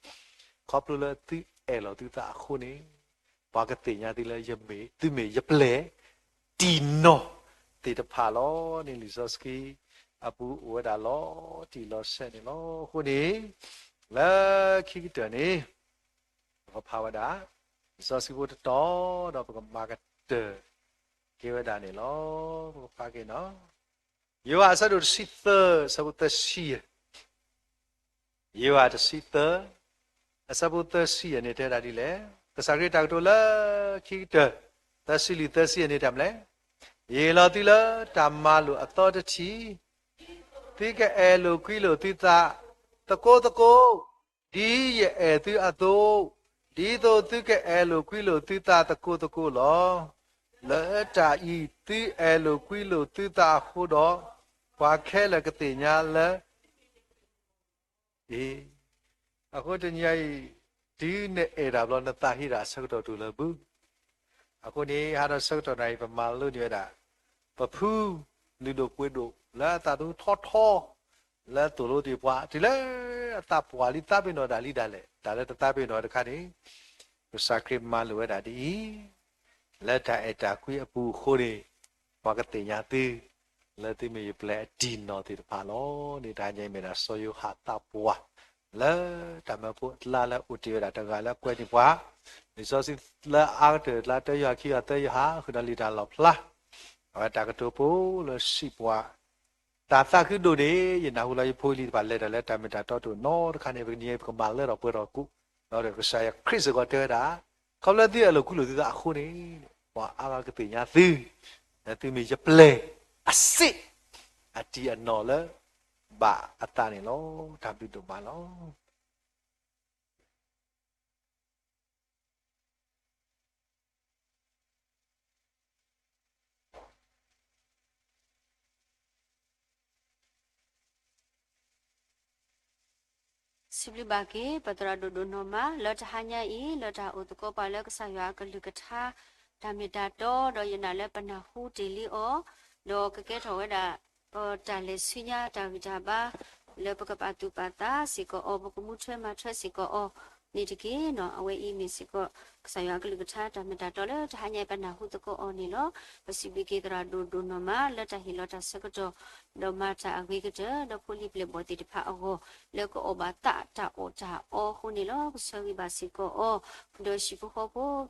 ခီဖျိလၢသုအဲၣ်လီၤသုသးအဃိန့ၣ်, ပှၤကသ့ၣ်ညါသုလၢယမ့ၢ်, သုမ့ၢ်ယပျဲၢ်တံၢ်နီၢ်သ့ၣ်တဖၣ်လီၤန့ၣ် လံာ်စီဆှံအပူၤအိၣ်ဝဲဒၣ်လီၤတံၢ်လီၤဆဲးန့ၣ်လီၤ. အဃိန့ၣ် လၢခံကတၢၢ်န့ၣ် ပကဖးဝဲဒၣ် လံာ်စီဆှံဖိတတီၤ ဒီးပကမၤကတၢၢ်က့ၤဝဲဒၣ်န့ၣ်လီၤ. ပကဖးက့ၤနီၤ, ယိၤဟၣ်အဆၢဒိၣ်တဆံသၢ အဆၢဖိသၢဆံယဲၢ်, ယိၤဟၣ်တဆံသၢ အဆၢဖိသၢဆံယဲၢ်န့ၣ် တဲဝဲဒၣ်ဒ်လဲၣ်. ကစၢ်ခရံာ်တၢ်ကတိၤလၢခံကတၢၢ် သၢဆံလွံၢ်သၢဆံယဲၢ်န့ၣ် တၢ်မနုၤလဲၣ်. ယဟ့ၣ်လီၤသုလၢတၢ်မၤလိာ်အသီတထံၣ်, သုကအဲၣ်လိာ်ကွံလိာ်သုသးသကိးသကိး, ဒ်ယအဲၣ်သုအသိး, ဒ်သိးသုကအဲၣ်လိာ်ကွံလိာ်သုသးသကိးသကိးလီၤ. လၢတၢ်အံၤသုအဲၣ်လိာ်ကွံလိာ်သုသးအဃိဒီး, ပှၤခဲလၢာ်ကသ့ၣ်ညါလၢ အံၤ, အဃိတနံၤအံၤ တုၤနအဲၣ်တၢ်ဘျီ နသးဟ့တၢ်အဆၢကတီၢ်တအိၣ်လၢၤဘၣ်. အဃိန့ၣ် ဟါဒီးဆၢကတီၢ်နၤအံၤ ပမၤလိန့ၢ်ဝဲဒၣ် ပဖုလုၢ်ဒိၣ်ပှ့ၤဒိၣ် လၢအသးသမူထီထီ လၢသိၣ်လိသ့ၣ်ပှၤ တုၤလၢအသးပှၢ်လံ သးပ့ၤနီၣ်တၢ်လံဒၣ်လဲာ် တၢ်လၢတသးပ့ၤနီၣ်တခါန့ၣ် ကစၢ်ခရံာ်မၤလိာ်ဝဲဒၣ်ဒ်အံၤ, လၢတၢ်အဲၣ်တၢ်ကွံအပူၤအဃိန့ၣ် ပှၤကသ့ၣ်ညါသု လၢသုမ့ၢ်ယပျဲၢ်အတံၢ်နီၢ်သ့ၣ်တဖၣ်လီၤန့ၣ် တဟါညါအံၤမ့ၢ်ဒၣ်စီၤယိၤဟၣ်သးပှၢ် လၢတၢ်မၢဖိအကျါလၢအအိၣ်တ့ၢ်ဝဲဒၣ်တဂၤလၢအကွဲးန့ၢ်ပှၤ လံာ်စီဆှံလၢအါကတၢၢ်အကျါ တၢယိၤဟၣ်ခံယိၤဟၣ်သၢယိၤဟၣ် ဃုာ်ဒီးလံာ်တၢ်လီၣ်ဖျါ အဝဲတၢ်ကတိၤဖိလၢစံးပှၤ တၢ်သးခုဒိၣ်န့ၣ် ယနၢ်ဟူလၢယဖိလံၤတဖၣ်လဲၤတၢ်လၢတၢ်မ့ၢ်တၢ်တီတအိၣ်နီတခါန့ၣ် ပကနံၤအံၤ ပကမၤလၢထီၣ်ပှဲၤထီၣ်ကိး ဒီးကစၢ်ယွၤခရံာ်စ့ၢ်ကီးတဲဝဲဒၣ် ခီဖျိသုအဲၣ်လိာ်ကွံလိာ်သုသးအဃိန့ၣ် ပှၤအါဂၤကသ့ၣ်ညါသု လၢသုမ့ၢ်ယပျဲၢ်အစ့ၣ် အတံၢ်အနီၢ်လၢ ဘၣ်အသးန့ၣ်လီၤ. တၢ်ဘျုးဒိၣ်မးလီၤ. စံးဘျုးဘၣ်က့ၤ ပသရၣ်ဒိၣ်ဒိၣ်နီၢ်မး လၢတဟါညါအံၤ လၢတၢ်အိၣ်သကိးပှၤလၢကစၢ်ယွၤအကလုၢ်ကထါ တၢ်မ့ၢ်တၢ်တီ ဒီးယနာ်လၢပနၢ်ဟူတ့ၢ်လံအီၤ ဒီးကကဲထီၣ်ဝဲဒၣ် တၢ်လဲၤဆူညါတၢ်ဂံၢ်တၢ်ဘါ လၢပကပာ်သူၣ်ပာ်သးစ့ၢ်ကီးအီၤ ပကမူထွဲမၤထွဲစ့ၢ်ကီးအီၤန့ၣ်တက့ၢ်. အဝဲအံၤမ့ၢ်စ့ၢ်ကီး ကစၢ်ယွၤအကလုၢ်ကထါ တၢ်မ့ၢ်တၢ်တီလၢတဟါညါအံၤ ပနၢ်ဟူသကိးအီၤန့ၣ်လီၤ. ပစံးဘျုးက့ၤသရၣ်ဒိၣ်ဒိၣ်နီၢ်မး လၢတၢ်ဟ့ၣ်လီၤတၢ်ဆၢကတီၢ် ဒီးမၤတၢ်အဂ့ၤကတၢၢ် ဒီးဖိလံၤပျဲၢ်ဘီၣ်သ့ၣ်တဖၣ်အဂီၢ် လၢကအီၣ်ဘၣ်သးတၢ်အီၣ်တၢ်အီအဃိန့ၣ်လီၤ. ကဆၢဂ့ၤဘၣ်စ့ၢ်ကီးအီၤ ဒီးဟံၣ်ဖိဃီဖိ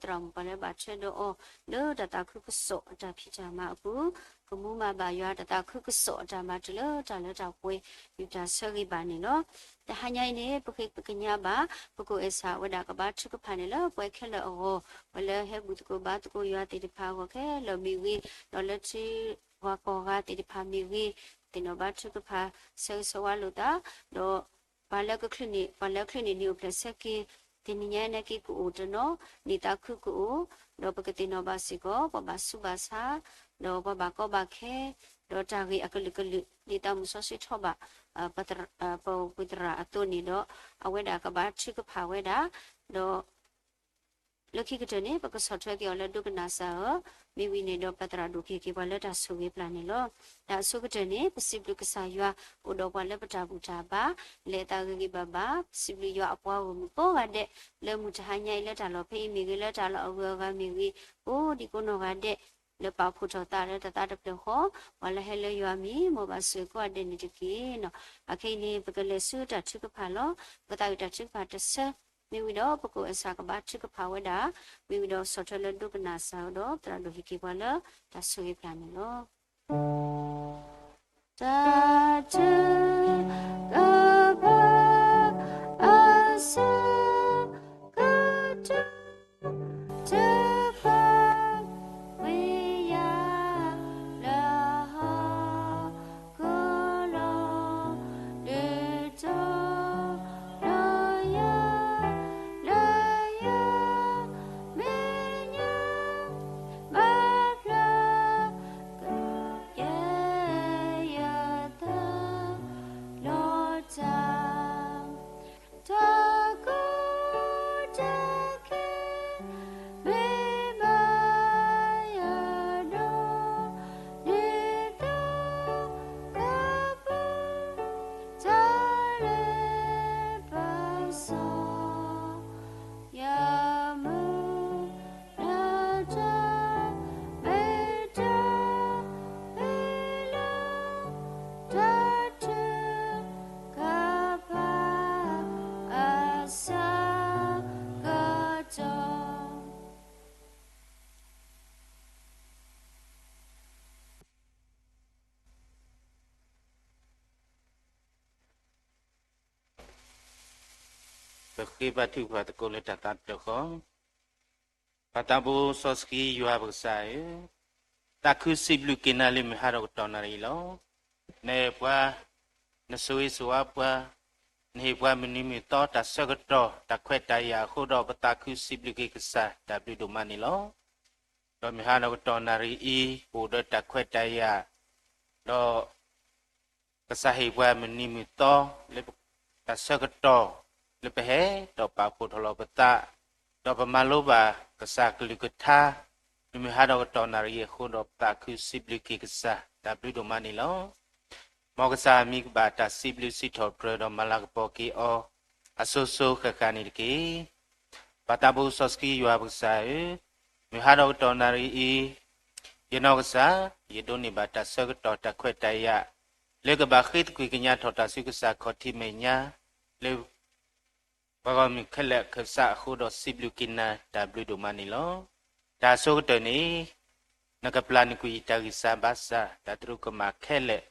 သရၣ်မုၣ်ပှၤလၢဘၣ်ထွဲဒီးအီၤ လၢတၢ်သးခုကစီၣ်အတၢ်ဖံးတၢ်မၤအပူၤ ကမူမၤဘၣ်ယွၤတၢ်သးခုကစီၣ်အတၢ်မၤတုၤလၢတၢ်လၢတၢ်ပှဲၤ ယတၢ်ဆၢဂ့ၤဘၣ်န့ၣ်လီၤ. တဟါညါအံၤန့ၣ် ပဃ့ပသညါဘၣ် ပကိၣ်အဲၣ်ဆၣ်ဝဲဒၣ်ကဘါထုကဖၣ်န့ၣ်လၢပှၤခဲလၢာ်အဂီၢ် ပှၤလၢဟဲဘူၣ်သကိးဘါသကိးယွၤသ့ၣ်တဖၣ်အဂီၢ်ခဲလၢာ်မ့ၢ်ဂ့ၤ ဒီးလၢထံဂၤကီၢ်ဂၤသ့ၣ်တဖၣ်မ့ၢ်ဂ့ၤ သ့ၣ်နီၣ်ဘါထုကဖၣ် ဆၢဂ့ၤဆၢဝါလိာ်သး ဒီး ပှၤလၢကချုးန့ၣ် ပှၤလၢကချုးန့ၣ် နံၤအိၣ်ဖျဲၣ်ဆၢက့ၤ တနံၤညါအံၤနာ်က့ကအိၣ်တနီၤ နံၤသးခုကအိၣ် ဒီးပကသ့ၣ်နီၣ်ဘၣ်စ့ၢ်ကီး ပှၤဘၣ်ဆူးဘၣ်ဆါ ဒီးပှၤဘၣ်ကီဘၣ်ခဲ ဒီးတၢ်ဂ့ၢ်အကလုာ်ကလုာ် ဒ်သိးမုၢ်စီဆှံထီၣ်ဘၣ် ပဝဲသရၣ်အသိးန့ၣ်ဒီး အဝဲဒၣ်ကဘါထုကဖၣ်ဝဲဒၣ် ဒီး လၢခံကတၢၢ်န့ၣ် ပကဆီၣ်ထွဲက့ၤအီၤလၢဒိကနၣ်စၢ်ဧၢ, မ့ၢ်ဝံၤန့ၣ်ဒီး ပသရၣ်ဒိၣ်ကဟ့ၣ်က့ၤပှၤလၢတၢ်ဆိၣ်ဂ့ၤပျၢ်န့ၣ်လီၤ. တၢ်အဆိကတၢၢ်န့ၣ် ပစံးဘျုးကစၢ်ယွၤ အိၣ်ဒီးပှၤလၢပတၢ်ဘူၣ်တၢ်ဘါ လဲၤအသးဂ့ၤဂ့ၤဘၣ်ဘၣ်, ပစံးဘျုးယွၤအပှၤဂီၢ်မုၢ်ကိးဂၤဒဲး လၢမုၢ်တဟါညါအံၤ လၢတၢ်လီၢ်ဖဲအံၤမ့ၢ်ဂ့ၤ လၢတၢ်လီၢ်အဂုၤအဂၤမ့ၢ်ဂ့ၤ, ကိးဒံကိးနီၢ်ဂၤဒဲး လၢပာ်ဖှိၣ်ထီၣ်သးလၢတၢ်သးတဖျၢၣ်ဃီ, ပှၤလၢဟဲလၢယွၤမံၤ မ်ဘၣ်ဆိၣ်ဂ့ၤကိးဂၤဒဲးန့ၣ်တက့ၢ်. အခဲအံၤန့ၣ် ပကလဲၤဆူတၢ်ထုကဖၣ်လီၤ. ပသးဝံၣ်တၢ်ထုကဖၣ်တဆၢ မ့ၢ်ဝံၤဒီး ပကိၣ်အဲၣ်ဆၣ်ကဘါထုကဖၣ်ဝဲဒၣ်, မ့ၢ်ဝံၤဒီးဆီၣ်ထွဲလၢဒိကနၣ်စၢ်ဒီး သရၣ်ဒိၣ်ဟ့ၣ်က့ၤပှၤလၢတၢ်ဆိၣ်ဂ့ၤပျၢ်န့ၣ်လီၤ. တၢ်ထုကဖၣ် အဆၢကတီၢ် ထုကဖၣ် ဝံယၤ လၢဟီၣ်ခိၣ်လီၤ ဒ်သိး ဒီးယၤ လၢယၤ မဲာ်ညါ ဘၣ်ဖျါ ကယဲၢ်ယၤ တၢ်ထုကဖၣ်အဆၢကတီၢ် ပဃ့ဘါထုကဖၣ်သကိးလၢတၢ်သးတဖျၢၣ်ဃီ, ပၢ်သးဘိစီဆှံယွၤပကစၢ်ဧၢ, သးခုစံးဘျုးက့ၤနၤလၢမုၢ်ဟါဒီးကတီၢ်နၣ်ရံၣ်အံၤလီၤ. နအဲၣ်ပှၤ, နဆိၣ်ဂ့ၤဆိၣ်ဝါပှၤ, နဟ့ၣ်ပှၤမုၢ်နံၤမုၢ်သီတၢ်ဆၢကတီၢ် တၢ်ခွဲးတၢ်ယာ်အဃိဒီး ပသးခုစံးဘျုးက့ၤကစၢ် တၢ်ဘျုးဒိၣ်မးန့ၣ်လီၤ. ဒီးမုၢ်ဟါဒီးကတီၢ်နၣ်ရံၣ်အံၤ ပအိၣ်ဒီးတၢ်ခွဲးတၢ်ယာ်, ဒီး ကစၢ်ဟ့ၣ်ပှၤမုၢ်နံၤမုၢ်သီ လၢတၢ်ဆၢကတီၢ် လၢပဟဲဒီးပာ်ဖှိၣ်ထီၣ်လီၤပသး, ဒီးပမၤလိဘၣ်ကစၢ်ကလုၢ်ကထါ လၢမုၢ်ဟါဒီးကတီၢ်နၣ်ရံၣ်အံၤအဃိဒီး ပသးခုစံးဘျုးက့ၤကစၢ် တၢ်ဘျုးဒိၣ်မးန့ၣ်လီၤ. မ်ကစၢ်မံၤကဘၣ်တၢ်စံးဘျုးစံးထီၣ်ပတြၢၤဒီးမၤလၤကပီၤက့ၤအီၤ အစိၤစိၤဃၣ်ဃၣ်န့ၣ်တက့ၢ်. ပၢ်သးဘိစီဆှံယွၤပကစၢ်ဧၢ, မုၢ်ဟါဒီးကတီၢ်နၣ်ရံၣ်အံၤ, ယနီၢ်ကစၢ် ယဒိးန့ၢ်ဘၣ်တၢ်ဆၢကတီၢ်တၢ်ခွဲးတၢ်ယာ် လၢကဘၣ်ဃ့သကွံၢ်ကညးထီၣ်တၢ်ဆူကစၢ်ခီၣ်ထံးမဲာ်ညါ လၢ ပှၤဂီၢ်မုၢ်ခဲလၢာ်ကစၢ်အဃိဒီးစံးဘျုးက့ၤနၤ တၢ်ဘျုးဒိၣ်မးန့ၣ်လီၤ. တၢ်အဆိကတၢၢ်န့ၣ် နကပျၢ်နကွံာ်ယတၢ်ဂံၢ်စၢ်ဘါစၢ် တၢ်သရူးကမၣ်ခဲလၢာ်,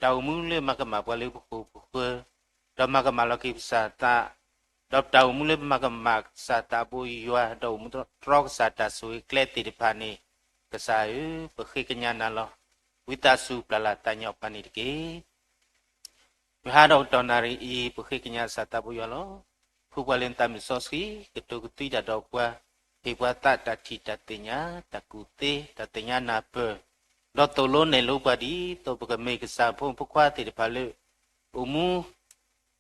တၢ်အိၣ်မူလၢမၤကမၣ်ပှၤလၢပဃိၣ်ပဃၢၤ, ဒီးမၤကမၣ်လီၤက့ၤကစၢ်သး, ဒီးပတၢ်အိၣ်မူလၢပမၤကမၣ်ကစၢ်သးဘိယွၤ ဒီးအိၣ်မူတြီကစၢ်တၢ်ဆိၣ်ဂ့ၤကျဲသ့ၣ်တဖၣ်န့ၣ်, ကစၢ်ဧၢ, ပဃ့ကညးနၤလီၤ. ဝံသးစူၤပျၢ်လၢ်သးညီပှၤန့ၣ်တက့ၢ်. မုၢ်ဟါဒီးကတီၢ်နၣ်ရံၣ်အံၤ ပဃ့ကညးကစၢ်သးဘိယွၤလီၤ. ဖှူပှၤလၢနသးမုၢ်စီဆှံ, ကတိၤကသွံတၢ်ဒီးပှၤ, ဟ့ၣ်ပှၤသးတၢ်ထံၣ်တၢ်သ့ၣ်ညါ, တၢ်ကူၣ်သ့, တၢ်သ့ၣ်ညါနၢ်ပၢၢ်, ဒီးသိၣ်လိနဲၣ်လိပှၤဒ်သိး ပကမ့ၢ်ကစၢ်ဖိမုၣ်ဖိခွါသ့ၣ်တဖၣ်လၢ အိၣ်မူ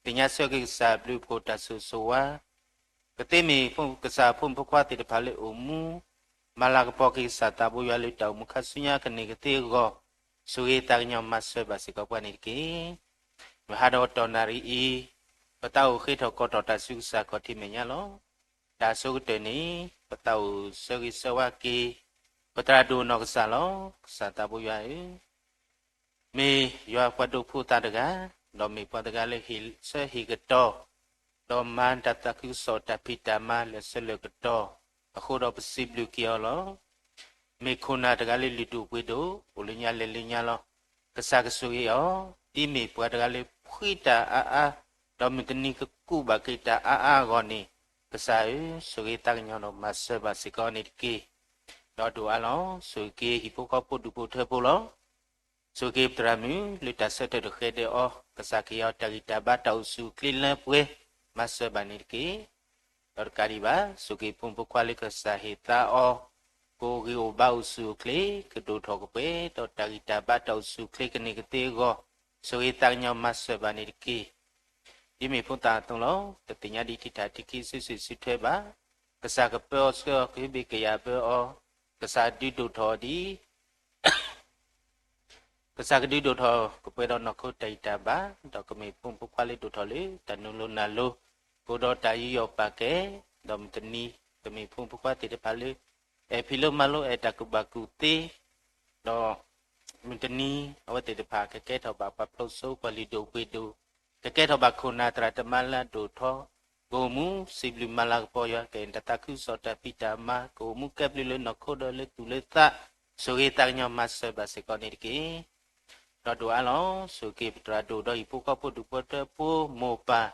သ့ၣ်ညါဆၢက့ၤကစၢ်ဘျုးဖှိၣ်တၢ်ဆိၣ်ဂ့ၤဆိၣ်ဝါ, ကသ့မ့ၢ်ကစၢ်ဖိမုၣ်ဖိခွါသ့ၣ်တဖၣ်လၢအိၣ်မူ မၤလၤကပီၤက့ၤကစၢ်သးဘိယွၤလၢတၢ်အိၣ်မူခါဆူညါကန့ၢ်ကသ့အဂီၢ်, ဆိၣ်ဂ့ၤသးကညီၤမၤစၢၤဘၣ်စ့ၢ်ကီးပှၤန့ၣ်တက့ၢ်. မုၢ်ဟါဒီးကတီၢ်နၣ်ရံၣ်အံၤ, ပသးအိၣ်ဃ့ထီၣ်ကိးထီၣ်တၢ်ဆူကစၢ်ခီၣ်ထံးမဲာ်ညါလီၤ. တၢ်အဆိကတၢၢ်န့ၣ် ပသးအိၣ်ဆၢဂ့ၤဆၢဝါက့ၤ ပသရၣ်ဒိၣ်နီၢ်ကစၢ်လီၤ. ကစၢ်သးဘိယွၤဧၢ, မ့ၢ်ယွၤပှၤဒိးဖိသၣ်တဂၤ, ဒီးမ့ၢ်ပှၤတဂၤလၢဟ့ၣ်ဆၢဟ့ၣ်ကတီၢ်, ဒီးမၤတၢ်သးခုကစီၣ်တၢ်ဖံးတၢ်မၤလၢာ်ဆၢလၢာ်ကတီၢ်, အဃိဒီးပစံးဘျုးက့ၤအီၤလီၤ. မ့ၢ်ခိၣ်နၢ်တဂၤလၢလုၢ်ဒိၣ်ပှ့ၤဒိၣ်, အိၣ်လၢညါလဲၤလၢညါလီၤ. ကစၢ်ကဆိၣ်ဂ့ၤအီၤ, ဒ်မ့ၢ်ပှၤတဂၤလၢဖှံတၢ်အါအါ, ဒီးမုၢ်တနံၤကကူးဘၣ်က့ၤတၢ်အါအါအဂီၢ်န့ၣ်, ကစၢ်ဧၢ, ဆိၣ်ဂ့ၤသးကညီၤဒီးမၤစၢၤဘၣ်စ့ၢ်ကီးန့ၣ်တက့ၢ်. ဒီးဒိၣ်အါလီၤ, ဆိၣ်ဂ့ၤက့ၤဟံၣ်ဖိဃီဖိဒူၣ်ဖိထၢဖိလီၤ. ဆိၣ်ဂ့ၤက့ၤပသရၣ်မုၣ်လၢတၢ်ဆၢထၢၣ်တဃဲၤဒၢးအီၤ, ကစၢ်ကဟ့ၣ်အီၤတၢ်ဂံၢ်တၢ်ဘါတၢ်အိၣ်ဆူၣ်အိၣ်ချ့လၢပှဲၤ, မၤစၢၤဘၣ်န့ၣ်တက့ၢ်. ဒီးတကးဒံးဘၣ်, ဆိၣ်ဂ့ၤဖိမုၣ်ဖိခွါလၢကစၢ်ဟ့ၣ်သါအီၤ, ကအိၣ်ဂံၢ်အိၣ်ဘါအိၣ်ဆူၣ်အိၣ်ချ့, ကဒိၣ်ထီၣ်ကပှဲၤဒီးတၢ်ဂံၢ်တၢ်ဘါတၢ်အိၣ်ဆူၣ်အိၣ်ချ့ကန့ၢ်ကသ့အဂီၢ်, ဆိၣ်ဂ့ၤသးကညီၤမၤစၢၤဘၣ်န့ၣ်တက့ၢ်. ဒ်မ့ၢ်ဖိသၣ်အသိးလီၤ. တသ့ၣ်ညါဒ်ထံထၣ်ထံခံစုစ့ၣ်စုထွဲဘၣ်. ကစၢ်ကပၢအီၤဆှၢအီၤ ကဟုဘ့ၣ်ကယာ်ဘၢအီၤ, ကစၢ်ဒုးဒိၣ်ထီၣ်ဒ် ကစၢ်ကဒုးဒိၣ်ထီၣ်ကပှဲၤဒီးနီၢ်ခိတၢ်ဂံၢ်တၢ်ဘါ, ဒီးကမ့ၢ်ဖိမုၣ်ဖိခွါလၢဒိၣ်ထီၣ်လၢတၢ်နုာ်လီၤနုာ်လီၤ, ကအိၣ်ဒီးတၢ်ယူးယီၣ်ပာ်ကဲ, ဒီးမုၢ်တနံၤ ကမ့ၢ်ဖိမုၣ်ဖိခွါသ့ၣ်တဖၣ်လၢ အဲၣ်ဖံးလိမၤလိ အဲၣ်တၢ်ကူၣ်ဘၣ်ကူၣ်သ့, ဒီးမုၢ်တနံၤ အဝဲသ့ၣ်တဖၣ်ကကဲထီၣ်ဘၣ်ပှၤဖျိးစိပှၤလုၢ်ဒိၣ်ပှ့ၤဒိၣ်, ကကဲထီၣ်ဘၣ်ခိၣ်နၢ်သရၣ်သမါလၢအဒိၣ်ထီၣ်, ကအိၣ်မူစံးဘျုးမၤလၤကပီၤယွၤ, ကအဲၣ်တၢ်သးခုကစီၣ်တၢ်ဖံးတၢ်မၤ, ကအိၣ်မူကဲဘျုးလၢနီၢ်ခိဒီးလၢသူၣ်လၢသး, ဆိၣ်ဂ့ၤသးကညီၤမၤစၢၤဘၣ်စ့ၢ်ကီးန့ၣ်တက့ၢ်. ဒီးဒိၣ်အါလီၤ. ဆိၣ်ဂ့ၤက့ၤပသရၣ်ဒိၣ်ဒီးဟံၣ်ဖိဃီဖိဒူၣ်ဖိထၢဖိမိၢ်ပၢ်,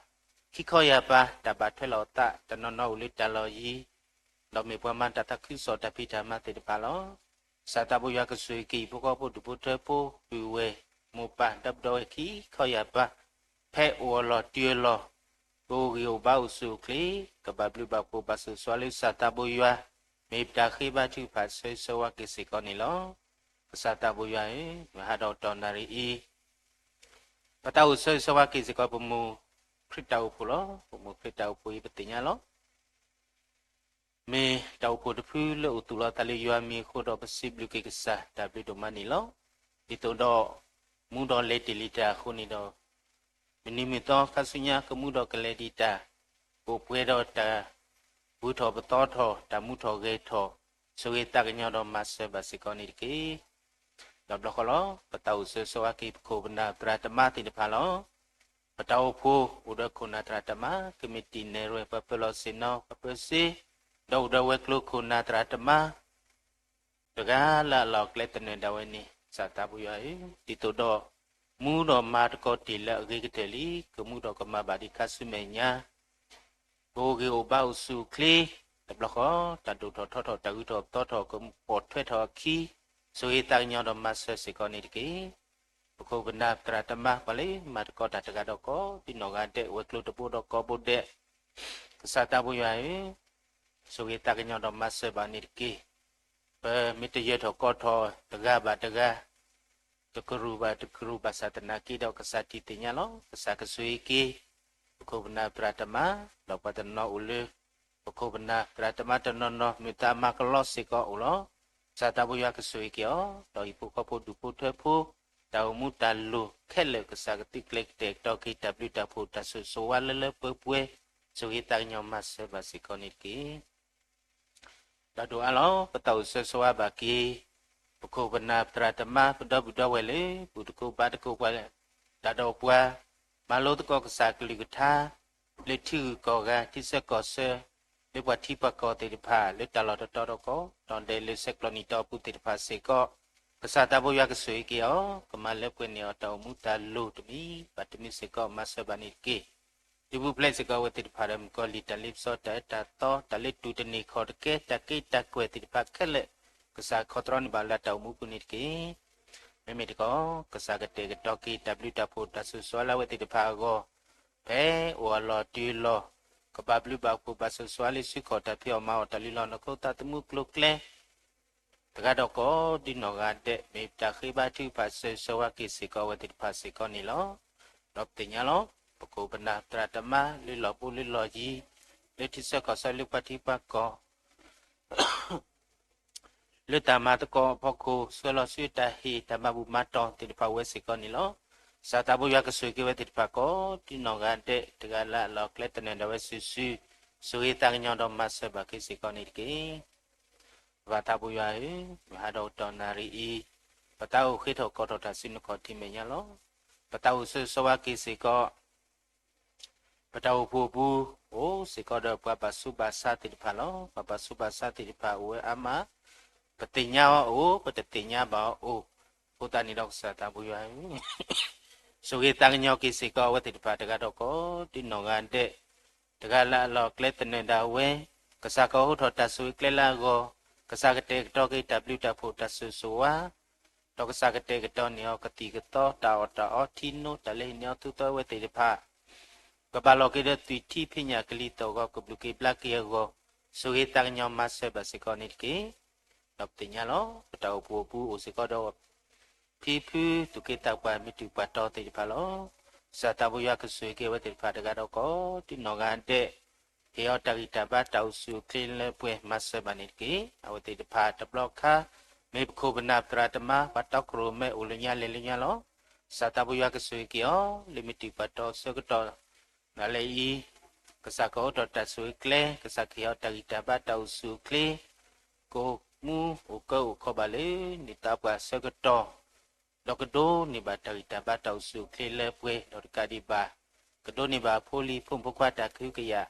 ခံခီယၢ်ပၢ်, တၢ်ဘၣ်ထွဲလီၤအသးတနီၤနီၤအိၣ်လၢတၢ်လီၢ်ယံၤ, ဒီးမ့ၢ်ပှၤမၤတၢ်သးခုကစီၣ်တၢ်ဖံးတၢ်မၤသ့ၣ်တဖၣ်လီၤ. ကစၢ်သးဘိယွၤကဆိၣ်ဂ့ၤက့ၤဟံၣ်ဖိဃီဖိဒူၣ်ဖိထၢဖိပုၢ်ဝဲၢ်မိၢ်ပၢ် ဒီပုၢ်ဒီဝဲၢ်ခံခီယၢ်ပၢ်, ဖဲအိၣ်အလီၢ်တုၤအလီၢ်, ကအိၣ်ဂံၢ်အိၣ်ဘါအိၣ်ဆူၣ်အိၣ်ချ့, ကဘၣ်ဘျုးဘၣ်ဖှိၣ်ဘၣ်ဆိၣ်ဂ့ၤဆိၣ်ဝါလၢကစၢ်သးဘိယွၤ, မ့ၢ်ပတၢ်ဃ့ဘါထုကဖၣ်ဆၢဂ့ၤဆၢဝါက့ၤစ့ၢ်ကီးန့ၣ်လီၤ. ကစၢ်သးဘိယွၤဧၢ, မုၢ်ဟါဒီးကတီၢ်နၣ်ရံၣ်အံၤ, ပသးအိၣ်ဆၢဂ့ၤဆၢဝါက့ၤစ့ၢ်ကီးပမိၢ်ခရံာ်တၢ်အိၣ်ဖှိၣ်လီၤ. ပမိၢ်ခရံာ်တၢ်အိၣ်ဖှိၣ်အံၤပသ့ၣ်ညါလီၤ. မ့ၢ်တၢ်အိၣ်ဖှိၣ်တဖုလၢအိၣ်သူၣ်လီၤသးလၢယွၤမံၤအဃိဒီး ပစံးဘျုးက့ၤကစၢ်တၢ်ဘျုးဒိၣ်မးန့ၣ်လီၤ. ဒ်သိးဒီး မူဒီးလဲၤတ့ၢ်လံတၢ်အဃိန့ၣ်ဒီး မုၢ်နံၤမုၢ်သီခါဆူညါကမူဒီးကလဲၤဒံးတၢ်, ကအိၣ်ပှဲၤဒီးတၢ်ဘှံးထီၣ်ပသီထီၣ်, တၢ်မူထီၣ်ဂဲၤထီၣ်, ဆိၣ်ဂ့ၤသးကညီၤဒီးမၤစၢၤဘၣ်စ့ၢ်ကီးန့ၣ်တက့ၢ်. ဒီးဘျီဃီလီၤ ပသးအိၣ်ဆၢဂ့ၤဆၢဝါက့ၤ ပခိၣ်ပနၢ်သရၣ်သမါသ့ၣ်တဖၣ်လီၤ. ပတၢ်အိၣ်ဖှိၣ်အိၣ်ဒီးခိၣ်နၢ်သရၣ်သမါ ကမံးတံာ်နဲၣ်ရွဲၣ် ပှၤပၢၤလီၢ်ဆ့ၣ်နီၤ ပှၤပၢၤစ့ ဒီးအိၣ်ဒီးဝဲၤကျိၤခိၣ်နၢ်သရၣ်သမါ တဂၤလၢအလီၢ်အကျဲသနၢၣ်ဒၣ်ဝဲန့ၣ် ကစၢ်သးပူၤယွၤဧၢ, ဒ်သိးဒီး မူဒီးမၤသကိးတ့ၢ်လၢအဂ့ၤကတၢၢ်လံ, ကမူဒီးကမၤဘၣ်ဒံးခါဆူမဲာ်ညါ, ကအိၣ်ဂ့ၤအိၣ်ဘါအိၣ်ဆူၣ်အိၣ်ချ့, တဘျီဃီ တၢ်ဒိၣ်ထီၣ်ထီထီၣ် တၢ်ဂုၤထီၣ်ပသီထီၣ် ကပိာ်ထွဲထီၣ်အခံ, ဆိၣ်ဂ့ၤသးကညီၤဒီးမၤစၢၤစ့ၢ်ကီးန့ၣ်တက့ၢ်. ပခိၣ်ပနၢ်သရၣ်သမါ ပှၤလၢမၤသကိးတၢ်တဂၤဒီးကီး ဒ်နီၢ်ဂၤဒဲး ဝဲၤကျိၤတဘိဒီးကီးဘိဒဲး, ကစၢ်သးပူၤယွၤဧၢ, ဆိၣ်ဂ့ၤသးကညီၤဒီးမၤစၢၤဘၣ်န့ၣ်တက့ၢ်. ပမ့ၢ်တယၢၤထီၣ်ကီးထီၣ်တဂၤဘၣ်တဂၤ, တကရူၢ်ဘၣ်တကရူၢ်ဘၣ်ဆၣ်သနာ်က့ဒီး ကစၢ်ထံၣ်သ့ၣ်ညါလီၤ. ကစၢ်ကဆိၣ်ဂ့ၤက့ၤ ပခိၣ်ပနၢ်သရၣ်သမါ, ဒီးပှၤတနီၤအိၣ်လၢ ပခိၣ်ပနၢ်သရၣ်သမါတနီၤနီၤ မုာ်သးမၤကလီစ့ၢ်ကီးအိၣ်လီၤ. ကစၢ်သးပူၤယွၤကဆိၣ်ဂ့ၤက့ၤအီၤ, ဒီးဟံၣ်ဖိဃီဖိဒူၣ်ဖိထၢဖိ, တၢ်အိၣ်မူတၢ်လိၤခဲလၢာ် ကစၢ်ကသုးကျဲၤကတဲာ်ကတီၤက့ၤ တၢ်ဘျုးတၢ်ဖှိၣ်တၢ်ဆိၣ်ဂ့ၤဆိၣ်ဝါလၢလၢပှဲၤပှဲၤ, ဆိၣ်ဂ့ၤသးကညီၤမၤစၢၤဘၣ်စ့ၢ်ကီးန့ၣ်တက့ၢ်. ဒီးဒိၣ်အါလီၤ ပသးအိၣ်ဆၢဂ့ၤဆၢဝါဘၣ်က့ၤ ပခိၣ်ပနၢ်သရၣ်သမါ ပဒီပုၢ်ဒီဝဲၢ်လၢ ဘူၣ်သကိးဘါသကိးပှၤ, တၢ်ဒီးပှၤ, မၤလိသကိးကစၢ်ကလုၢ်ကထါ, လၢထံဂုၤကီၢ်ဂၤ ထံဆၢကီၢ်ဆၢ, လၢပှၤထံပှၤကီၢ်သ့ၣ်တဖၣ် လၢတၢ်လီၢ်တတီၤဒီးကီး ဒီးဒဲးလၢဆဲးကျိးနံၣ်တီအပူၤသ့ၣ်တဖၣ်စ့ၢ်ကီး, ကစၢ်သးပူၤယွၤကဆိၣ်ဂ့ၤက့ၤအီၤ, ကမၤလၢပှဲၤန့ၢ်အီၤတၢ်အိၣ်မူတၢ်လိၤတမံၤဘၣ်တမံၤစ့ၢ်ကီး မၤစၢၤဘၣ်န့ၣ်တက့ၢ်. ဒုးပူၤဖျဲးစ့ၢ်ကီးအဝဲသ့ၣ်တဖၣ်ဒီး မုၣ်ကီၤလံၢ် တၢ်လ့ပစီ တၢ်အၢတၢ်သီ တၢ်လၢတူၢ်တန့ၢ်ခီၣ်တကဲ တၢ်က့တၢ်ကွဲၢ်သ့ၣ်တဖၣ်ခဲလၢာ်, ကစၢ်ခီတြီန့ၢ်ဘၣ်လၢတၢ်အိၣ်မူပူၤန့ၣ်တက့ၢ်. မ့မ့ၢ်တခီ ကစၢ်ကတဲာ်ကတီၤက့ၤ တၢ်ဘျုးတၢ်ဖှိၣ်တၢ်ဆိၣ်ဂ့ၤဆိၣ်ဝါလၢအဝဲသ့ၣ်တဖၣ်အဂီၢ်, ဖဲအိၣ်အလီၢ်တုၤအလီၢ်, ကဘၣ်ဘျုးဘၣ်ဖှိၣ်ဘၣ်ဆိၣ်ဂ့ၤဆိၣ်ဝါလၢ ဆူခီၣ်တၢ်ဖံးအီၣ်မၤအီၣ် တၢ်လုၢ်လီၢ်နီၢ်ခိသးသမူကျိၤကျဲ တဂၤဒီးကီး ဒ်နီၢ်ဂၤဒဲး မ့ၢ်တၢ်ဃ့ဘါထုကဖၣ်ဆၢဂ့ၤဆၢဝါက့ၤစ့ၢ်ကီးအဝဲသ့ၣ်တဖၣ်စ့ၢ်ကီးန့ၣ်လီၤ. ဒီးပသ့ၣ်ညါလီၤ ပခိၣ်ပနၢ်သရၣ်သမါ လၢလီၢ်ဘူးလၢလီၢ်ယံၤ, လၢထံဆၢကီၢ်ဆၢလၢပှၤထံပှၤကီၢ် လၢတၢ်မၤသကိးအဖီခိၣ် ဆှၢလီၤဆူတၢ်ဟ့ၣ်တၢ်မၤဘူၣ်မၤတီၢ်သ့ၣ်တဖၣ်ဝဲစ့ၢ်ကီးန့ၣ်လီၤ. ကစၢ်သးပူၤယွၤကဆိၣ်ဂ့ၤက့ၤဝဲသ့ၣ်တဖၣ်ကီး ဒ်နီၢ်ဂၤဒဲး တဂၤလၢအလီၢ်အကျဲသနၢၣ်ဒၣ်ဝဲစုာ်စုာ်, ဆိၣ်ဂ့ၤသးကညီၤဒီးမၤစၢၤဘၣ်က့ၤစ့ၢ်ကီးန့ၣ်တက့ၢ်. ပၢ်သးပူၤယွၤဧၢ, မုၢ်ဟါဒီးကတီၢ်နၣ်ရံၣ်အံၤ, ပသးအိၣ်ဃ့ထီၣ်ကိးထီၣ်တၢ်ဆူနခီၣ်ထံးမဲာ်ညါလီၤ. ပသးအိၣ်ဆၢဂ့ၤဆၢဝါက့ၤစ့ၢ်ကီး ပတၢ်အိၣ်ဖှိၣ်အပူၤ အိၣ်စ့ၢ်ကီးဒီးပှၤဘၣ်ဆူးဘၣ်ဆါသ့ၣ်တဖၣ်လီၤ. ပှၤဘၣ်ဆူးဘၣ်ဆါသ့ၣ်တဖၣ်အိၣ်ဝဲအါမး, ပသ့ၣ်ညါအီၤအိၣ် ပတသ့ၣ်ညါဘၣ်အီၤအိၣ်, အဃိသတးန့ၣ်ဒီးကစၢ်သးပူၤယွၤဧၢ, ဆိၣ်ဂ့ၤသးကညီၤက့ၤစ့ၢ်ကီးအဝဲသ့ၣ်တဖၣ်တဂၤဒီးကီး ဒ်နီၢ်ဂၤဒဲး တဂၤလၢအလီၢ်အကျဲသနၢၣ်ဒၣ်ဝဲ, ကစၢ်ကအိးထီၣ်တၢ်ဆိၣ်ဂ့ၤကျဲလၢအဂီၢ်, ကစၢ်ကတဲာ်ကတီၤက့ၤတၢ်ဘျုးတၢ်ဖှိၣ်တၢ်ဆိၣ်ဂ့ၤဆိၣ်ဝါ ဒီးကစၢ်ကတဲာ်ကတီၤန့ၢ်အီၤကသံၣ်ကသီ တၢ်အီၣ်တၢ်အီထံနိ တၢ်လၢဟံးန့ၢ်အီၤသူသီဝဲသ့ၣ်တဖၣ်, ကဘၣ်လီၤက့ၤဒီးသွံၣ်ထံဖံးညၣ်ကလံၤသီၣ်ဂီၤ ကဘျုးက့ၤဘျါက့ၤအဂီၢ်, ဆိၣ်ဂ့ၤသးကညီၤမၤစၢၤဘၣ်စ့ၢ်ကီးန့ၣ်တက့ၢ်. ဒီးပသ့ၣ်ညါလီၤ ပတၢ်အိၣ်ဖှိၣ်အပူၤအိၣ်စ့ၢ်ကီးဒီး ဖံဖုသူၣ်က့သးပှၢ်မုၢ်တူၢ်ပှၢ်တီၤသ့ၣ်တဖၣ်လီၤ. ကစၢ်သးပူၤယွၤကဆိၣ်ဂ့ၤက့ၤအဝဲသ့ၣ်တဖၣ်တဂၤဒီးကီး ဒ်နီၢ်ဂၤဒဲး ဟ့ၣ်အီၤတၢ်ဂံၢ်တၢ်ဘါတၢ်အိၣ်ဆူၣ်အိၣ်ချ့လၢပှဲၤမၤစၢၤဘၣ်န့ၣ်တက့ၢ်. အဝဲသ့ၣ်တဖၣ်တဘျီခါ မ့ၢ်ပခိၣ်ပနၢ်ပသရၣ်သမါ ပှၤတီခိၣ်ရိၣ်မဲအိၣ်လၢညါလဲၤလၢညါလီၤ. ကစၢ်သးပူၤယွၤကဆိၣ်ဂ့ၤက့ၤအီၤ လၢမုၢ်တူၢ်ပှၢ်တီၤဆၢကတီၢ် နၤလၢအံၤ ကစၢ်ကအိးထီၣ်တၢ်ဆိၣ်ဂ့ၤကျဲ ကစၢ်ကဟ့ၣ်အီၤတၢ်ဂံၢ်တၢ်ဘါတၢ်အိၣ်ဆူၣ်အိၣ်ချ့ ကအိၣ်မူအိၣ်ကၢအိၣ်ခီဘၣ်လၢ န့ၢ်သးပှၢ်ဆၢကတီၢ် ဒီးကဒိးန့ၢ်ဘၣ်တၢ်ဂံၢ်တၢ်ဘါတၢ်အိၣ်ဆူၣ်အိၣ်ချ့လၢပှဲၤ ဒီးတကးဒံးဘၣ် ကဒိးန့ၢ်ဘၣ်အဖိလံၤဖိမုၣ်ဖိခွါတၢ်ကဟုကယာ်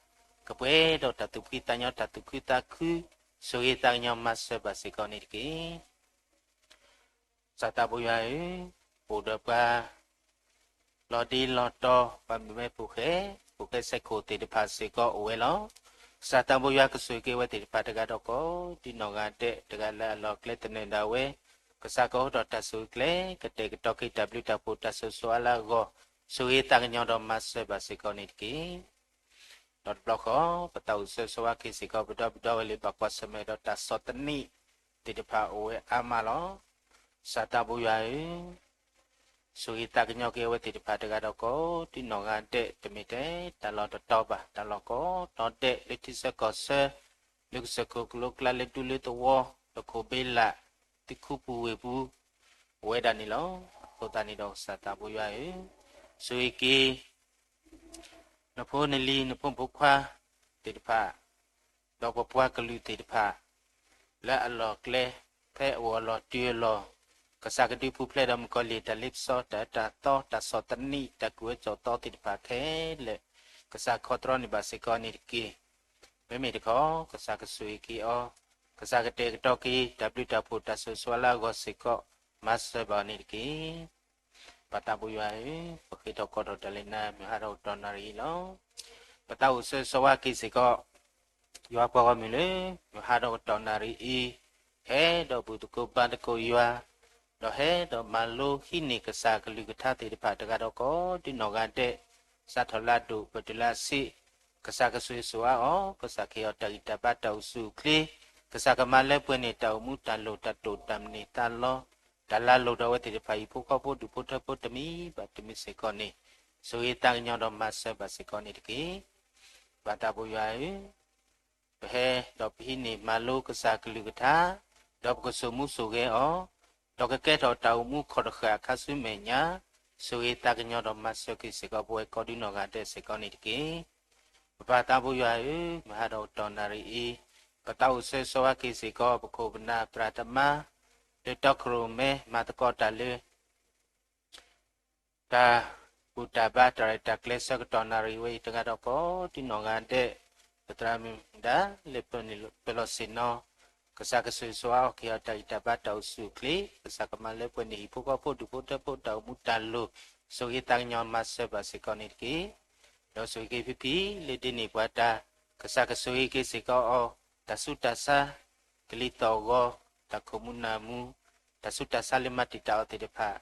ကပှဲၤဒီးတၢ်သူၣ်ဖှံသးညီတၢ်သူၣ်ခုသးခု ဆိၣ်ဂ့ၤသးကညီၤမၤစၢၤဘၣ်စ့ၢ်ကီးန့ၣ်တက့ၢ်. ကစၢ်သးပူၤယွၤဧၢ, အိၣ်ဒီးပှၤ လီၤဒ့လီၤတီၤ ပှၤမုၣ်မဲဖိဃဲ ဖိဃဲစဲခိၣ်သ့ၣ်တဖၣ်စ့ၢ်ကီးအိၣ်ဝဲလီၤ. ကစၢ်သးပူၤယွၤကဆိၣ်ဂ့ၤက့ၤအဝဲသ့ၣ်တဖၣ်တဂၤဒီးကီး ဒ်နီၢ်ဂၤဒဲး တဂၤလၢအလီၢ်အကျဲသနၢၣ်ဒၣ်ဝဲ, ကစၢ်ကအိးထီၣ်တၢ်ဆိၣ်ဂ့ၤကျဲ ကတဲာ်ကတီၤက့ၤတၢ်ဘျုးတၢ်ဖှိၣ်တၢ်ဆိၣ်ဂ့ၤဆိၣ်ဝါလၢအဂီၢ်, ဆိၣ်ဂ့ၤသးကညီၤဒီးမၤစၢၤဘၣ်စ့ၢ်ကီးန့ၣ်တက့ၢ်. ဒီးတဘျီဃီ ပသးအိၣ်ဆၢဂ့ၤဆၢဝါက့ၤစ့ၢ်ကီး ပဒီပုၢ်ဒီဝဲၢ်လၢဘၣ်ကွၢ်ဆၢၣ်မဲာ်ဒီးတၢ်ဆီၣ်သနံးသ့ၣ်တဖၣ်အိၣ်ဝဲအါမးလီၤ. ကစၢ်သးပူၤယွၤဧၢ, ဆိၣ်ဂ့ၤသးကညီၤက့ၤအဝဲသ့ၣ်တဖၣ်တဂၤဒီးကီး ဒ်နီၢ်ဂၤဒဲး တမ့ၢ်ထဲတၢ်လီၢ်တတီၤဘၣ် တၢ်လီၢ်ကိးတီၤဒဲး လၢထံဆၢကီၢ်ဆၢ လၢကစၢၢ်ခိၣ်ကလိကျါ လၢဒူလၢသဝီ လၢခိၣ်ဘ့လး သုးခိၣ်ပူၤဝ့ၢ်ပူၤ အိၣ်ဝဲဒၣ်န့ၣ်လီၤ. အဃိသတးန့ၣ်ဒီးကစၢ်သးပူၤယွၤဧၢ, ဆိၣ်ဂ့ၤက့ၤ နဖိနလံၤ နဖိမုၣ်ဖိခွါသ့ၣ်တဖၣ်, ဒီးပပှၤကလုာ်သ့ၣ်တဖၣ် လၢအလီၢ်အကျဲ ဖဲအအိၣ်အလီၢ်တုၤအလီၢ်, ကစၢ်ကဒုးပူၤဖျဲးဒီးမုၣ်ကီၤလံၢ် တၢ်လ့ပစီ တၢ်အၢတၢ်သီ တၢ်ဆီၣ်သနံး တၢ်ကူၣ်အၢကူၣ်သီသ့ၣ်တဖၣ်ခဲလၢာ် ကစၢ်ခီတြီန့ၢ်ဘၣ်စ့ၢ်ကီးန့ၣ်တက့ၢ်. မ့မ့ၢ်တခီ ကစၢ်ကဆိၣ်ဂ့ၤက့ၤအီၤ, ကစၢ်ကတဲာ်ကတီၤက့ၤ တၢ်ဘျုးတၢ်ဖှိၣ် တၢ်ဆိၣ်ဂ့ၤဆိၣ်ဝါလၢအဂီၢ်စ့ၢ်ကီး မၤစၢၤဘၣ်အီၤန့ၣ်တက့ၢ်. ပၢ်သးဘိယွၤဧၢ, ပဃ့ထီၣ်ကိးထီၣ်တၢ်လၢနၤ မုၢ်ဟါဒီးကတီၢ်နၣ်ရံၣ်အံၤလီၤ. ပသးအိၣ်ဆၢဂ့ၤဆၢဝါက့ၤစ့ၢ်ကီး ယွၤပှၤဂီၢ်မုၢ်လၢ မုၢ်ဟါဒီးကတီၢ်နၣ်ရံၣ်အံၤ ဟဲဒီးဘူၣ်သကိးဘါသကိးယွၤ, ဒီးဟဲဒီးမၤလိဟံးန့ၢ်ကစၢ်ကလုၢ်ကထါသ့ၣ်တဖၣ်တဂၤဒီးကိးဒ်နီၢ်ဂၤဒဲး, စးထီၣ်လၢအဒိၣ်ပတုၤလၢအဆံး, ကစၢ်ကဆိၣ်ဂ့ၤဆိၣ်ဝါအီၤ, ကစၢ်ကဟ့ၣ်အီၤတၢ်ဂံၢ်တၢ်ဘါတၢ်အိၣ်ဆူၣ်အိၣ်ချ့, ကစၢ်ကမၤလၢပှဲၤန့ၢ်တၢ်အိၣ်မူတၢ်လိၣ်တၢ်တိာ်တၢ်မနုၤသးလီ, တၢ်လၢအလိၣ်ဒီးအဝဲသ့ၣ်တဖၣ် ဟံၣ်ဖိဃီဖိဒူၣ်ဖိထၢဖိတမံၤဘၣ်တမံၤစ့ၢ်ကီးန့ၣ်, ဆိၣ်ဂ့ၤသးကညီၤဒီးမၤစၢၤဘၣ်စ့ၢ်ကီးန့ၣ်တက့ၢ်. ပၢ်သးဘိယွၤဧၢ, ပဟဲဒီးပဟံးန့ၢ်မၤလိကစၢ်ကလုၢ်ကထါ, ဒီးပကစိာ်မူစိာ်ဂဲၤအီၤ, ဒီးကကဲထီၣ်တၢ်အိၣ်မူခီၣ်တဃာ်အခါဆူမဲာ်ညါ, ဆိၣ်ဂ့ၤသးကညီၤဒီးမၤစၢၤက့ၤစ့ၢ်ကီးပဝဲကိးဒ်နီၢ်ဂၤဒဲးစ့ၢ်ကီးန့ၣ်တက့ၢ်. ပပၢ်သးဘိယွၤဧၢ, မုၢ်ဟါဒီးကတီၢ်နၣ်ရံၣ်အံၤ, ပသးအိၣ်ဆၢဂ့ၤဆၢဝါက့ၤစ့ၢ်ကီး ပခိၣ်ပနၢ်သရၣ်သမါ လၢတီခိၣ်ရိၣ်မဲ မၤသကိးတၢ်လၢ တၢ်ဘူၣ်တၢ်ဘါတၢ်ရဲၣ်တၢ်ကျဲၤဆၢကတီၢ်နၣ်ရံၣ်ဝဲအံၤတဂၤဒီးကိးဒ်နီၢ်ဂၤဒဲး, ပသရၣ်မုၣ်ဒၣ်လၢပၢၤလီၢ်ဆ့ၣ်နီၤ, ကစၢ်ကဆိၣ်ဂ့ၤဆိၣ်ဝါအီၤ ကဟ့ၣ်အီၤတၢ်ဂံၢ်တၢ်ဘါတၢ်အိၣ်ဆူၣ်အိၣ်ချ့, ကစၢ်ကမၤလၢပှဲၤန့ၢ်ဟံၣ်ဖိဃီဖိဒူၣ်ဖိထၢဖိတၢ်အိၣ်မူတၢ်လိၣ်, ဆိၣ်ဂ့ၤသးကညီၤမၤစၢၤဘၣ်စ့ၢ်ကီးန့ၣ်တက့ၢ်. ဒီးဆိၣ်ဂ့ၤက့ၤဖံဖံလၢဒ်န့ၣ်ပှၤတၢ်, ကစၢ်ကဆိၣ်ဂ့ၤက့ၤစ့ၢ်ကီးအီၤ, တၢ်ဆူးတၢ်ဆါ ကလံၤသီၣ်ဂီၤ, တၢ်ခိၣ်မူနၢ်မူ, တၢ်ဆူးတၢ်ဆါလၢမၤတံာ်တာ်အီၤသ့ၣ်တဖၣ်,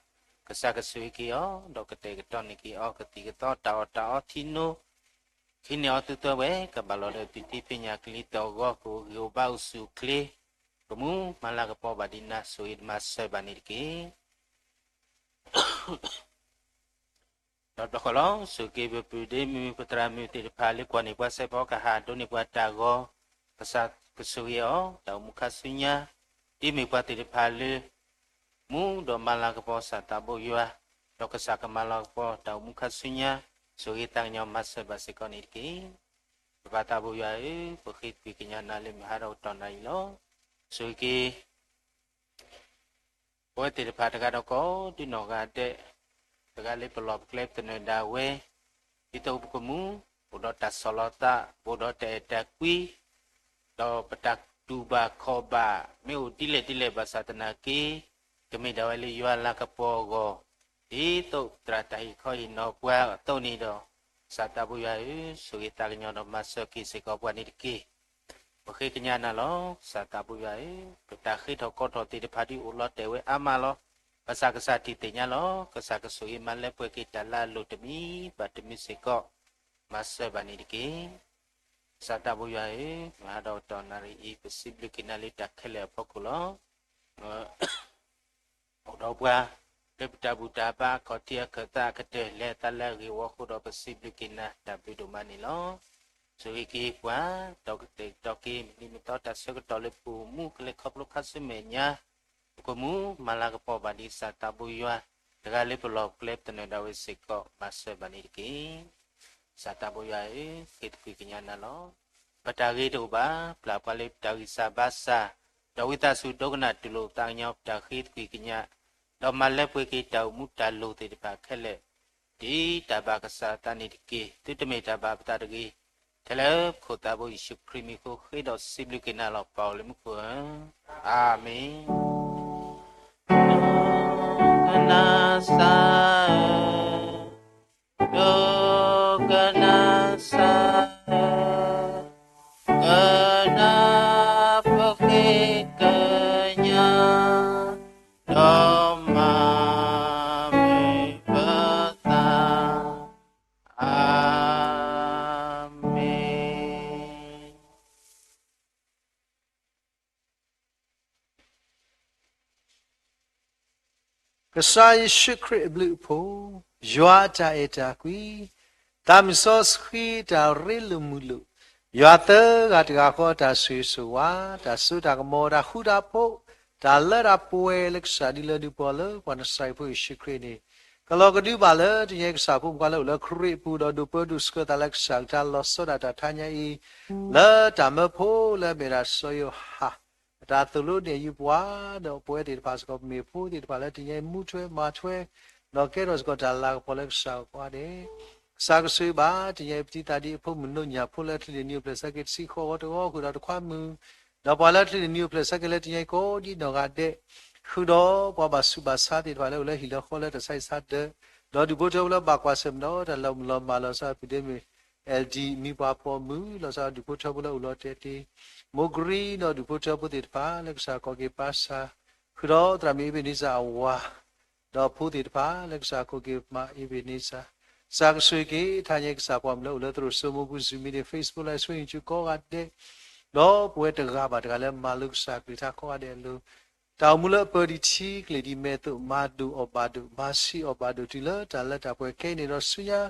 ကစၢ်ကဆိၣ်ဂ့ၤက့ၤအီၤ, ဒီးကတဲာ်ကတီၤန့ၢ်က့ၤအီၤ ကသံၣ်ကသီတၢ်အီၣ်တၢ်အီထံနိ, ဟံးန့ၢ်အီၤသုသၢဝဲ ကဘၣ်လီၤဒီးပံာ်သံပညၣ်ကလံၤသီၣ်ဂီၤ ကအိၣ်ဂံၢ်အိၣ်ဘါအိၣ်ဆူၣ်အိၣ်ချ့, ကမူမၤလၤကပီၤဘၣ်ဒ်နၤ ဆိၣ်ဂ့ၤမၤစၢၤဘၣ်န့ၣ်တက့ၢ်. ဒီးတဘျီဃီလီၤ ဆိၣ်ဂ့ၤက့ၤပပုၢ်ဒ့မုၣ် ပသရၣ်မုၣ်သ့ၣ်တဖၣ်လၢကွၢ်န့ၢ်ပှၤစဲးဖီကဟၣ် ဒိးန့ၢ်ပှၤတၢ်ဂီၤ, ကစၢ်ကဆိၣ်ဂ့ၤအီၤ တၢ်အိၣ်မူခါဆူညါ, ဒ်မ့ၢ်ပှၤသ့ၣ်တဖၣ်လၢ မူဒီးမၤလၤကပီၤကစၢ်သးဘိယွၤ, ဒီးကစၢ်ကမၤလၤကပီၤတၢ်အိၣ်မူခါဆူညါ, ဆိၣ်ဂ့ၤသးကညီၤမၤစၢၤဘၣ်စ့ၢ်ကီးန့ၣ်တက့ၢ်. ပပၢ်သးဘိယွၤဧၢ, ပဃ့ကွံာ်ကညးနၤလၢမုၢ်ဟါဒီးကတီၢ်နၣ်ရံၣ်လီၤ. ဆိၣ်ဂ့ၤက့ၤ ပဝဲသ့ၣ်တဖၣ်တဂၤဒီးကိးဒ်နီၢ်ဂၤဒဲး, တဂၤလၢပလီၢ်ပကျဲပသနၢၣ်ဒၣ်ဝဲ, ဒ်သိးပကမူ အိၣ်ဒီးတၢ်ဆီၣ်လီၤသး, အိၣ်ဒီးတၢ်အဲၣ်တၢ်ကွံ, ဒီးပတၢ်တူၢ်ဘၣ်ခီၣ်ဘၣ် မ့ၢ်အိၣ်ဒ်လဲၣ်ဒ်လဲၣ်ဘၣ်ဆၣ်သနာ်က့, ကမ့ၢ်ဒၣ်ဝဲလၢယွၤလၤကပီၤအဂီၢ်, ဒ်သိးသရၣ်တၢ်ဟ့ၣ်ခီဟ့ၣ်နီၤပှၤအသိးန့ၣ်ဒီး, ကစၢ်သးဘိယွၤဧၢ, ဆိၣ်ဂ့ၤသးကညီၤဒီးမၤစၢၤက့ၤစ့ၢ်ကီးပှၤန့ၣ်တက့ၢ်. ပဃ့ကညးနၤလီၤ. ကစၢ်သးဘိယွၤဧၢ, ပတၢ်ဃ့ထီၣ်ကိးထီၣ်သ့ၣ်တဖၣ်ဒ်အိၣ်လီၤတဲာ်ဝဲအါမးလီၤ. ဘၣ်ဆၣ်ကစၢ်ထံၣ်သ့ၣ်ညါလီၤ. ကစၢ်ကဆိၣ်ဂ့ၤမၤလၢပှဲၤက့ၤတၢ်လၢအလိၣ်တမံၤဘၣ်တမံၤစ့ၢ်ကီး, မၤစၢၤဘၣ်န့ၣ်တက့ၢ်. ကစၢ်သးဘိယွၤဧၢ, မုၢ်ဟါဒီးကတီၢ်နၣ်ရံၣ်အံၤ ပစံးဘျုးက့ၤနၤလၢတၢ်ခဲလၢာ်အဖီခိၣ်လီၤ. အိၣ်ဒီးပှၤ လၢပတၢ်ဘူၣ်တၢ်ဘါအခီၣ်ထံးအခၢၣ်သးအကတၢၢ် လဲၤအသးလၢအဂ့ၤအဝီအဃိဒီး ပစံးဘျုးက့ၤနၤ တၢ်ဘျုးဒိၣ်မးန့ၣ်လီၤ. ဆိၣ်ဂ့ၤက့ၤပှၤ ဒီးကတဲာ်ကတီၤက့ၤ မုၢ်နံၤမုၢ်သီတၢ်ဆၢကတီၢ်လၢပအိၣ်မူကလဲၤခီဖျိခါဆူမဲာ်ညါ, ပကမူမၤလၤကပီၤဘၣ်ဒ်ကစၢ်သးဘိယွၤ, တဂၤလၢပလီၢ်ပကျဲပသနၢၣ်ဒၣ်ဝဲစ့ၢ်ကီး မၤစၢၤဘၣ်န့ၣ်တက့ၢ်. ကစၢ်သးဘိယွၤဧၢ, ဃ့သကွံာ်ကညးနၤလီၤ. ပတၢ်ဂ့ၤတအိၣ်ဘၣ်, ပျၢ်ပှၤလၢပတၢ်ဂံၢ်စၢ်ဘါစၢ်, ဒီးဝံသးစူၤဒိကနၣ်တူၢ်လိာ်သးကညီၤပတၢ်ဃ့သကွံာ်ကညး, ဒီးမၤလၢပှဲၤက့ၤတၢ်အိၣ်မူတၢ်လိၣ်သ့ၣ်တဖၣ်ခဲလၢာ်, ဒ်တၢ်ဘၣ်ကစၢ်အသးန့ၣ်တက့ၢ်. သုတမ့ၢ်တၢ်ဘၣ်ပသးတဂ့ၤ, ထဲလၢပခိၣ်သးဘိယ့ၣ်ၡူးခရံာ်မံၤအဃိ ဃ့ဒီးစံးဘျုးက့ၤနၤလီၤ ပၢ်အိၣ်လၢမူခိၣ်ဧၢ, အၤမ့ၣ်. ဒိကနၣ်စၢ်ဧၢ, ဒိကနၣ်စၢ်ဧၢ, ကနၣ်ပဃ့ကညး, ဒီးမၤမုာ်ပသး, အၤမ့ၣ်. ကစၢ်ယ့ၣ်ၡူးခရံာ်အဘျုးအဖှိၣ်, ယွၤအတၢ်အဲၣ်တၢ်ကွံ, သးမုၢ်စီဆှံတၢ်ရ့လိာ်မုာ်လိာ်, ယွၤသၢဂၤတဂၤဃီတၢ်ဆိၣ်ဂ့ၤဆိၣ်ဝါ, တၢ်စိတၢ်ကမီၤ, တၢ်ဃူတၢ်ဖိး, တၢ်လၢတၢ်ပှဲၤလၢကစၢ်ဒ်လၢဒုးပီၢ်လၢပှၤနစၤရ့းဖိယ့ၣ်ၡူးခရံာ်န့ၣ်, ကလီၤကဒုဘၣ်လၢတနံၤအံၤကစၢ်ဖိမုၣ်ခွါလၢအိၣ်လၢခရံာ်အပူၤ ဒီးဒိးပၢဒိးဆှၢသးလၢကစၢ်အကလုၢ်ကထါလီၤဆီဒၣ်တၢ်တခါညါအံၤ, လၢတၢ်မၢဖိလၢအမ့ၢ်ဒၣ်စီၤယိၤဟၣ်အ တၢ်သိၣ်လိန့ၢ်အယုၢ်ပှၤ ဒီးပဝဲသ့ၣ်တဖၣ်စ့ၢ်ကီး မ့ၢ်ဖိသ့ၣ်တဖၣ်လၢတနံၤအံၤမူထွဲမၤထွဲ ဒီးကဲထီၣ်စ့ၢ်ကီးတၢ်လၤကပီၤလၢကစၢ်အအိၣ်ကိးဂၤဒဲး ကစၢ်ကဆိၣ်ဂ့ၤဘၣ်တနံၤအံၤပတံၤသးဒ်အဖိမုၣ်နိညၣ်ဖိလၢအချုးန့ၢ်နံၣ်အိၣ်ဖျဲၣ်ဆၢက့ၤတဆံဃိးဝီတဂီၤဃုာ်ဒီးတခွါမုၣ် ဒီးပှၤလၢအချုးန့ၢ်နံၣ်အိၣ်ဖျဲၣ်ဆၢက့ၤလၢတနံၤအံၤကိးဒ်နီၢ်ဂၤဒဲး ဃုာ်ဒီးပှၤဘၣ်ဆူးဘၣ်ဆါသ့ၣ်တဖၣ်လၢအိၣ်လၢဟံၣ်လၢဃီလၢတၢ်ဆါဟံၣ်ဆါဒၢး ဒီးဒူၣ်ဖိထၢဖိလၢဘၣ်ကွၢ်ဆၢၣ်မဲာ်ဒီးတၢ်လီၤမုၢ်လီၤမၢ်လီၤဆီဒၣ်တၢ် အ့ၣ်လ်ဒီး မံၤပှၤပိာ်မုၣ် လီၤဆီဒၣ်တၢ်ဒူၣ်ဖိထၢဖိလၢအိၣ်လီၤတဲာ်တ့ၢ် မိၢ်ကရံ ဒီးဒူၣ်ဖိထၢဖိသ့ၣ်တဖၣ်လၢကစၢ်ကီၢ်က့ၤပၢ်ဆါ ဃုာ်ဒီးသရၣ်မုၣ်အ့ဘ့ၣ်နံစၢ်အဝၤ ဒီးဖိသ့ၣ်တဖၣ်လၢကစၢ်ကီၢ်က့ၤမါအ့ဘ့ၣ်နံစၢ် ကစၢ်ကဆိၣ်ဂ့ၤက့ၤထါညါကစၢ်ပှၤမုၣ်လၢအိၣ်လၢသရိာ်စိမိၢ်ပူၤ Zoom meeting, Facebook Live ဆူ YouTube ကိးဂၤဒဲး ဒီးပဝဲတဂၤဘၣ်တဂၤလၢမၤလိကစၢ်ကလုၢ်ကထါကိးဂၤဒဲးအလိၤ တၢ်အိၣ်မူလၢအပၢၤဒံးထံကလ့ၢ်ဒံးမဲာ်သိး မၤဒိၣ်အီၣ်ဘၣ်ဒိၣ် မၤဆံးအီၣ်ဘၣ်ဒိၣ်တုၤလၢတၢ်လၢတၢ်ပှဲၤခဲအံၤန့ၣ်ဒီးဆူညါ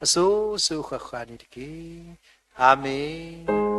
အစိၤစိၤအဃၣ်ဃၣ်န့ၣ်တက့ၢ်. အၤမ့ၣ်.